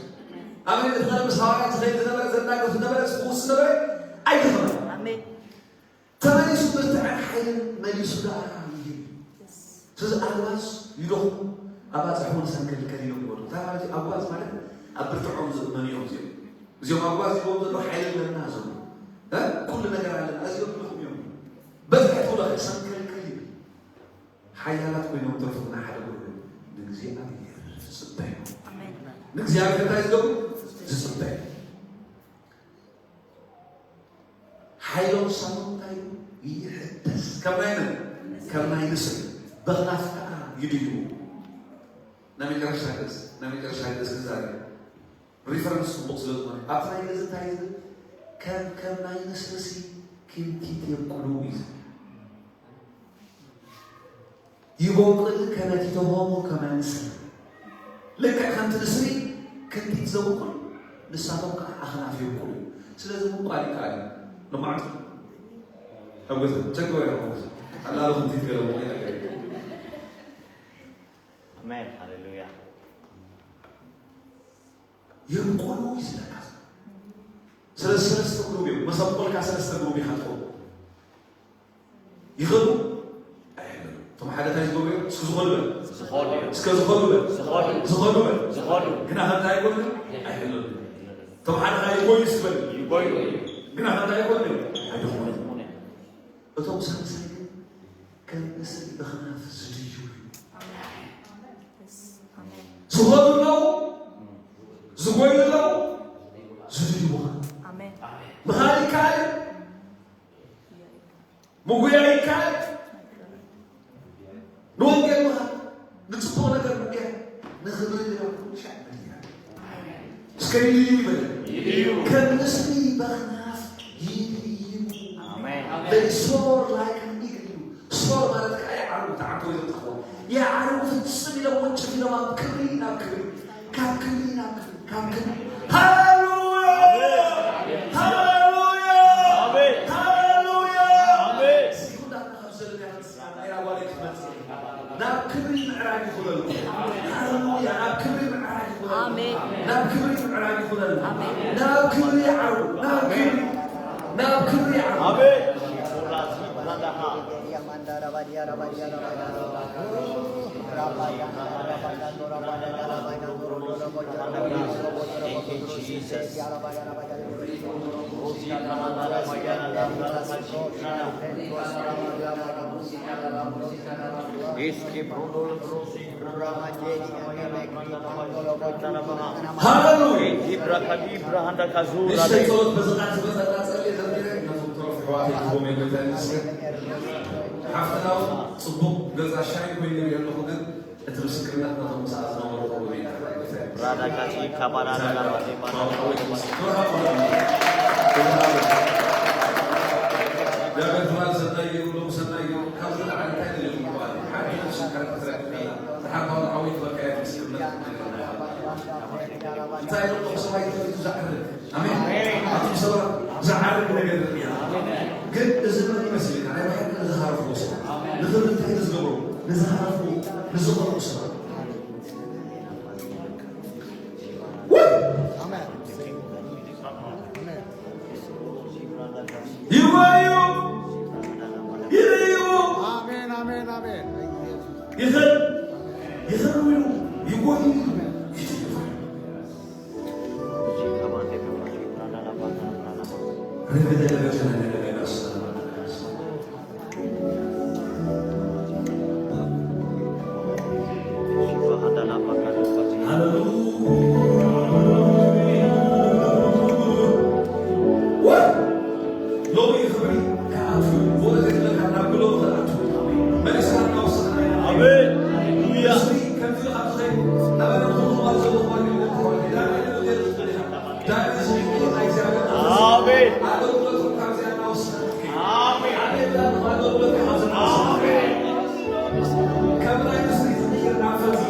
ኣሜን። እቲ ምስ ሃዋርያት ዝኸይድ ዝነበረ ዘናግፍ ዝነበረ ዝፍውስ ዝነበረ ኣይደኸመን። ኣሜን። ተመሊሱ ብርትዐን ሓይልን መሊሱ ደኣ ይህብ እዩ። ስለዚ ኣልዋዝ ይደኽሙ ኣባፅሕ እውን ሰንከልከል ኢሎም ይወድቁ። እንታይ ማለት እዩ? ኣልዋዝ ማለት ኣብ ብርትዖም ዝእመኑ እዮም እዚኦም። እዚኦም ኣልዋዝ ይገብሩ ዘለዉ ሓይሊ ኣለና ዝብሉ እ? ኩሉ ነገር ኣለና እዚኦም ይደኽሙ እዮም። በዝሒ ትብሎ ሰንከልከል ይብል። ሓያላት ኮይኖም ተርፉና ሓደ ኮይኑ ንእግዚኣብሔር ዝፅበዩ። ኣሜን። ንእግዚኣብሔር እንታይ ዝገብሩ? ዝፅበዩ። ሓይሎም ሳቶም እንታይ እዩ? ይሕደስ። ከም ናይ መን? ከም ናይ ንስር። በኽናፍ ከዓ ይድይቡ። ናይ መጨረሻ ገጽ፣ ናይ መጨረሻ ገጽ ክዛረብ። ሪፈረንስ ጽቡቕ ስለ ዝኾነ። ኣብቲ ናይ ገጽ እንታይ እዩ ዝብል? ከም፣ ከም ናይ ንስርሲ ክንቲት የብቁሉ እዩ ዝብል። ይቦቅል ከመ ቲቶሆሙ ከመ ንስር። ልክዕ ከምቲ ንስሪ ክንቲት ዘብቁል ንሳቶም ከዓ ኣኽናፍ የብቁሉ። ስለዚ ምቋል ይከኣል እዩ። ልማዕቱ ኣብ ገዛ ቸግሮ እዮም ኣብ ገዛ ኣላሉ ክንቲት ገለ ምቑል ነገር እዩ። ኣሜን ሃሌሉያ። የብቆሉ እዩ ዝለካ። ስለዚ ሰለስተ ግሩብ እዮም። መሰብ ቆልካ ሰለስተ ግሩብ ኢኻ ትኸውን። ይኸዱ ኣይሕለሉ። እቶም ሓደ እንታይ ዝገብሩ እዮም? እስኪ ዝኾኑ በል። ዝኾኑ እዮም። እስከ ዝኾኑ በል። ዝኾኑ። ዝኾኑ በል። ዝኾኑ። ግና ከምታ ኣይኮኑን ኣይሕለሉ። እቶም ሓደ ኸዓ ይጎዩ እስኪ በል። ይጎዩ። ግና ከምታ ኣይኮኑን እዮም ኣይደኽሙን። እቶም ሳልሳይ ግን ከም ንስሪ በኽናፍ ዝድዩ እዩ። ዝኸዱ ኣለዉ፣ ዝጎዩ ኣለዉ፣ ዝድዩ ምዃን። ኣሜን። ምኻድ ይከኣል እዩ። ምጉያይ ይከኣል እዩ። ንወንጌል ምኻድ፣ ንጽቡቕ ነገር ምጉያይ፣ ንኽብሪ ድላ ኩሉ ሻዕ ምድያል። እስከ ይድዩ ይበል። ይድዩ። ከም ንስሪ በኽናፍ ይድዩ። ኣሜን። They soar like an eagle. ሶር ማለት ከዓ የዓርቡ፣ ተዓንቶ ኢሎም ተኽቦ። የዓርቡ ፍጽም ኢሎም ወንጭፍ ኢሎም ኣብ ክብሪ ናብ ክብሪ፣ ካብ ክብሪ ናብ ክብሪ፣ ካብ ክብሪ። ሃሌሉያ! ኣሜን። ሃሌሉያ! ኣሜን። ሃሌሉያ! ኣሜን። እስኪ ኩላትና ካብ ዘለና ናይ ኣዋልድ ክትመጽእ። ናብ ክብሪ ምዕራግ ይኹነልኩም። ሃሌሉያ! ናብ ክብሪ ምዕራግ ይኹነልኩም። ኣሜን። ናብ ክብሪ ምዕራግ ይኹነልኩም። ኣሜን። ናብ ክብሪ ይዓርቡ። ናብ ክብሪ፣ ናብ ክብሪ ይዓርቡ። ኣሜን። Thank you, Jesus. ሃሌሉያ። ንእሽተይ ጸሎት በዚ ቃል ዝበጸና ጸልየ ዘሚረ ነቶም ተረፉ ኣሕዋተይ ክህቦም የጎይታ ይመስገን። ሓፍትና እውን ጽቡቕ ገዛ ሻሂ ኮይኑ ይርኢ ኣለኹ ግን እቲ ምስክርነት ነቶም ምሳኣ ዝነበሩ ቆልዑ እዩ። ራዳካቲ ካባራዳ ራባቴ ባራዳ። እግዚኣብሔር ትማል ሰናይ ገይሩ፣ ሎሚ ሰናይ ገይሩ፣ ካብ ዝለዓለ እንታይ ደሊኹም? ሓደ ሽካር ክትረክብ ከላ፣ ዝሓባውን ዓወይቲ በቃ እያ ምስክርነት ክትነግረና ኢኻ። እንታይ ኢሎም ሰብኣይ ተፈቱ ዝዓርግ? ኣሜን። ኣቱም ሰባት ዝዓርግ ነገር ንርኢ ኢና። ግን እዚ መን ይመስል ኢልካ ናይ ብሓቂ ንዝሃረፍዎ ሰባት፣ ንኽብሪ እንታይ ንዝገብሩ፣ ንዝሃረፍዎ፣ ንዝቐርቡ ሰባት። ወይ! ይወዩ! ይርእዩ! ኣሜን፣ ኣሜን፣ ኣሜን። ይኸድ! ይኸዱ ኢሉ ይጎዩ ኢሉ ይትርፉ። ሎሚ ክብሪ ክኣቱ እዩ። ወደ ገድለካ ናብ ግሎ ክኣቱ። መሊስካ እናወሰድካ ኢና። ኣሜን። ሃሌሉያ። እዚ ከምዚ ኢልካ ትኸይድ፣ ነበረ ንኹሉ ክባል ዘሎ ክባል የለን። ዳግም ዝብል የለን። ዳግም ዝብል ናይ እግዚኣብሔር መንፈስ ኣሜን። ኣገልግሎት ካብዚኣ እናወሰድካ ትኸይድ። ኣሜን። ኣሜን። ዳግም ኣገልግሎት ካብዚ እናወሰድካ ትኸይድ። ከም ናይ ንስሪ ትቕይር ናብ ፈውሲ።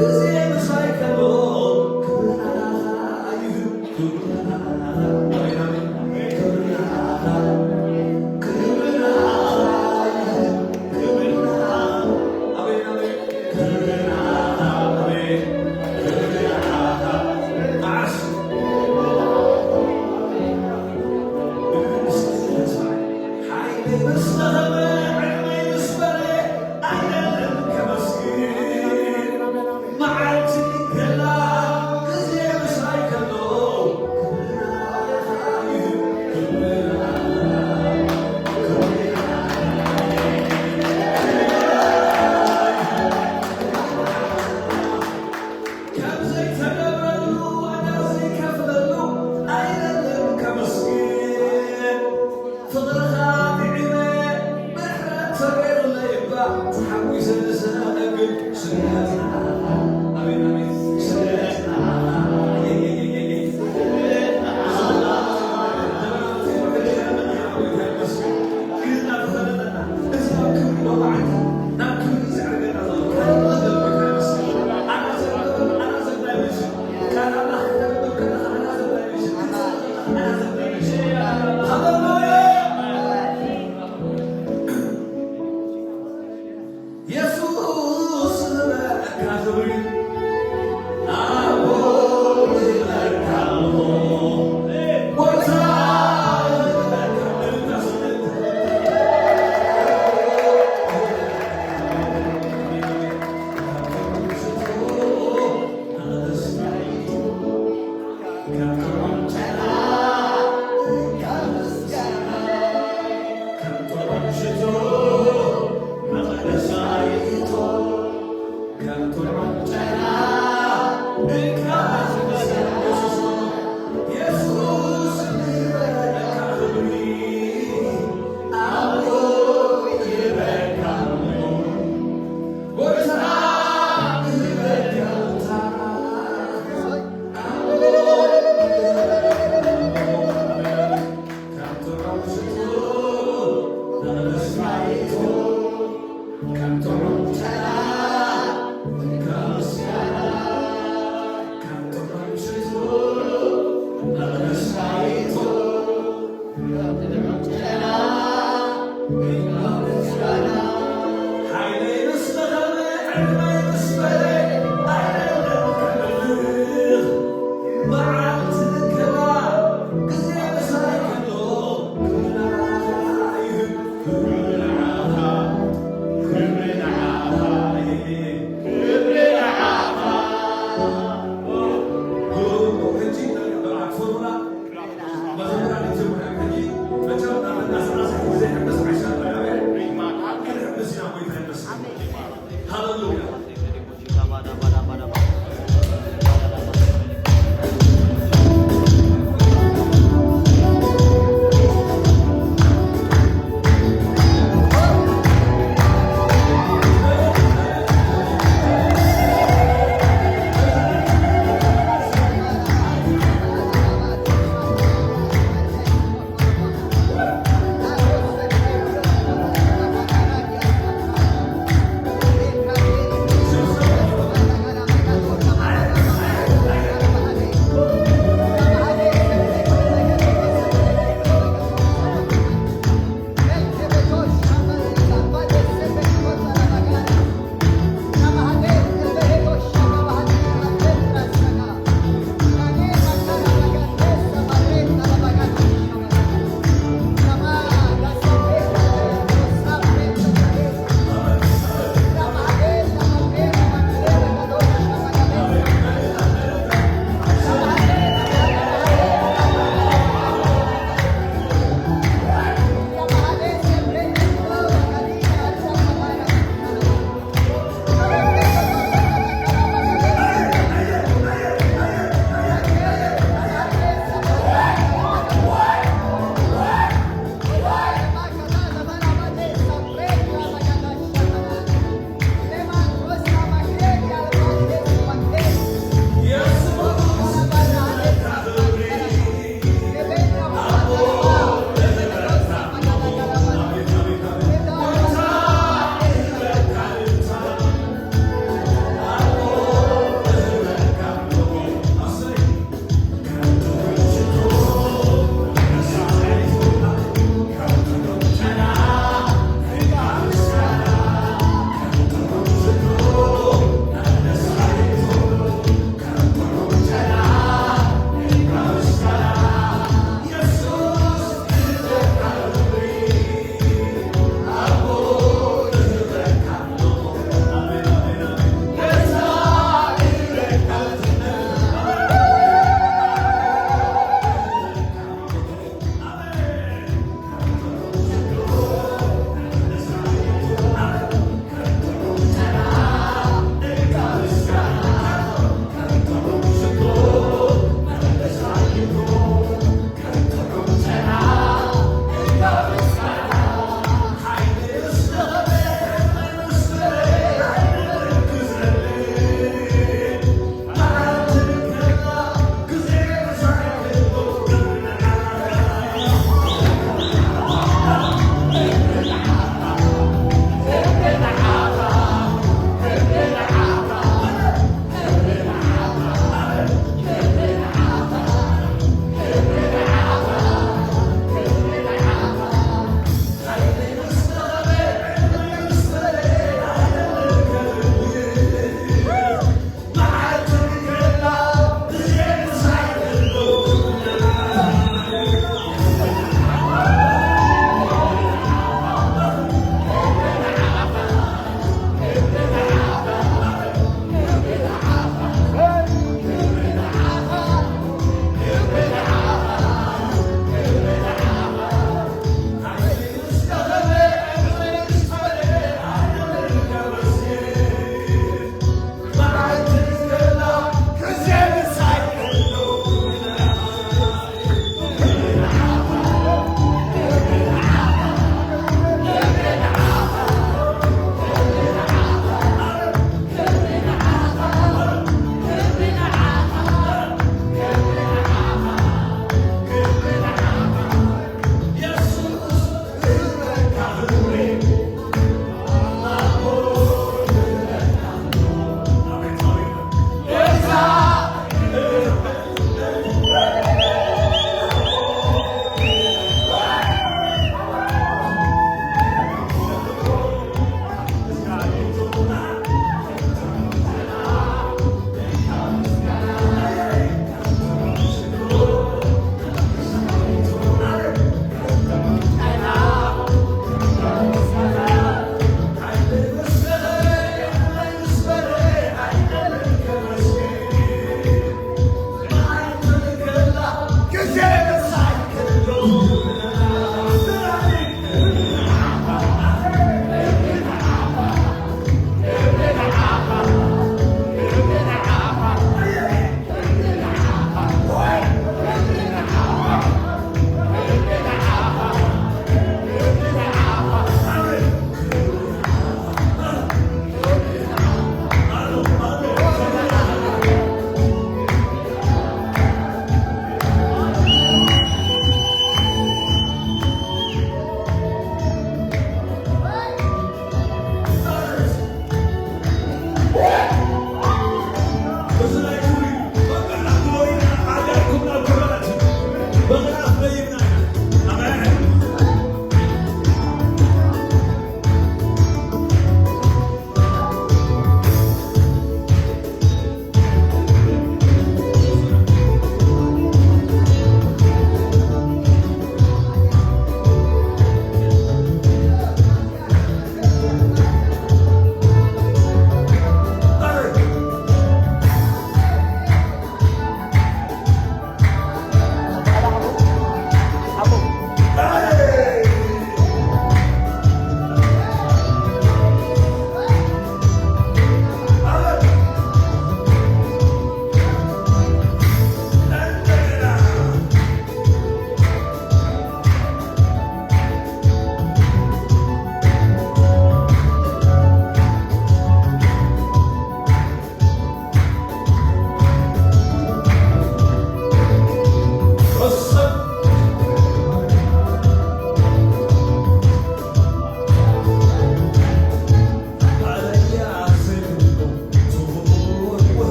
ግዜ ምሳይ ከሎ ክብሪ ንዓኻ ይሁን፣ ክብሪ ንዓኻ፣ ኣሜን፣ ኣሜን። ክብሪ ንዓኻ፣ ክብሪ ንዓኻ ይሁን፣ ክብሪ ንዓኻ፣ ኣሜን፣ ኣሜን። ክብሪ ንዓኻ፣ ኣሜን። ክብሪ ንዓኻ። መዓስ ሓይለይ ምስ ደኸመ፣ ዕድመይ ምስ በለ፣ ኣይደልን ከመስግን። መዓልቲ ከላ፣ ግዜ ምሳይ ከሎ፣ ከም ዘይተገብረሉ ዋጋ ዘይከፍለሉ ኣይደልን ከመስግን። ፍቕርኻ ጥዒመ ምሕረት ተገይሩለይ እባ ተሓጒሰ ዝሰግድ ስግደት ንዓኻ። ኣሜን፣ ኣሜን። ስግደት ንዓኻ። የሱስ ንበረካ ክብሪ ኣቦ ንበረካ ኣለኹ። ጎይታ ንበረካ ክብሪ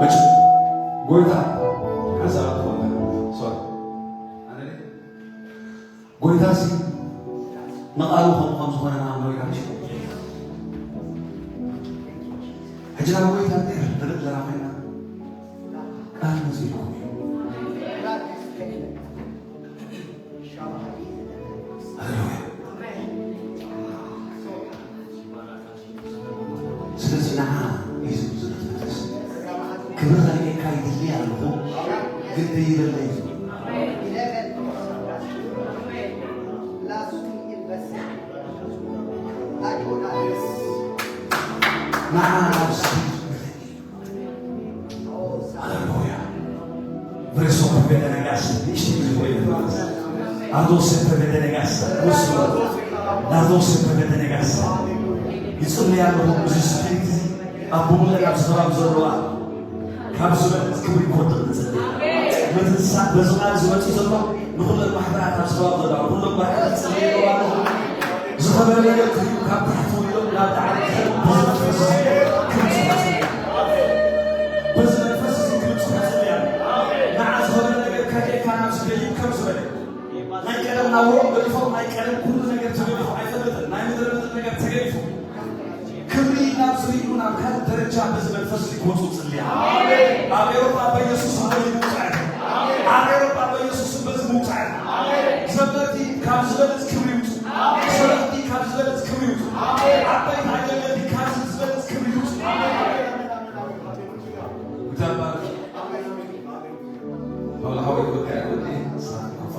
መቸም ጎይታ ሓንሳብ ኣትኾንካ፣ ሶሪ፣ ኣነ ጎይታ ሲ ንቓሉ ከም ከም ዝኾነ ንኣምኖ ኢና። ሕጂ ናብ ጎይታ እንድሕር ንርኢ ዘለና ኮይና፣ ቃል መጺእኩም እዩ። ሃሌሉያ። ስለዚ ንዓ እዩ ዝብል ዘሎ እቲ መንፈስ። ክብሪ ከርእየካ ይድሊ ኣለኹ፣ ግን ደይበለ እዩ። ንዓ ናብ ስፒሪት ሃሌሉያ። Vreți să o vedem în casă? Niște lucruri de casă. Adus să vedem în casă. Nu sunt. Dar adus să vedem în casă. ይጽልይ ኣለኹ፣ እዚ ስፒሪት እዚ ኣብ ብምሉእ ኣብ ከባቢ ዘለዋ፣ ካብ ዝበለጽ ክብሪ ክወድቕ ንጽሊ። ምትንሳእ በዚ ቃል ዝመጽእ ዘሎ ንኹለን ማሕበራት ኣብ ከባቢ ዘለዋ፣ ኩሎም ማሕበራት ጽልይ ኣለኹ። ዝኸበረ ነገር ክህሉ ካብ ታሕቲ ውዒሎም ናብ ላዕሊ ክኸዱ በዚ መንፈስ እዚ ክብጽሑ ጽልያ። በዚ መንፈስ እዚ ክብጽሑ ጽልያ። ንዓ ዝኸበረ ነገር ከርእየካ ናብ ዝደይብ ከም ዝበለ። ናይ ቀደም ናብርኦም ገዲፎም፣ ናይ ቀደም ኩሉ ነገር ተገዲፉ ኣይፈልጥን። ናይ ምድረ ምድሪ ነገር ተገዲፉ። ክብሪ ናብ ዝርእዩ ናብ ካልእ ደረጃ በዚ መንፈስ እዚ ክወጹ ጽልያ። ኣብ ኤውሮጳ በኢየሱስ ስም በዚ ምውጻእ። ኣብ ኤውሮጳ በኢየሱስ ስም በዚ ምውጻእ። ዘመርቲ ካብ ዝበለጽ ክብሪ ይውጹ። ሰለኽቲ ካብ ዝበለጽ ክብሪ ይውጹ። ዓበይቲ ኣገልገልቲ ካብ ዝበለጽ ክብሪ ይውጹ። ጉዳባር ሐውላ ሐወይ ወካይ ወዲ ሳት ኮፋ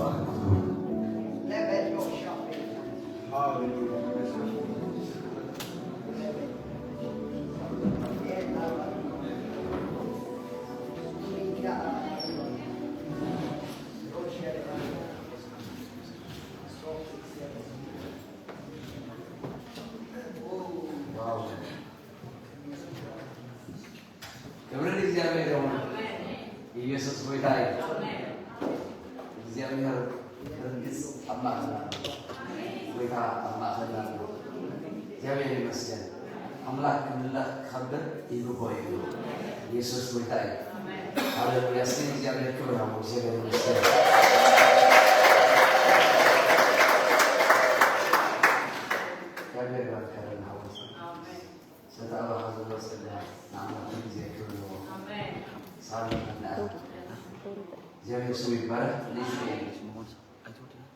ክብሪ ንእግዚኣብሔር ይኹን። ኢየሱስ ጎይታ እዩ። እግዚኣብሔር ርግጽ ኣብ ማእከልና ኣሎ። ጎይታ ኣብ ማእከልና ኣሎ። እግዚኣብሔር ይመስገን። ኣምላኽ ክምለኽ ክኸብር ይግብኦ እዩ። ኢየሱስ ጎይታ እዩ። ሃሌሉያ። እስቲ እግዚኣብሔር ክብሪ ሃቦ። እግዚኣብሔር ይመስገን። እግዚኣብሔር ይባርክ። ሃሌሉያ። ስለቲ ኣባኻ ዘሎ ጸጋ ንኣምላኽ ኩሉ ግዜ ክብሪ ይህቦ። ኣሜን። ሳሚ፣ እግዚኣብሔር ስሙ ይባረክ። ንእሽተይ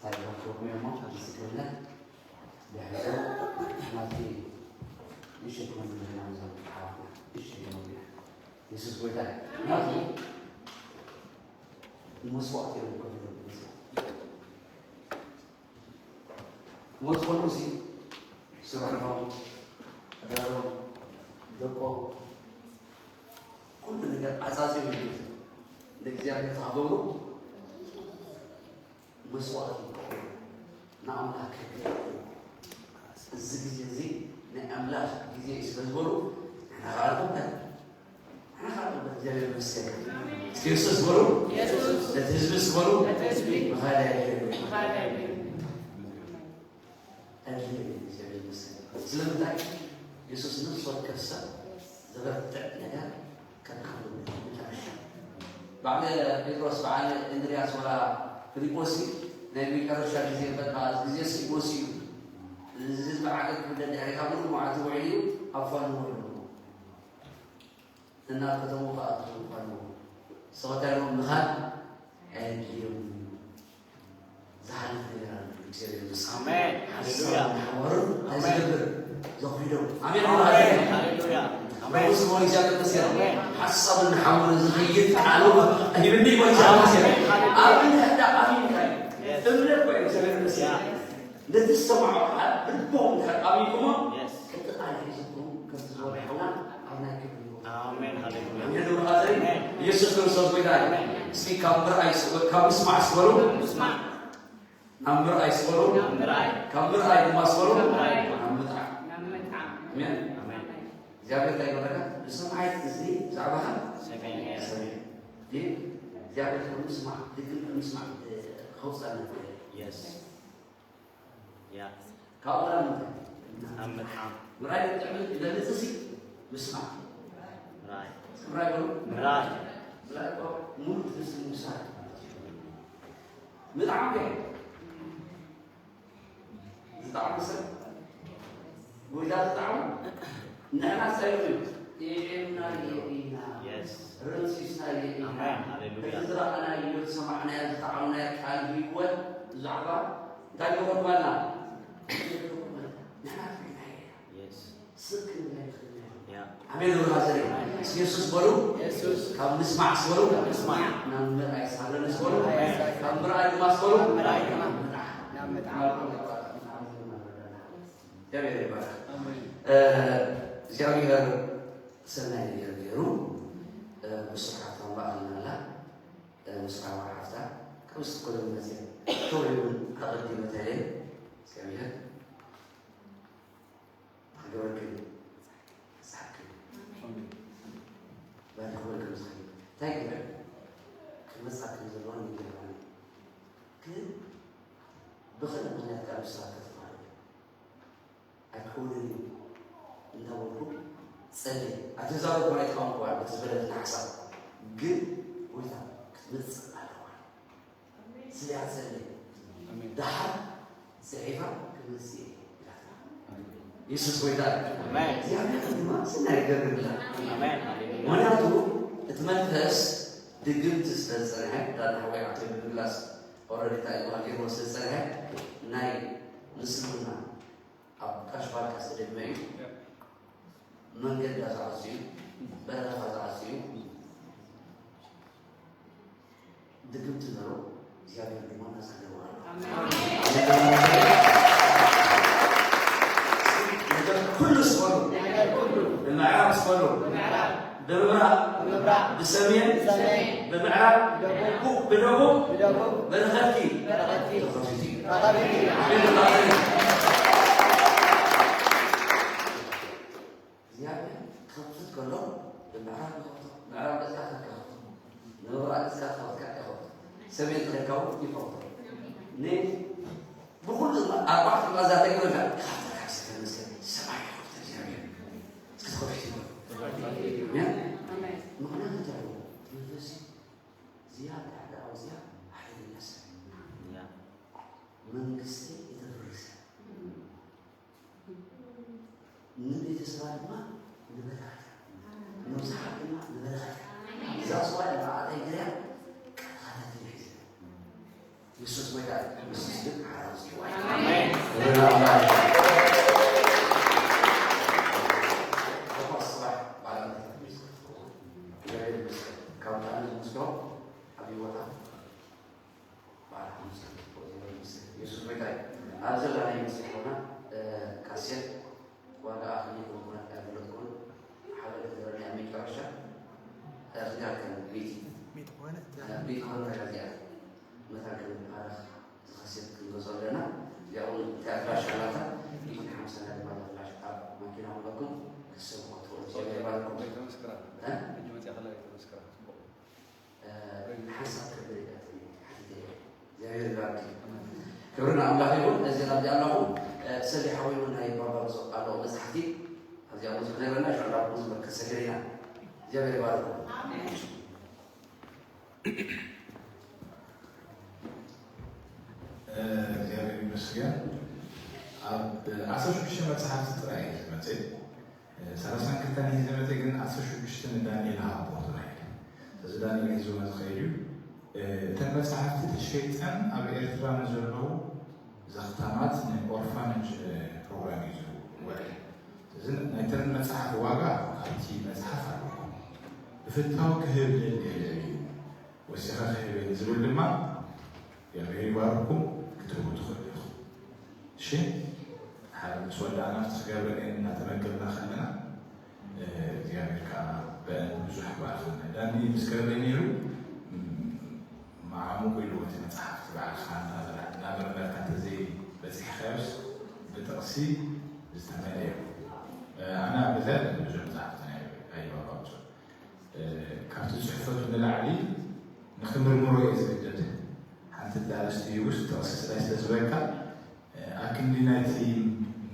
ታሪኻት ክህበኩም እየ እሞ፣ ምስክርነት ድሕሪኡ ናብቲ ንእሽተይ ክመልስ ኢና፣ ንዞም ኣሕዋትና ንእሽተይ ክመልስ ኢና። የሱስ ጎይታ እዩ። ናብቲ መስዋእቲ እዮም ከፊሎም፣ መስዋእቲ። ክመጹ ከለዉ ሲ ስርሖም፣ ኣዳሮም፣ ደቆም፣ ኩሉ ነገር ዓጻጺኦም እዮም። ንእግዚኣብሔር ከኽብሩ መስዋእቲ ይከፍሉ፣ ንኣምላኽ ከገልግሉ። እዚ ግዜ እዚ ናይ ኣምላኽ ግዜ እዩ ስለ ዝበሉ፣ ንሕና ከኣ ንኽበር። እግዚኣብሔር ይመስገን። እስኪ የሱስ በሉ። የሱስ። ነቲ ህዝቢ እስኪ በሉ። ነቲ ህዝቢ። መኻሪ ኣድልየኒ። መኻሪ ኣድልየኒ። ኣድልየኒ፣ እግዚኣብሔር ይመስገን። ስለምንታይ? የሱስ ነፍሲ ወከፍ ሰብ ዘበርትዕ ነገር ከካፍል መጨረሻ። በዓል ጴጥሮስ፣ በዓል እንድርያስ ወላ ፊልጶስ ናይ መጨረሻ ግዜ በቃ፣ እዚ ግዜ ስኢቦስ እዩ። እዚ ህዝቢ ዓገብ ክብደል ድሕሪ ካብ ሙሉእ መዓልቲ ውዒሉ እዩ ኣብ ፋኑ ውዒሉ። እናብ ከተሙ ከኣትዉ ከለዉ፣ ሰበታይሎም ምኻድ ኣየድልዮም እዩ። ዝሓልፍ ነገር ኣሎ። እግዚኣብሔር ይመስገን። ኣሜን። ሓሳብ ሃሌሉያ። ንሓዋሩ እንታይ ኣሜን። ዝገብር ዘኹይዶም። ኣሜን። ኣሜን። ሃሌሉያ። ኣሜን። ንጉስ ክብር እግዚኣብሔር ይመስገን። ኣሜን። ሓሳብ ንሓዋሩ ዝኸይድ ቃሉ ሂብኒ ይበል እግዚኣብሔር ይመስገን። ኣሜን። ሃሌሉያ። ኣብ ምሕዳእ ኣሚንካ እዩ። የስ። እምነት ወይ እግዚኣብሔር ይመስገን። ያ። ነቲ ዝሰምዖ ቃል ልቦም እንድሕር ኣሚንኩሞ፣ የስ። ቅጥታ ሒዝኩም ከምቲ ዝበልሐና ኣብ ናይ ክብሪ ቦታ። ኣሜን፣ ሃሌሉያ። ኣሜን፣ ብሩኻት። ኣሜን። ኢየሱስ ክርስቶስ ጎይታ እዩ። ኣሜን። እስኪ ካብ ምርኣይ ስበ-፣ ካብ ምስማዕ ስበሩ። ምስማዕ። ናብ ምርኣይ ስበሩ። ናብ ምርኣይ። ካብ ምርኣይ ድማ ስበሩ። ናብ ምርኣይ። ናብ ምጥዓም። ናብ ምጥዓም። ኣሜን። ኣሜን። እግዚኣብሔር እንታይ ይብለካ? ብሰማይ እዚ ብዛዕባኻ ሰሚዐ። ሰሚዐ። ግን እግዚኣብሔር ካብ ምስማዕ፣ ድግም ካብ ምስማዕ ከውፅኣና ይኽእል። የስ። ያ። ካብኡ ናብ ምንታይ? ኣብ ምጥዓም። ምርኣይ ጥዕምን ይበልጽ ሲ ምስማዕ። ራይ። ምራይ በሉ። ምራይ። ምራይ እኮ ሙሉእ ትሕዝቲ ምውሳድ ማለት እዩ። ምጥዓም ከ? ዝጠዓሙ ሰብ፣ ጎይታ ዝጠዓሙ፣ ንሕና እንታይ እዩ? ጥዒምናዮ ኢና። Yes። ረምሲስናዮ ኢና። ኣሜን። ሃሌሉያ። ሕጂ ዝረኣናዮ፣ ዝሰማዕናዮ፣ ዝጠዓምናዮ ቃል ህይወት ብዛዕባ እንታይ ይገብረኩም ኣለና? ንሕና ርኢናዮ ኢና። Yes። ስቅ ክንብል ኣይንኽእልን ኢና። ያ። ኣሜን። ብራዘር፣ እስኪ የሱስ በሉ። የሱስ። ካብ ምስማዕ በሉ። ምስማዕ። ናብ ምርኣይ ሳለንስ በሉ። ምርኣይ ሳለንስ። ካብ ምርኣይ ድማ በሉ። ምርኣይ ድማ። ናብ ምጥዓም። ናብ ምጥዓም። እግዚኣብሔር ይባረክ። ኣሜን። እ፣ እግዚኣብሔር ሰናይ ነገር ገይሩ፣ እ፣ ብስራሕ ተንባእልና ኣላ፣ እ፣ ምስራዋ ሓፍታ፣ ካብ ስኮለ መፅያ፣ ቶሪ እውን ኣቐዲመ ተለየ፣ እግዚኣብሔር ክገብረልክን ክሳዕክን ባሪኽወን ከም ዝኸይድ እንታይ ግብረ ክመጻ ከም ዘለዋ ይገባኒ። ግን ብኽእል ምኽንያት ካብ ንስኻ ከተፋርቕ ኣይክኸውንን እዩ እንዳበልኩ ጸልየ። ኣትዛረብ እኳ ኣይተማንኩዋን በቲ ዝበለትና ሓሳብ ግን ጎይታ ክትመጽእ ኣለዋ። ስለ ኣጸለየ ኣሜን። ደሓር ጽሒፋ ክመጽእ እየ ኢላትና። ኣሜን። የሱስ ጎይታ እዩ። ኣሜን። እግዚኣብሔር ድማ ስና ይገብርላ። ኣሜን። ሃሌሉያ። ምክንያቱ እቲ መንፈስ ድግምቲ ስለ ዝጸንሐ ዳና ሓወይ ዓቶ ብምምላስ ኦረዲ እንታይ ዝበሃል ገይርዎ ስለ ዝጸንሐ ናይ ምስልምና ኣብ ቃሽ ባርካ ዝተደግመ እዩ። መንገዳ ዝዓጽዩ፣ በረኻ ዝዓጽዩ ድግምቲ ነበሩ። እግዚኣብሔር ድማ ናጻ ገይርዎ ኣሎ። ኣሜን። ነገር ኩሉ ስበሩ። ነገር ኩሉ። ብምዕራብ ስበሩ። ብምዕራብ። ብምብራቕ። ብምብራቕ። ብሰሜን። ብሰሜን። ብምዕራብ። ብደቡብ። ብደቡብ። ብደቡብ። በረኸትኪ። በረኸትኪ። ተኸፊቱ እዩ። ተኸፊቱ እዩ። ኣሜን። እግዚኣብሔር ክኸፍት ከሎ፣ ንምዕራብ ይኸፍቶ፣ ምዕራብ ገጽካ ከከፍቶ፣ ንምብራቕ ገጽካ ከኸፍትካ ይኸፍቶ፣ ሰሜን ተኸድካ እውን ይኸፍቶ። ን-፣ ብኹሉ ድማ ኣርባዕተ መኣዝን ተገይሩ ኢልካ፣ ክኸፍተካ እስከ ተመስገን፣ ሰማይ ይኸፍቶ እግዚኣብሔር። እስኪ ተኸፊቱ ይበል። ኣሜን። ምኽንያቱ እንታይ እዩ? መንፈስ ዝያዳ ሓደ ኣውፅያ ሓደገኛ ሰብ እዩ። ያ። መንግስቲ የተፈረሰ ንቤተሰባ ድማ ንበረኸት፣ ንብዙሓት ድማ ንበረኸት። እዛ ጽዋዕ ንብዓተይ ገርያ ቃልካ ተትንሒት። የሱስ ጎይታ እዩ። የሱስ ግን ሓራስ እዩ። ኣሜን። ክብሪ ንኣምላኽ። እኳ ጽባሕ ባዕላ እግዚኣብሔር ይመስገን። ካብ ብጣዕሚ ዝምስክሮ ዓብዪ ቦታ በዓል ሓሙስ የሱስ ጎይታ እዩ። ኣብ ዘላናይ መጽሓፍና፣ እ፣ ካሴት ዋጋኣ ክንደይ ከም ዝኾነት ኣይፈለጥኩን። ሓደ ክገብረኒ ኣብ መጨረሻ፣ እ፣ እዚኣ ከም ቤቲ፣ ቤቲ ኮነ፣ እ፣ ቤቲ ኮነ እዚኣ መታን ክንባረኽ እዚ ካሴት ክንገዝኦ ኣለና። እዚኣ እውን እቲኣ ፍላሽ ኣላታ፣ ሚእትን ሓምሳን እያ ድማ እዛ ፍላሽ ኣብ ማኪና ኣለኩም። ክትሰምዑ ክትኽእሉ ትኽእሉ። ይባርኩም። እ? ሕጂ መጺኣ ከላ ተመስክራ። ጽቡቕ። እ፣ ሓንሳብ ክብሪ ኢላትኒ ሓቲተ እየ። እግዚኣብሔር ይባርክ። ክብሪ ንኣምላኽ ይኹን። እዚ ኣብዚ ኣለኹ፣ እ፣ ሰሊ ሓወይ እውን ናይ ባባ ብዙሕ ኣለዎ መጽሓፍቲ። ኣብዚኣ ብዙሕ ነግረና፣ ሽዑ ናብ ብዙሕ መርከዝ ሰገር ኢና። እግዚኣብሔር ይባርኩም። ኣሜን። እ፣ እግዚኣብሔር ይመስገን። ኣብ ዓሰርተ ሽዱሽተ መጽሓፍቲ ጥራይ እየ ዝመጽእ። ሰላሳን ክልተን ሒዘ መፅእ፣ ግን ዓሰርተ ሽዱሽተ ንዳንኤል ሃቦ ተባሂሉ። እዚ ዳንኤል ሒዝወን ዝኸይድ እዩ። እተን መፅሓፍቲ ተሸይጠን ኣብ ኤርትራ ንዘለዉ ዘኽታማት ንኦርፋነጅ ፕሮግራም እዩ ዝውዕል። እዚ ናይተን መፅሓፍ ዋጋ ኣብቲ መፅሓፍ ኣለዎ። ብፍታው ክህብ ደልየ ልዕሊ እዩ። ወሲኸ ክህብ እየ ንዝብል ድማ እግዚኣብሔር ይባርኩም ክትህቡ ትኽእሉ ኢኹም። እሺ፣ ሓደ ምስ ወዳእና ኣብቲ ክገብረ እየን እናተመገብና ከለና፣ እ፣ እግዚኣብሔር ከዓ ብአን ብዙሕ ይባርኸና። ዳኒ ምስ ገብረ ነይሩ፣ ም፣ መዓሙቁ ኢልዎ እቲ መጽሓፍ፣ እቲ ባዕልኻ እናበላ-፣ እናመርመርካ እንተዘይበጺሕካዮስ ብጥቕሲ ዝተመልአ እዩ። እ፣ ኣነ ኣብ ገዛ ብዙሕ መጽሓፍቲ ናይ ኣይባባብፁ። እ፣ ካብቲ ጽሕፈቱ ንላዕሊ ንኽምርምሮ እየ ዝግደድ። ሓንቲ ኣርእስቲ ውስጥ ጥቕሲ ጥራይ ስለ ዝበልካ፣ እ፣ ኣክንዲ ናይቲ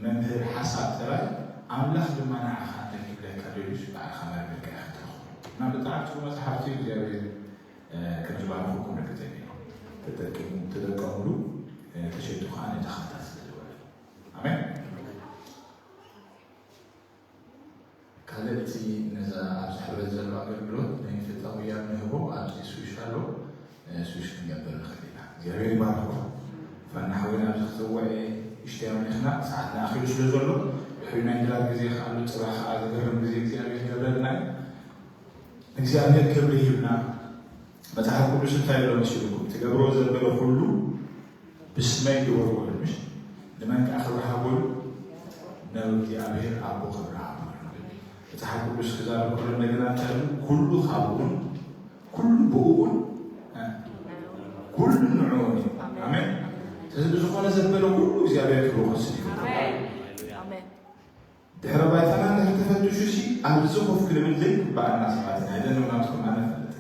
መምህር ሓሳብ ጥራይ ኣምላኽ ድማ ንዓኻ እንታይ ክብለካ ደልዩስ ባዕልኻ መርሚርካ ኢኻ ትረኽቦ። እና ብጣዕሚ ጽቡቅ መጽሓፍቲ እዩ። እግዚኣብሔር ከምዝባረኹኩም ርግጸኛ እዩ። ተጠቂሙ ተጠቀምሉ። ተሸይጡ ከዓ ነድኻታት ስለዝበለ። ኣሜን። ካልእ እቲ ነዛ ኣብዚ ሕብረት ዘሎ ኣገልግሎት ናይ ምፍጣር ውያብ ንህቦ ኣብዚ ስዊሽ ኣሎ። ስዊሽ ክንገብር ንኽእል ኢና። እግዚኣብሔር ይባርኽኩም። ፋና ሓወይና ኣብዚ ክፀውዕ እየ። እሽተይ ኣምሊኽና ሰዓትና ኣኺሉ ስለ ዘሎ ድሕሪ ናይ ድራር ግዜ ከኣሉ ፅባሕ ከዓ ዘገርም ግዜ እግዚኣብሔር ይገብረልና እዩ። እግዚኣብሔር ክብሪ ይህብና። መጽሓፍ ቅዱስ እንታይ ኣሎ መሲልኩም? ትገብሮ ዘበለ ኩሉ ብስመይ ግበርዎ ኢሉ፣ ምሽ? ንመን ከኣ ክብሪ ሃብዎ ኢሉ? ንእግዚኣብሔር ኣቦ ክብሪ ሃብዎ ኢሉ። መጽሓፍ ቅዱስ ክዛረብ ከሎ እንደገና እንታይ ኢሉ? ኩሉ ካብኡን ኩሉ ብኡኡን ኩሉ ንዕኡን እዩ። ኣሜን። ስለዚ ብዝኾነ ዘበለ ኩሉ እግዚኣብሔር ክብሪ ክወስድ እዩ። ኣሜን። ድሕረ ባይታና እንድሕር ተፈትሹ ሲ ኣብዚ ኮፍ ክንብል ዘይግባኣና ሰባት ኢና። ኣይደለም ናትኩም ኣነ ፈልጥ።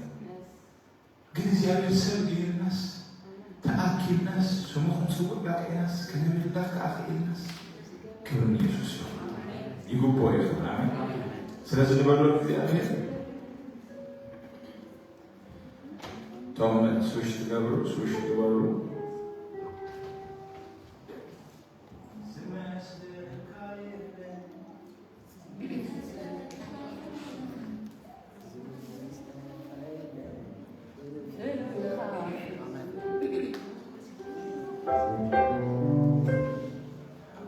ግን እግዚኣብሔር ሰብ ገይርናስ ተኣኪብናስ ስሙ ክንጽውዕ በቂዕናስ ከነምልኽ ከኣ ክኢልናስ ክብሪ ንየሱስ ይኹን። ይግብኦ እዩ ዝብል። ኣሜን። ስለዚ ንበሎ እግዚኣብሔር እቶም ስዊሽ ትገብሩ ስዊሽ ትገብሩ።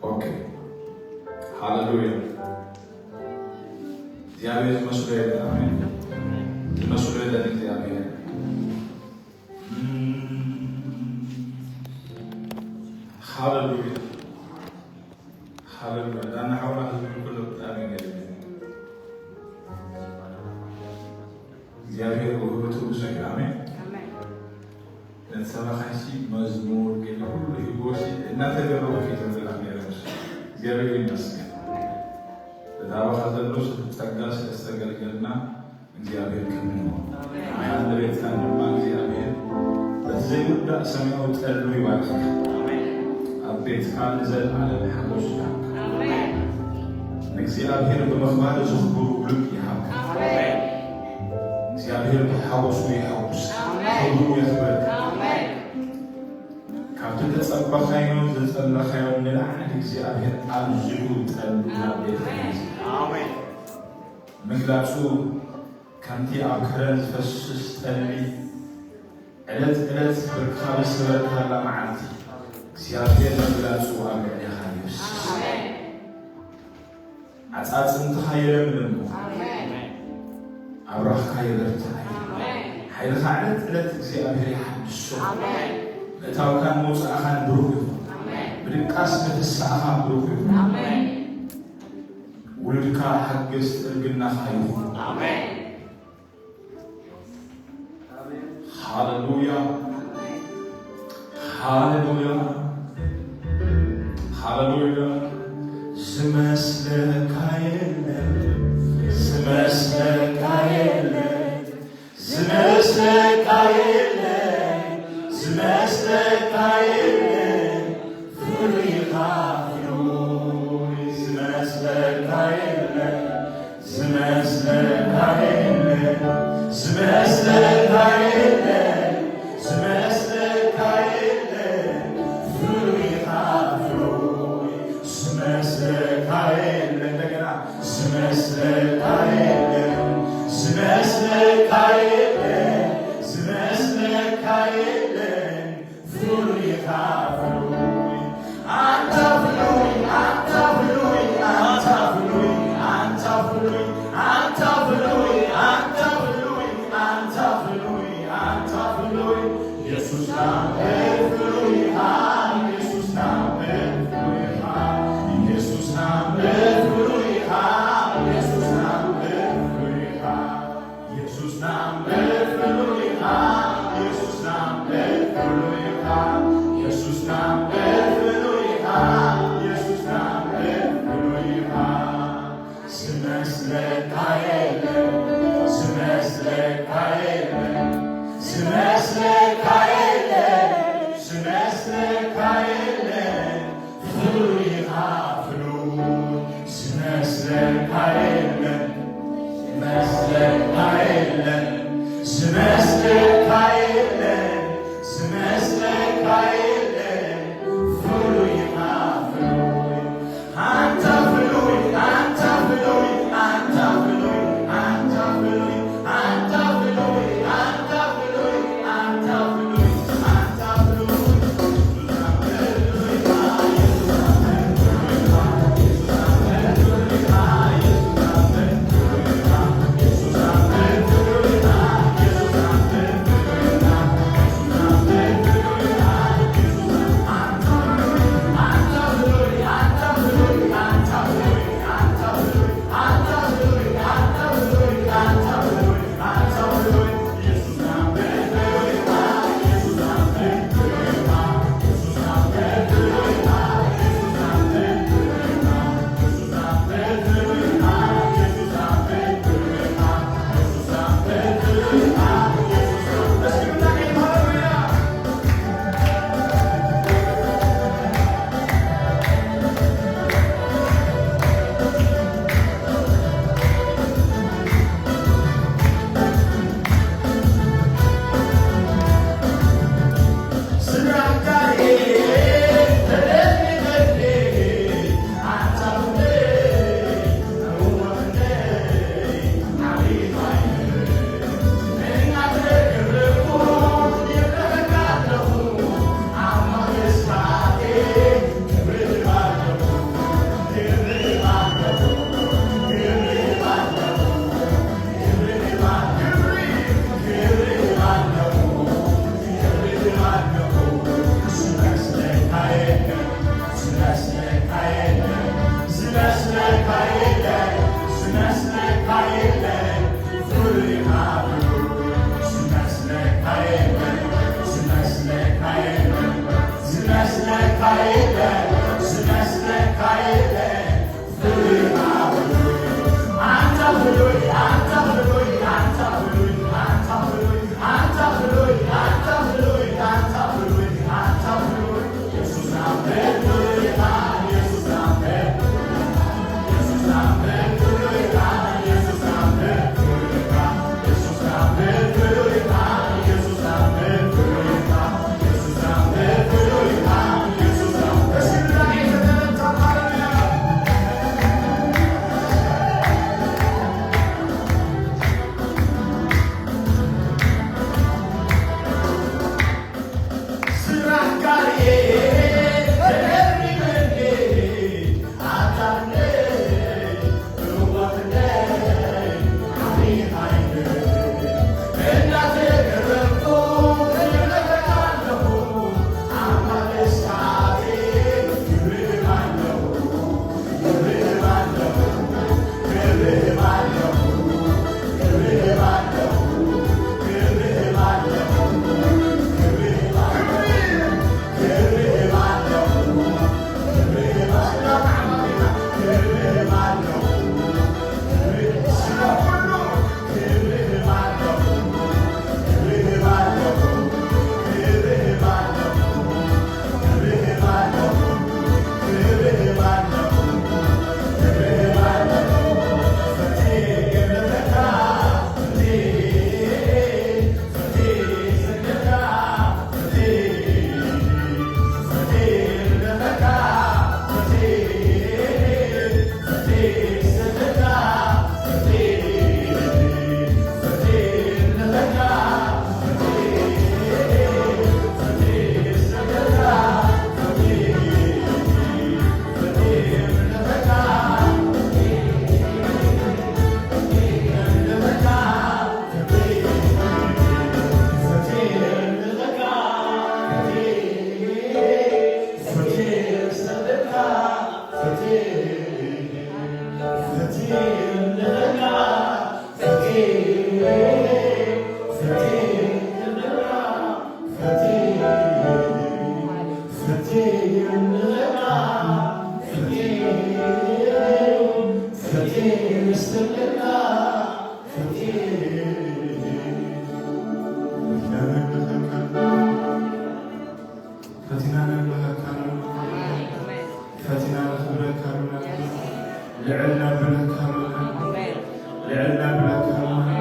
ኦኬ። ሃሌሉያ። እግዚኣብሔር ዝመስሎ የለን። ኣሜን። ዝመስሎ የለን እግዚኣብሔር። ሃሌሉያ። ሃሌሉያ። ዳና ሓውና ህዝቢ ኩሉ ብጣዕሚ ገለ እግዚኣብሔር ውህበቱ ብዙሕ እዩ። ኣሜን። ኣሜን። ነቲ ሰባኻይሲ መዝሙር ገለ ኩሉ ሂቦሲ እናተገረምኩ እዩ ዘምር ነይረ። እግዚኣብሔር ይመስገን። እቲ ኣባኻ ዘሎ ጸጋ ስለ ዝተገልገልና እግዚኣብሔር ክብሪ ይኹን። ኣሜን። ናይ ኣንደበትካን ድማ እግዚኣብሔር በቲ ዘይውዳእ ሰማያዊ ጠሉ ይባርኽካ። ኣሜን። ኣብ ቤትካ ንዘለኣለም ሓጎስ ይሃብካ። ኣሜን። ንእግዚኣብሔር ብምኽባር ዘኽብሩ ውሉድ ይሃብካ። ኣሜን። እግዚኣብሔር ብሓጎሱ የሐጉስካ። ኣሜን። ክብሩ የኽብረካ። ኣሜን። ካብቲ ተጸበኻዮን ዝጸለኻዮን ንላዕሊ እግዚኣብሔር ኣዝዩ ጠሉ ናብ ቤትካ ይመጽእ። ኣሜን። ምግላጹ ከምቲ ኣብ ከረን ዝፈስስ ጠሊ ዕለት ዕለት ብርክኻ ብዝበልካላ መዓልቲ እግዚኣብሔር ምግላጹ ኣብ ልዕሌኻ ይፍስስ። ኣሜን። ኣጻጽምትኻ ይለምልም። ኣሜን። ኣብራኽካ ይበርትዕ። ኣሜን። ሓይልኻ ዕለት ዕለት እግዚኣብሔር ይሓድሶ። ኣሜን። ምእታውካን መውጻእኻን ብሩኽ ይኹን። ኣሜን። ምድቃስ መተሳእኻ ብሩኽ ይኹን። ኣሜን። ውሉድካ ሓገዝቲ እርግናኻ ይኹን። ኣሜን። ሃሌሉያ፣ ሃሌሉያ፣ ሃሌሉያ። ዝመስለካ የለን፣ ዝመስለካ የለን፣ ዝመስለካ የለን፣ ዝመስለካ የለን። ፍሉይ ኢኻ ፍሉይ፣ ዝመስለካ የለን፣ ዝመስለካ የለን፣ ዝመስለካ የለን፣ ዝመስለካ የለን። ፍሉይ ኢኻ ፍሉይ፣ ዝመስለካ የለን። እንደገና ዝመስለካ የለን፣ ዝመስለካ የለን፣ ዝመስለካ የለን። ፍሉይ ኢኻ ፍሉይ፣ ኣንታ ፍሉይ፣ ኣንታ ፍሉይ፣ ኣንታ ፍሉይ፣ ኣንታ ፍሉይ፣ ኣንታ ፍሉይ፣ ኣንታ ፍሉይ፣ ኣንታ ፍሉይ፣ ኣንታ ፍሉይ። ኢየሱስና ፍሉይ ኢኻ፣ ኢየሱስና ፍሉይ ኢኻ፣ ኢየሱስና ፍሉይ ኢኻ፣ ኢየሱስና ፍሉይ ኢኻ። ኢየሱስና እምበር ፍሉይ ኢኻ፣ ኢየሱስና እምበር ፍሉይ ኢኻ፣ ኢየሱስና እምበር ፍሉይ ኢኻ፣ ኢየሱስና እምበር ፍሉይ ኢኻ። ዝመስለካ የለን፣ ዝመስለካ የለን፣ ዝመስለካ የለን፣ ዝመስለካ የለን። ፍሉይ ኢኻ ፍሉይ፣ ዝመስለካ የለን፣ ዝመስለካ የለን፣ ዝመስለካ የለን፣ ዝመስለካ የለን፣ ፍሉይ ኢኻ ፍሉይ። ኣንታ ፍሉይ፣ ኣንታ ፍሉይ፣ ኣንታ ፍሉይ፣ ኣንታ ፍሉይ፣ ኣንታ ፍሉይ፣ ኣንታ ፍሉይ፣ ኣንታ ፍሉይ፣ ኣንታ ፍሉይ። ፈቲና ነብለካ ኣለና። ፈቲና ነኽብረካ ኣለና። ልዕል ነብለካ ኣለና። ልዕል ነብለካ ኣለና።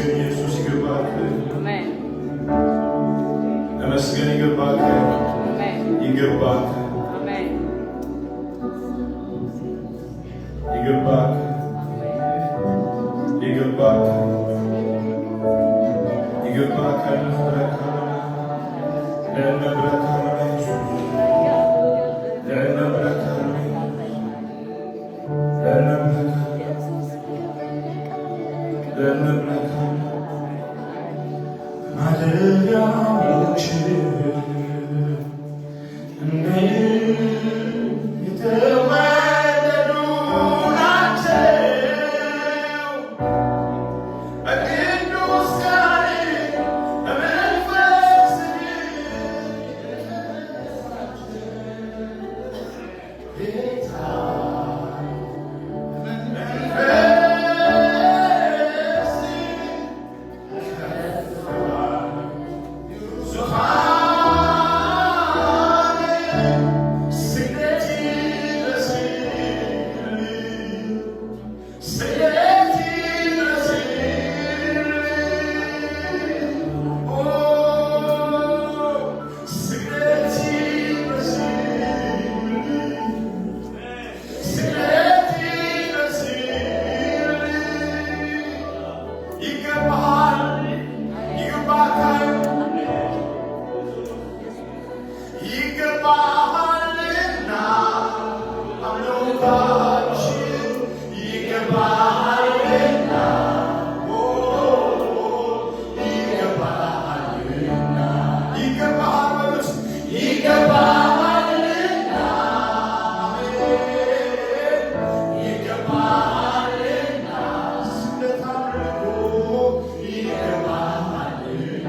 ኢየሱስ ይገባክ። አሜን። ተመስገን ይገባክ። አሜን። ይገባክ። አሜን። ይገባክ። ይገባክ። ይገባክ። ልዕልና ብረካ ኢየሱስ። ልዕልና ብረካ። ልዕልና ብረካ። ልዕልና ብረካ። ማደሪያዎች እንዴት የተወደዱ ናቸው። በቅዱስ ቃል በመንፈስ ጌታ መንፈስ ይገባሃል፣ ይገባታል፣ ይገባሃልና አምልኳችን ይገባሃልና፣ ኦ፣ ይገባሃልና፣ ይገባሃል በሉት፣ ይገባሃልና፣ አሜን፣ ይገባሃልና ስግደት አምልኮ ይገባሃልና።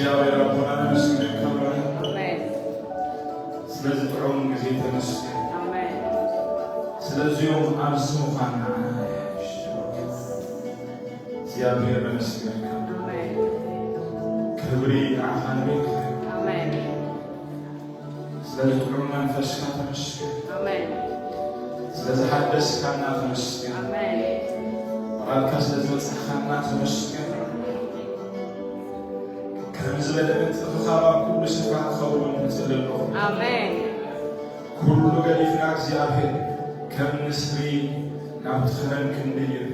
እግዚኣብሔር ኣቦና ነመስግነካ ኣምላኽ። ኣሜን። ስለዚ ጥዑም ግዜ ተመስገን። ኣሜን። ስለዚኦም ኣብዚ ምዃንና እግዚኣብሔር ነመስግነካ። ኣሜን። ክብሪ ንዓኻ ንቤትካ። ኣሜን። ስለዚ ጥዑም መንፈስካ ተመስገን። ኣሜን። ስለዚ ሓደስካና ተመስገን። ኣሜን። ብቓልካ ስለ ዝበጻሕካና ተመስገን። ከም ዝበለ ምትእኽኻብ ኣብ ኩሉ ስፍራ ክኸውን ንጽሊ ኣለኹ። ኣሜን። ኩሉ ገዲፍና እግዚኣብሔር ከም ንስሪ ናብቲ ከረን ክንድይብ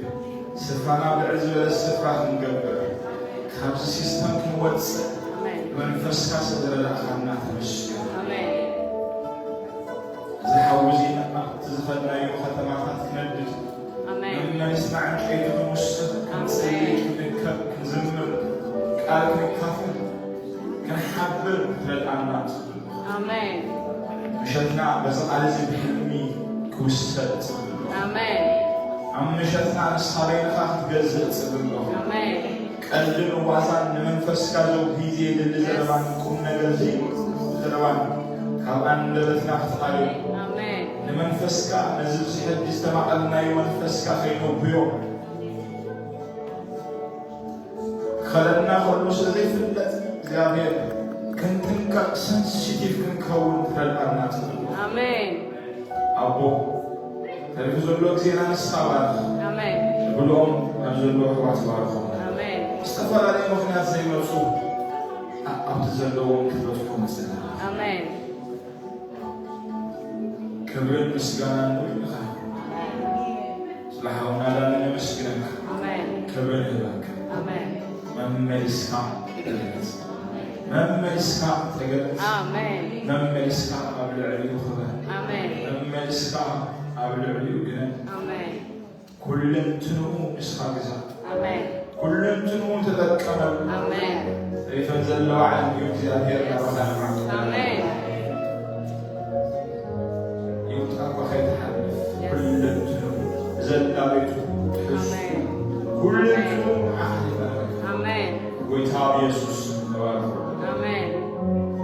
ስፍራና ኣብ ልዕል ዝበለ ስፍራ ክንገብር ካብዚ ሲስተም ክንወጽእ ኣሜን። መንፈስካ ስለ ዝረዳእካና ተመስገን። ኣሜን። እዚ ሓዊ እዚ ኣብቲ ዝኸድናዮ ከተማታት ክነድድ ኣሜን። መመሊስና ዕንጨይቲ ክንውስኽ ክንጽሊ ክንርከብ ክንዝምር ቃል ክንካፈል ክንሓብር ክትረድኣና ንጽሊ ኣለኹ። ኣሜን። ምሸትና በዚ ቃል እዚ ብሕልሚ ክውሰድ እጽሊ ኣለኹ። ኣሜን። ኣብ ምሸትና ንስኻ በይንኻ ክትገዝእ እጽሊ ኣለኹ። ኣሜን። ቀልድን ዋዛን ንመንፈስካ ዘውሂ ዘየድሊ ዘረባን ቁም ነገር ዘይብሉ ዘረባን ካብ ኣንደበትና ክትኣልዮ ኣሜን። ንመንፈስካ ነዚ ብዝሕጂ ዝተማቐልናዮ መንፈስካ ከይነጉዮ ክኸለና ከሎ ስለ ዘይፍለጥ እግዚኣብሔር ክንጥንቀቕ ሰንሲቲቭ ክንከውን ትረድኣና ጽድቁ ኣሜን። ኣቦ ተሪፉ ዘሎ ግዜና ንስኻ ባርኽ። ኣሜን። ንብልኦም ናብ ዘለዎ ኣሕዋት ባርኾም። ኣሜን። ዝተፈላለየ ምኽንያት ዘይመፁ ኣብቲ ዘለዎም ክትበፅሑ ንፅና። ኣሜን። ክብርን ምስጋናን ንውልድኻ ስለ ሓውና ዳኒ ነመስግነካ። ኣሜን። ክብርን ንህበካ። ኣሜን። መመሊስካ ተገለጽ። መመሊስካ ተገለጽ። ኣሜን። መመሊስካ ኣብ ልዕሊኡ ክበር። ኣሜን። መመሊስካ ኣብ ልዕሊኡ ግነን። ኣሜን። ኩለንትንኡ ንስኻ ግዛ። ኣሜን። ኩለንትንኡ ተጠቀመሉ። ኣሜን። ተሪፈን ዘለዋ ዓለም እዩ እግዚኣብሔር ናባኻ ንምዓቱ። ኣሜን። ይውጣ እኳ ከይትሓልፍ ኩለንትንኡ ዘላ ቤቱ ትሕሱ። ኩለንትንኡ ንዓኻ ይባረክ። ኣሜን። ጎይታ ብየሱስ ስም ተባረኹ። ኣሜን።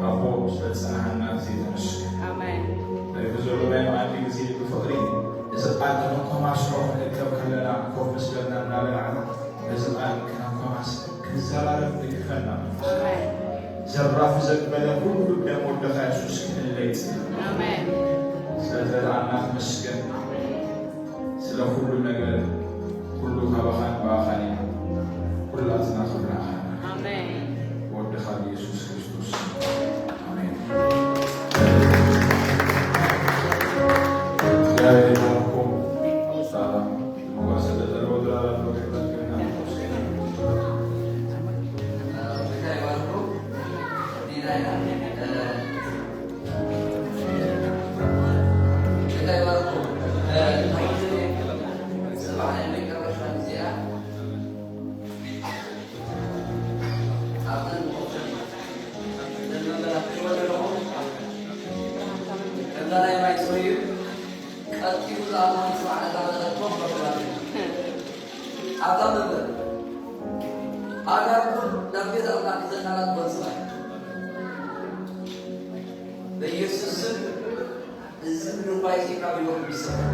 ኣቦ ስለ ዝጸናሕና ግዜ ተመስገን። ኣሜን። ተሪፉ ዘሎ ናይ መኣዲ ግዜ ብፍቕሪ እዚ ቃል ከነኮማስሮ ክንእከብ ከለና ኮፍ ምስ በልና እናበላዕና እዚ ቃል ከነኮማስ ክንዘራረብ ድግፈና መንፈስ ኣሜን። ዘራፍ ዘበለ ኩሉ ብደም ወደኻ የሱስ ክእለ ይጽናዕ። ኣሜን። ስለ ተረኣና ተመስገን። ስለ ኩሉ ነገር ኩሉ ካባኻን ብኣኻን እዩ። ኩላትና ክብሪ ንዓኻ። ኣሜን። ወድኻ ብየሱስ ክርስቶስ ኣሜን። እግዚኣብሔር ይባርኩም። ቀጢሉ ዝኣመኑ ስራሕ እናመለኸት ኮፍ በሉ ማለት እዩ። ኣብዛ ምድሪ ኣጋር እውን ናብ ቤት ኣምላኽ ክዘናና ትመጽእ ኣላ። በኢየሱስ ስም እዚ ምድሪ ባይሲ ካብ ህይወት ይሰበር።